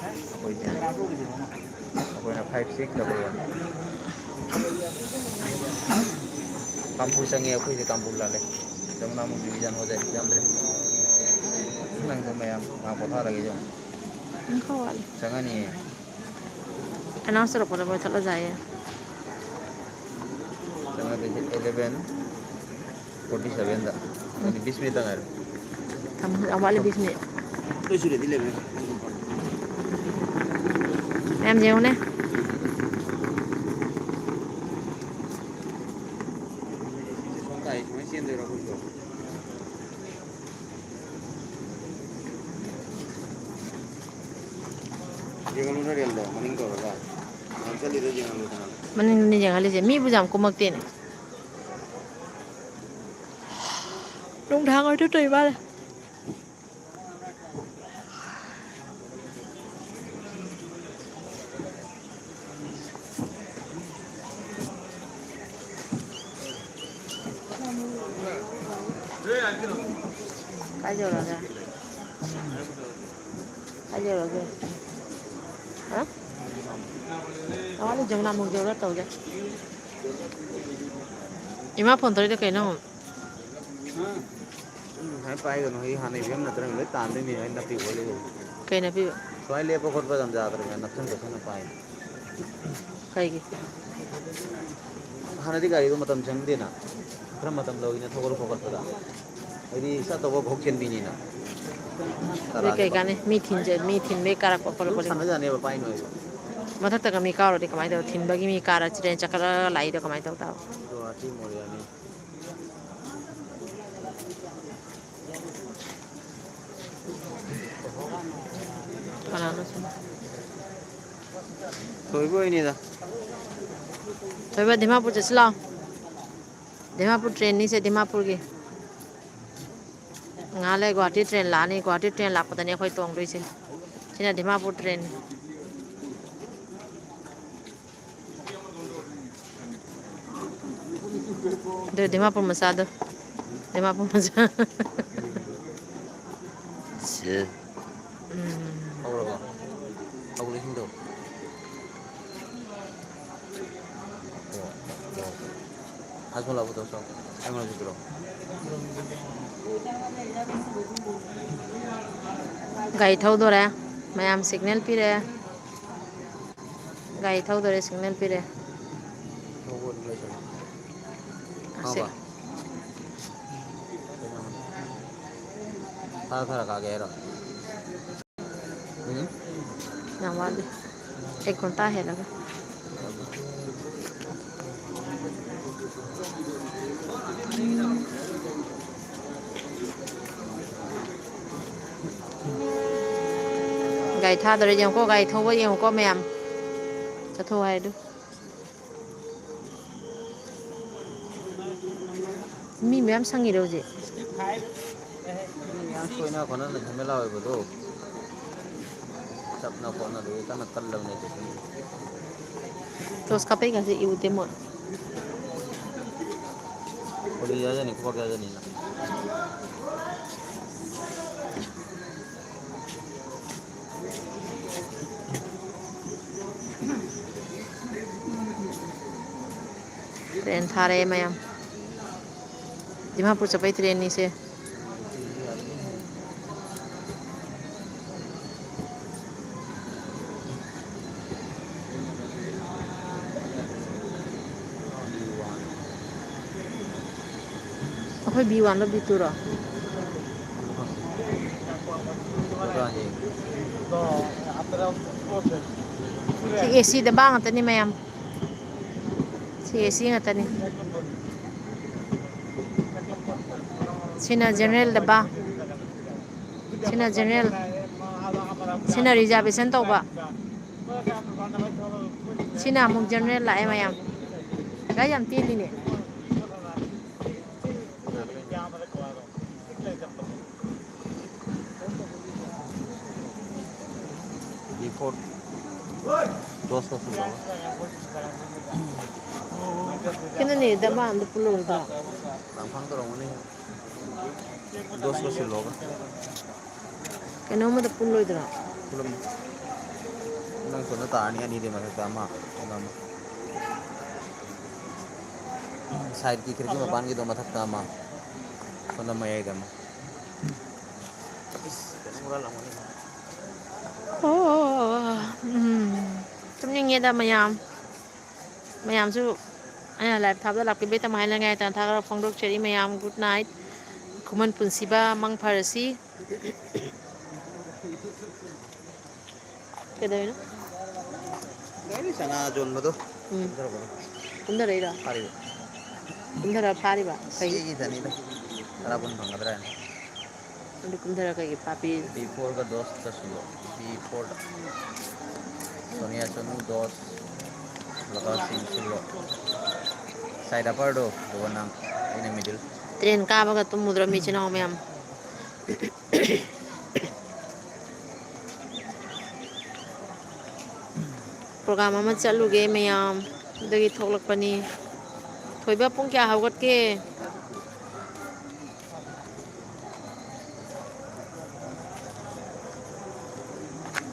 ꯑꯩꯈꯣꯏꯁꯦ, ꯑꯩꯈꯣꯏꯅ ꯐꯥꯏꯚ ꯁꯤꯛꯁ ꯗꯕꯜ ꯋꯥꯟ꯫ ꯀꯥꯝꯄꯨꯔ ꯆꯪꯉꯦ, ꯑꯩꯈꯣꯏꯁꯦ ꯀꯥꯝꯄꯨꯔ ꯂꯥꯜꯂꯦ꯫ ꯖꯃꯨꯅꯥ ꯃꯨꯛ ꯗꯤꯕꯤꯖꯟ ꯍꯣꯖꯥꯏ ꯌꯥꯝꯗ꯭ꯔꯦ꯫ ꯅꯪꯁꯨ ꯃꯌꯥꯝ ꯉꯥꯏꯍꯥꯛ ꯄꯣꯊꯥꯔꯒꯦ ꯌꯦꯡꯉꯣ꯫ ꯄꯨꯡꯈꯥꯏ ꯋꯥꯠꯂꯤ꯫ ꯆꯪꯉꯅꯤꯌꯦ꯫ ꯑꯦꯅꯥꯎꯟꯁ ꯇꯧꯔꯛꯄꯗ ꯃꯣꯏ ꯊꯠꯂ ꯌꯥꯏꯌꯦ꯫ ꯆꯪꯉꯛꯇꯣꯏꯁꯦ ꯑꯦꯂꯚꯦꯟ ꯐꯣꯔꯇꯤ ꯁꯚꯦꯟꯗ꯫ ꯑꯗꯨꯅꯤ, ꯕꯤꯁ ꯃꯤꯅꯤꯠꯇ ꯉꯥꯏꯔꯦ꯫ ꯊꯝꯃꯣ, ꯌꯥꯝ ꯋꯥꯠꯂꯤ ꯕꯤꯁ ꯃꯤꯅꯤꯠ꯫ ꯂꯣꯏ ꯁꯨꯔꯦ, ꯑꯗꯨ ꯂꯩꯕꯅꯦ꯫ ꯃꯌꯥꯝ ꯌꯦꯡꯉꯨꯅꯦ꯫ ꯁꯣꯝ ꯇꯥꯏ, ꯁꯨꯃꯥꯏꯅ ꯆꯦꯟꯗꯣꯏꯔꯣ ꯑꯩꯈꯣꯏꯁꯨ? ꯌꯦꯡꯍꯜꯂꯨꯅ ꯔꯦꯜꯗꯣ ꯃꯅꯤꯡ ꯇꯧꯔꯒ꯫ ꯌꯥꯝ ꯆꯠꯂꯤꯗꯣ ꯌꯦꯡꯍꯜꯂꯨꯗꯅ꯫ ꯃꯅꯤꯡꯗꯅꯦ ꯌꯦꯡꯍꯜꯂꯤꯁꯦ꯫ ꯃꯤꯕꯨ ꯌꯥꯝ ꯀꯨꯝꯃꯛꯇꯦꯅꯦ꯫ ꯅꯨꯡꯗꯥꯡ ꯑꯣꯏꯗꯣꯏ ꯇꯧꯔꯤ ꯃꯥꯜꯂꯦ꯫ ꯀꯥꯏ ꯌꯧꯔꯒꯦ? ꯀꯥꯏ ꯌꯧꯔꯒꯦ? ꯍꯥ? ꯅꯋꯥ ꯂꯩꯖꯧ ꯅꯥꯃꯨꯛ ꯌꯧꯔ ꯇꯧꯔꯦ꯫ ꯏꯃꯥ ꯐꯣꯟ ꯇꯧꯔꯤꯗꯣ ꯀꯩꯅꯣ? ꯎꯝ, ꯉꯁꯥꯏ ꯄꯥꯏꯒꯅꯨ, ꯑꯩ ꯍꯥꯟꯅ ꯏꯚꯤꯑꯦꯝ ꯅꯠꯇ꯭ꯔꯒ ꯂꯣꯏ ꯇꯥꯟꯗꯣꯏꯅꯦ, ꯑꯩ ꯅꯞꯄꯤ ꯈꯣꯠꯂꯤ꯫ ꯀꯩ ꯅꯞꯄꯤꯕ? ꯁ꯭ꯋꯥꯏ ꯂꯦꯞꯄ ꯈꯣꯠꯄ ꯌꯥꯝ ꯌꯥꯗ꯭ꯔꯕꯅꯦ, ꯅꯞꯁꯟ ꯈꯣꯠꯆꯟꯅ ꯄꯥꯏ꯫ ꯀꯩꯒꯤ? ꯍꯥꯟꯅꯗꯤ ꯒꯥꯔꯤꯗꯣ ꯃꯇꯝ ꯆꯪꯗꯦꯅ, ꯈꯔ ꯃꯇꯝ ꯂꯧꯋꯤꯅ ꯊꯧꯒꯠ ꯈꯣꯀꯠꯄꯗ꯫ ꯑꯩꯗꯤ ꯆꯠꯇꯧꯕ ꯐꯥꯎ ꯆꯦꯟꯕꯤꯅꯤꯅ꯫ ꯑꯗꯨ ꯇꯔꯥꯁꯦ ꯀꯩ ꯄꯥꯛ ꯀꯥꯟꯅꯩ? ꯃꯤ ꯊꯤꯟꯖ-, ꯃꯤ ꯊꯤꯟꯕꯩ ꯀꯥꯔꯛꯄ ꯑꯗꯨꯝ ꯈꯣꯠꯂꯛꯄꯅꯤ꯫ ꯁꯥꯟꯅ ꯌꯥꯅꯦꯕ, ꯄꯥꯏ ꯅꯣꯏꯕ꯫ ꯃꯊꯛꯇꯒ ꯃꯤ ꯀꯥꯔꯨꯔꯗꯤ ꯀꯃꯥꯏꯅ ꯇꯧꯕ? ꯊꯤꯟꯕꯒꯤ ꯃꯤ ꯀꯥꯔ ꯆꯦꯟ ꯆꯠꯈ꯭ꯔ ꯂꯥꯛꯏꯗꯣ ꯀꯃꯥꯏꯅ ꯇꯧ ꯇꯥꯕ? ꯒꯨꯋꯥꯍꯥꯇꯤ ꯃꯣꯔꯦ ꯑꯅꯤ꯫ ꯀꯅꯥꯅꯣ ꯁꯤꯅ? ꯊꯣꯏꯕ ꯑꯣꯏꯅꯤꯗ꯫ ꯊꯣꯏꯕ, ꯗꯤꯃꯥꯄꯨꯔ ꯆꯠꯁꯤ ꯂꯥꯛꯑꯣ꯫ ꯗꯤꯃꯥꯄꯨꯔ ꯇ꯭ꯔꯦꯟꯅꯤꯁꯦ, ꯗꯤꯃꯥꯄꯨꯔꯒꯤ꯫ ꯉꯥꯏꯍꯥꯛ ꯂꯩ ꯒꯨꯍꯥꯇꯤ ꯇ꯭ꯔꯦꯟ ꯂꯥꯛꯑꯅꯤ꯫ ꯒꯨꯍꯥꯇꯤ ꯇ꯭ꯔꯦꯟ ꯂꯥꯛꯄꯗꯅꯦ ꯑꯩꯈꯣꯏ ꯇꯣꯡꯗꯣꯏꯁꯦ꯫ ꯁꯤꯅ ꯗꯤꯃꯥꯄꯨꯔ ꯇ꯭ꯔꯦꯟꯅꯤ꯫ ꯑꯗꯨ ꯗꯤꯃꯥꯄꯨꯔ ꯃꯆꯥꯗꯣ꯫ ꯗꯤꯃꯥꯄꯨꯔ ꯃꯆꯥ꯫ ꯁꯦ꯫ ꯎꯝ꯫ ꯍꯧꯔꯕꯣ? ꯍꯧꯔꯦ, ꯁꯤꯡꯗꯣ꯫ ꯑꯣ, ꯑꯣ꯫ ꯍꯥꯏꯁꯃꯣꯂꯥꯕꯨ ꯇꯧꯁꯣ꯫ ꯑꯩꯉꯣꯟꯗꯁꯨ ꯄꯤꯔꯛꯑꯣ꯫ ꯒꯥꯔꯤ ꯊꯧꯗꯣꯔꯦ꯫ ꯃꯌꯥꯝ ꯁꯤꯒꯅꯦꯜ ꯄꯤꯔꯦ꯫ ꯒꯥꯔꯤ ꯊꯧꯗꯣꯔꯦ, ꯁꯤꯒꯅꯦꯜ ꯄꯤꯔꯦ꯫ ꯊꯧꯕ ꯑꯗꯨꯝ ꯂꯩꯁꯜꯂꯣ꯫ ꯑꯁꯦ꯫ ꯈꯪꯉꯕ? ꯊꯥ ꯈꯔ ꯀꯥꯒꯦ ꯍꯥꯏꯔꯣ? ꯎꯝ? ꯌꯥꯝ ꯋꯥꯠꯂꯤ꯫ ꯑꯦꯛ ꯘꯟꯇꯥ ꯍꯦꯜꯂꯒ꯫ ꯒꯥꯔꯤ ꯊꯥꯗꯣꯔꯦ ꯌꯦꯡꯉꯨꯀꯣ, ꯒꯥꯔꯤ ꯊꯧꯕ ꯌꯦꯡꯉꯨꯀꯣ ꯃꯌꯥꯝ꯫ ꯆꯠꯊꯣꯛꯑꯣ ꯍꯥꯏꯗꯨ꯫ ꯃꯤ ꯃꯌꯥꯝ ꯁꯪꯉꯤꯔꯣ ꯍꯧꯖꯤꯛ? ꯃꯤ ꯃꯌꯥꯝ ꯁꯣꯏꯅ ꯈꯣꯠꯅꯅ ꯖꯃꯦꯂꯥ ꯑꯣꯏꯕꯗꯣ꯫ ꯆꯞꯅ ꯈꯣꯠꯅꯗꯣꯏ ꯀꯟꯅ ꯀꯜꯂꯕꯅꯦ ꯑꯗꯨ꯫ ꯇꯣꯁ ꯀꯥꯞꯄꯩꯒꯁꯦ ꯏ ꯎꯗꯦ ꯃꯣꯏ꯫ ꯀꯣꯂꯤ ꯌꯥꯖꯅꯤ, ꯈꯨꯕꯥꯛ ꯌꯥꯖꯅꯤ ꯅꯪ꯫ ꯇ꯭ꯔꯦꯟ ꯊꯥꯔꯛꯑꯦ ꯃꯌꯥꯝ꯫ ꯗꯤꯃꯥꯄꯨꯔ ꯆꯠꯄꯩ ꯇ꯭ꯔꯦꯟꯅꯤꯁꯦ꯫ ꯑꯩꯈꯣꯏ ꯕꯤ ꯋꯥꯟꯂꯣ, ꯕꯤ ꯇꯨꯔꯣ? ꯁꯤ ꯑꯦ ꯁꯤꯗ ꯕꯥ ꯉꯥꯛꯇꯅꯤ ꯃꯌꯥꯝ꯫ ꯁꯤ ꯑꯦ ꯁꯤ ꯉꯥꯛꯇꯅꯤ꯫ ꯁꯤꯅ ꯖꯦꯅꯦꯔꯦꯜꯗ ꯕꯥ꯫ ꯁꯤꯅ ꯖꯦꯅꯦꯔꯦꯜ꯫ ꯁꯤꯅ reservation ꯇꯧꯕ꯫ ꯁꯤꯅ ꯑꯃꯨꯛ general ꯂꯥꯛꯑꯦ ꯃꯌꯥꯝ꯫ ꯒꯥꯔꯤ ꯌꯥꯝ ꯇꯦꯜꯂꯤꯅꯦ꯫ Before, dos ko suba. ꯀꯩꯅꯣꯅꯦ, ꯗꯕꯥ ꯑꯝꯗ ꯄꯨꯜꯂꯣꯏꯗ꯭ꯔꯣ? ꯂꯥꯡꯐꯥꯡ ꯇꯧꯔꯝꯒꯅꯤ꯫ Dos ko suloga. ꯀꯩꯅꯣꯝꯃꯗ ꯄꯨꯜꯂꯣꯏꯗ꯭ꯔꯣ? ꯄꯨꯜꯂꯝ-, ꯅꯪ ꯁꯣꯝꯗ ꯇꯥꯔꯅꯤ, ꯑꯅꯤꯗꯤ ꯃꯊꯛꯇ ꯑꯃ, ꯁꯣꯝꯗ ꯑꯃ꯫ Side ꯀꯤ ꯈꯤꯔꯀꯤ ꯃꯄꯥꯟꯒꯤꯗꯣ ꯃꯊꯛꯇ ꯑꯃ, ꯁꯣꯝꯗ ꯃꯌꯥꯏꯗ ꯑꯃ꯫ ꯏꯁ, ꯀꯩꯅꯣꯝ ꯍꯨꯔꯥꯜꯂꯝꯒꯅꯤ꯫ ꯑꯣ, ꯎꯝ, ꯇꯨꯝꯅꯤꯡꯉꯦꯗ ꯃꯌꯥꯝ꯫ ꯃꯌꯥꯝꯁꯨ ꯑꯩꯅ live ꯊꯥꯕꯗ ꯂꯥꯛꯄꯤꯕꯩ ꯇꯝ ꯍꯥꯏꯅ ꯉꯥꯏꯇꯅ ꯊꯥꯒꯠꯂꯛꯄ ꯐꯣꯡꯗꯣꯛꯆꯔꯤ꯫ ꯃꯌꯥꯝ good night, ꯈꯨꯃꯟ ꯄꯨꯟꯁꯤꯕ, ꯃꯪ ꯐꯔꯁꯤ꯫ ꯀꯩꯗꯧꯔꯤꯅꯣ? ꯆꯅꯥ ꯌꯣꯟꯕꯗꯣ꯫ ꯎꯝ꯫ ꯀꯨꯝꯊꯔꯛꯄꯗꯣ꯫ ꯀꯨꯝꯊꯔꯛꯏꯔꯣ? ꯐꯥꯔꯤꯕ꯫ ꯀꯨꯝꯊꯔꯛꯑ ꯐꯥꯔꯤꯕ? ꯀꯩ? ꯁꯤꯒꯤꯗꯅꯤꯗ꯫ ꯇꯔꯥ ꯀꯨꯟ ꯐꯪꯒꯗ꯭ꯔꯥ ꯍꯥꯏꯅ꯫ ꯑꯗꯨ ꯀꯨꯝꯊꯔ ꯀꯩꯒꯤ ꯐꯥꯕꯤ? Before ꯒ dos ꯀ ꯁꯨꯕ꯫ Before ꯗ꯫ ꯁꯣꯅꯤꯌꯥ ꯆꯅꯨ dos꯫ ꯂꯒꯥ ꯁꯤꯡ ꯁꯤꯜꯂꯣ꯫ Side upper ꯗꯣ, ꯑꯗꯨꯒ ꯅꯪ, ꯑꯩꯅ middle꯫ Train ꯀꯥꯕꯒ ꯇꯨꯝꯃꯨꯗ꯭ꯔꯣ ꯃꯤ ꯏꯆꯤꯟ ꯏꯅꯥꯎ ꯃꯌꯥꯝ? Program ꯑꯃ ꯆꯠꯂꯨꯒꯦ ꯃꯌꯥꯝ, ꯑꯗꯨꯒꯤ ꯊꯣꯛꯂꯛꯄꯅꯤ꯫ ꯊꯣꯏꯕ ꯄꯨꯡ ꯀꯌꯥ ꯍꯧꯒꯠꯀꯦ?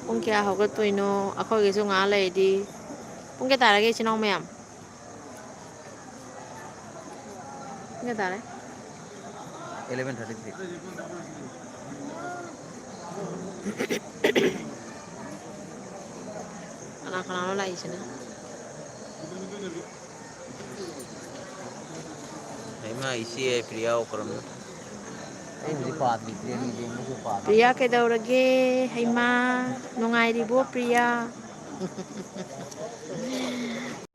ꯄꯨꯡ ꯀꯌꯥ ꯍꯧꯒꯠꯇꯣꯏꯅꯣ? ꯑꯩꯈꯣꯏꯒꯤꯁꯨ ꯉꯥꯏꯍꯥꯛ ꯂꯩꯔꯗꯤ꯫ ꯄꯨꯡ ꯀꯌꯥ ꯇꯥꯔꯒꯦ, ꯏꯆꯤꯟ ꯏꯅꯥꯎ ꯃꯌꯥꯝ? ꯄꯨꯡ ꯀꯌꯥ ꯇꯥꯔꯦ? Eleven thirty three꯫ ꯀꯅꯥ ꯀꯅꯥꯅꯣ ꯂꯥꯛꯏꯁꯤꯅ? ꯍꯩꯃꯥ, ꯏꯆꯦ ꯄ꯭ꯔꯤꯌꯥ ꯑꯣꯀꯔꯝꯅ꯫ ꯑꯩ ꯍꯧꯖꯤꯛ ꯄꯥꯗ꯭ꯔꯤ, ꯇ꯭ꯔꯦꯟꯒꯤ ꯕꯦꯡꯒꯤꯁꯨ ꯄꯥꯗ꯭ꯔꯤ꯫ ꯄ꯭ꯔꯤꯌꯥ ꯀꯩꯗꯧꯔꯒꯦ? ꯍꯩꯃꯥ, ꯅꯨꯡꯉꯥꯏꯔꯤꯕꯣ ꯄ꯭ꯔꯤꯌꯥ?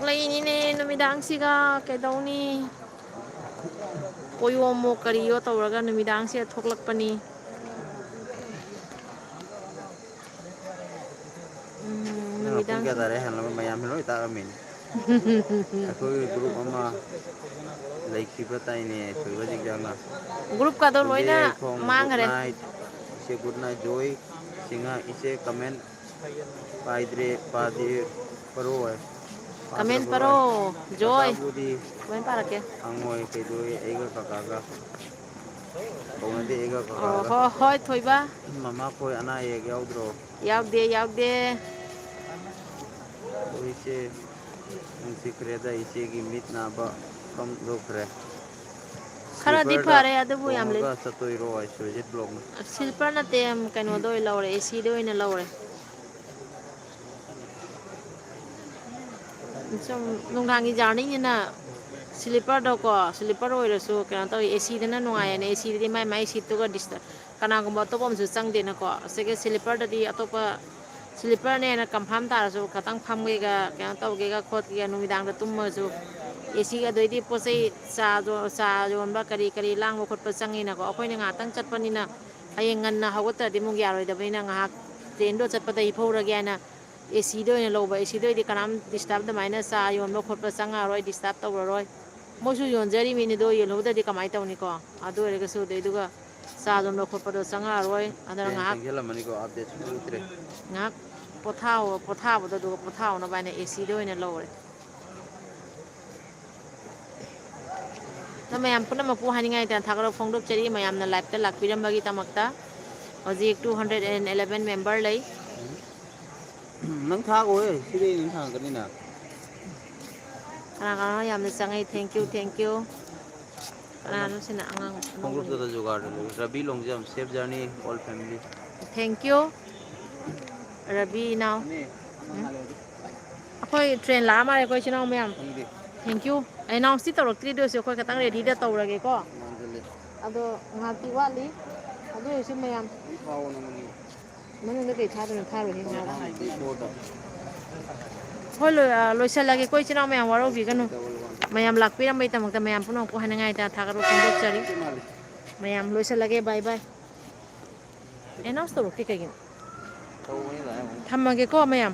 ꯂꯩꯅꯤꯅꯦ ꯅꯨꯃꯤꯗꯥꯡꯁꯤꯒ, ꯀꯩꯗꯧꯅꯤ? ꯄꯣꯌꯣꯝꯃꯣ ꯀꯔꯤꯌꯣ ꯇꯧꯔꯒ ꯅꯨꯃꯤꯗꯥꯡꯁꯤꯗ ꯊꯣꯛꯂꯛꯄꯅꯤ꯫ ꯄꯨꯡ ꯀꯌꯥ ꯇꯥꯔꯦ ꯍꯪꯂꯒ ꯃꯌꯥꯝꯁꯦ ꯂꯣꯏ ꯇꯥꯛꯑꯝꯃꯤꯅꯤ꯫ ꯑꯩꯈꯣꯏꯒꯤ ꯒ꯭ꯔꯨꯞ ꯑꯃ ꯂꯩꯈꯤꯕ ꯇꯥꯏꯅꯦ, ꯊꯣꯏꯕ ꯆꯤꯡꯖꯥꯡꯅ꯫ ꯒ꯭ꯔꯨꯞꯀꯗꯣ ꯂꯣꯏꯅ ꯊꯣꯏꯕꯤ ꯈꯣꯡ ꯃꯥꯡꯈ꯭ꯔꯦ꯫ Good night, ꯏꯆꯦ good night, ꯖꯣꯏ ꯁꯤꯡꯍ, ꯏꯆꯦ comment ꯄꯥꯏꯗ꯭ꯔꯦ, ꯄꯥꯗꯦ, ꯄꯔꯣ ꯍꯥꯏ꯫ Comment ꯄꯥꯗ꯭ꯔꯕꯔꯣ ꯄꯔꯣ, ꯍꯥꯏ? ꯖꯣꯏ꯫ ꯃꯆꯥꯕꯨꯗꯤ ꯀꯃꯥꯏꯅ ꯄꯥꯔꯛꯀꯦ? ꯍꯪꯉꯣꯏ ꯀꯩꯗꯧꯋꯦ ꯑꯩꯒ ꯀꯀꯥꯒ? ꯀꯧꯅꯗꯦ ꯑꯩꯒ ꯑꯣ, ꯀꯀꯥꯒ꯫ ꯍꯣ-, ꯍꯣꯏ, ꯊꯣꯏꯕ꯫ ꯃꯃꯥꯈꯣꯏ ꯑꯅꯥ ꯑꯌꯦꯛ ꯌꯥꯎꯗ꯭ꯔꯣ? ꯌꯥꯎꯗꯦ, ꯌꯥꯎꯗꯦ꯫ ꯑꯣ, ꯏꯆꯦ, ꯅꯨꯡꯁꯤꯈ꯭ꯔꯦꯗ, ꯏꯆꯦꯒꯤ ꯃꯤꯠ ꯅꯥꯕ ꯀꯝꯗꯧꯈ꯭ꯔꯦ? ꯈꯔꯗꯤ ꯁ꯭ꯂꯤꯄꯔꯗ ꯐꯔꯦ, ꯑꯗꯨꯕꯨ ꯌꯥꯝ ꯂꯩ-, ꯇꯣꯡꯉꯒ ꯆꯠꯇꯣꯏꯔꯣ? ꯑꯩ ꯁꯨꯔꯖꯤꯠ ꯕ꯭ꯂꯣꯛꯅ꯫ ꯁ꯭ꯂꯤꯄꯔ ꯅꯠꯇꯦ, ꯀꯩꯅꯣꯗ ꯑꯣꯏꯅ ꯂꯧꯔꯦ, ꯑꯦ ꯁꯤꯗ ꯑꯣꯏꯅ ꯂꯧꯔꯦ꯫ ꯁꯨꯝ ꯅꯨꯡꯗꯥꯡꯒꯤ ꯖꯔꯅꯤꯅꯤꯅ ꯁ꯭ꯂꯤꯄꯔꯗꯀꯣ, ꯁ꯭ꯂꯤꯄꯔ ꯑꯣꯏꯔꯁꯨ ꯀꯩꯅꯣ ꯇꯧꯋꯤ, ꯑꯦ ꯁꯤꯗꯅ ꯅꯨꯡꯉꯥꯏꯌꯦꯅ, ꯑꯦ ꯁꯤꯗꯗꯤ ꯃꯥꯏ ꯃꯥꯏ ꯁꯤꯠꯇꯨꯒ ꯗꯤꯁꯇ-, ꯀꯅꯥꯒꯨꯝꯕ ꯑꯇꯣꯞꯄ ꯑꯃꯁꯨ ꯆꯪꯗꯦꯅꯀꯣ꯫ ꯑꯁꯤꯒꯤ ꯁ꯭ꯂꯤꯄꯔꯗꯗꯤ ꯑꯇꯣꯞꯄ ꯁ꯭ꯂꯤꯄꯔꯅꯦꯅ ꯀꯟꯐꯥꯔꯝ ꯇꯥꯔꯁꯨ ꯈꯇꯪ ꯐꯝꯒꯦꯒ ꯀꯩꯅꯣ ꯇꯧꯒꯦꯒ ꯈꯣꯠꯀꯦꯒ ꯅꯨꯃꯤꯗꯥꯡꯗ ꯇꯨꯝꯃꯁꯨ ꯑꯦ ꯁꯤꯒꯤ ꯑꯗꯩꯗꯤ ꯄꯣꯠ ꯆꯩ ꯆꯥ ꯌꯣ-, ꯆꯥ ꯌꯣꯟꯕ ꯀꯔꯤ ꯀꯔꯤ ꯂꯥꯡꯕ ꯈꯣꯠꯄ ꯆꯪꯉꯤꯅꯀꯣ꯫ ꯑꯩꯈꯣꯏꯅ ꯉꯥꯏꯍꯥꯛꯇꯪ ꯆꯠꯄꯅꯤꯅ ꯍꯌꯦꯡ ꯉꯟꯅ ꯍꯧꯒꯠꯇ꯭ꯔꯗꯤ ꯑꯃꯨꯛ ꯌꯥꯔꯣꯏꯗꯕꯅꯤꯅ ꯉꯥꯏꯍꯥꯛ ꯇ꯭ꯔꯦꯟꯗꯣ ꯆꯠꯄꯗ ꯍꯤꯞꯍꯧꯔꯒꯦ ꯍꯥꯏꯅ ꯑꯦ ꯁꯤꯗ ꯑꯣꯏꯅ ꯂꯧꯕ꯫ ꯑꯦ ꯁꯤꯗ ꯑꯣꯏꯗꯤ ꯀꯅꯥꯝ ꯗꯤꯁꯇꯔꯕ ꯑꯗꯨꯃꯥꯏꯅ ꯆꯥ ꯌꯣꯟꯕ ꯈꯣꯠꯄ ꯆꯪꯉꯛꯑꯔꯣꯏ, ꯗꯤꯁꯇꯔꯕ ꯇꯧꯔꯔꯣꯏ꯫ ꯃꯣꯏꯁꯨ ꯌꯣꯟꯖꯔꯤꯃꯤꯅꯤꯗꯣ, ꯌꯣꯜꯍꯧꯗ꯭ꯔꯗꯤ ꯀꯃꯥꯏꯅ ꯇꯧꯅꯤꯀꯣ? ꯑꯗꯨ ꯑꯣꯏꯔꯒꯁꯨ ꯑꯗꯩꯗꯨꯒ ꯆꯥ ꯌꯣꯟꯕ ꯈꯣꯠꯄꯗꯣ ꯆꯪꯉꯛꯑꯔꯣꯏ꯫ ꯑꯗꯨꯅ ꯇ꯭ꯔꯦꯟ ꯉꯥꯏꯍꯥꯛ, ꯊꯦꯡꯖꯤꯜꯂꯝꯃꯅꯤꯀꯣ, ꯑꯞꯗꯦꯠꯁꯨ ꯎꯗ꯭ꯔꯦ꯫ ꯉꯥꯏꯍꯥꯛ ꯄꯣꯊꯥꯍꯧ-, ꯄꯣꯊꯥꯕꯗꯣ, ꯑꯗꯨꯒ ꯄꯣꯊꯥꯍꯧꯅꯕ ꯍꯥꯏꯅ ꯑꯦ ꯁꯤꯗ ꯑꯣꯏꯅ ꯂꯧꯔꯦ꯫ ꯑꯗꯣ ꯃꯌꯥꯝ ꯄꯨꯝꯅꯃꯛꯄꯨ ꯍꯥꯏꯅꯤꯡꯉꯥꯏ ꯂꯩꯇꯅ ꯊꯥꯒꯠꯄ ꯐꯣꯡꯗꯣꯛꯆꯔꯤ, ꯃꯌꯥꯝꯅ live-ꯇ ꯂꯥꯛꯄꯤꯔꯝꯕꯒꯤꯗꯃꯛꯇ꯫ ꯍꯧꯖꯤꯛ two hundred and eleven member ꯂꯩ꯫ ꯅꯪ ꯊꯥꯈꯣꯍꯦ, ꯁꯤꯗꯤ ꯑꯩ ꯅꯪ ꯊꯥꯡꯒꯅꯤꯅ꯫ ꯀꯅꯥ ꯀꯅꯥꯅꯣ ꯌꯥꯝꯅ ꯆꯪꯉꯛꯏ, thank you, thank you꯫ ꯀꯅꯥꯅꯣ ꯁꯤꯅ ꯑꯉꯥꯡ ꯑꯅꯧꯕ? ꯈꯣꯡꯎꯞꯇꯨꯗ ꯖꯨꯒꯥꯔꯗ ꯂꯩ꯫ Ravi Longjam, safe journey, all family꯫ Thank you, Ravi ꯏꯅꯥꯎ꯫ ꯎꯝ꯫ ꯑꯩꯈꯣꯏ ꯇ꯭ꯔꯦꯟ ꯂꯥꯛꯑ ꯃꯥꯜꯂꯦ, ꯑꯩꯈꯣꯏ ꯏꯆꯤꯟ ꯏꯅꯥꯎ ꯃꯌꯥꯝ꯫ ꯈꯪꯗꯦ꯫ Thank you꯫ Announce-ꯇꯤ ꯇꯧꯔꯛꯇ꯭ꯔꯤ, ꯑꯗꯨ ꯑꯣꯏꯔꯁꯨ ꯑꯩꯈꯣꯏ ꯈꯤꯇꯪ ready-ꯗ ꯇꯧꯔꯒꯦꯀꯣ꯫ ꯃꯥꯟꯁꯤꯜꯂꯦ꯫ ꯑꯗꯣ ꯉꯥꯏꯍꯥꯛꯇꯤ ꯋꯥꯠꯂꯤ꯫ ꯑꯗꯨ ꯑꯣꯏꯔꯁꯨ ꯃꯌꯥꯝ ꯑꯗꯨꯝ ꯊꯥꯎꯑꯣ ꯅꯪ ꯃꯅꯤꯡꯗ꯫ ꯃꯅꯨꯡꯗ ꯀꯩ ꯊꯥꯗꯣꯏꯅꯣ? ꯊꯥꯔꯣꯏꯍꯦ, ꯉꯥꯏꯍꯥꯛ꯫ ꯍꯣꯏ, ꯂꯣꯏ-, ꯑ, ꯂꯣꯏꯁꯤꯜꯂꯒꯦꯀꯣ, ꯏꯆꯤꯟ ꯏꯅꯥꯎ ꯃꯌꯥꯝ, ꯋꯥꯔꯧꯕꯤꯒꯅꯨ꯫ ꯃꯌꯥꯝ ꯂꯥꯛꯄꯤꯔꯝꯕꯒꯤꯗꯃꯛꯇ ꯃꯌꯥꯝ ꯄꯨꯝꯅꯃꯛꯄꯨ ꯍꯥꯏꯅꯤꯡꯉꯥꯏ ꯂꯩꯇꯅ ꯊꯥꯒꯠꯄ ꯐꯣꯡꯗꯣꯛꯆꯔꯤ꯫ ꯃꯌꯥꯝ ꯂꯣꯏꯁꯤꯜꯂꯒꯦ, bye bye꯫ Announce ꯇꯧꯔꯛꯇꯦ ꯀꯩꯒꯤꯅꯣ? ꯊꯝꯃꯒꯦꯀꯣ ꯃꯌꯥꯝ꯫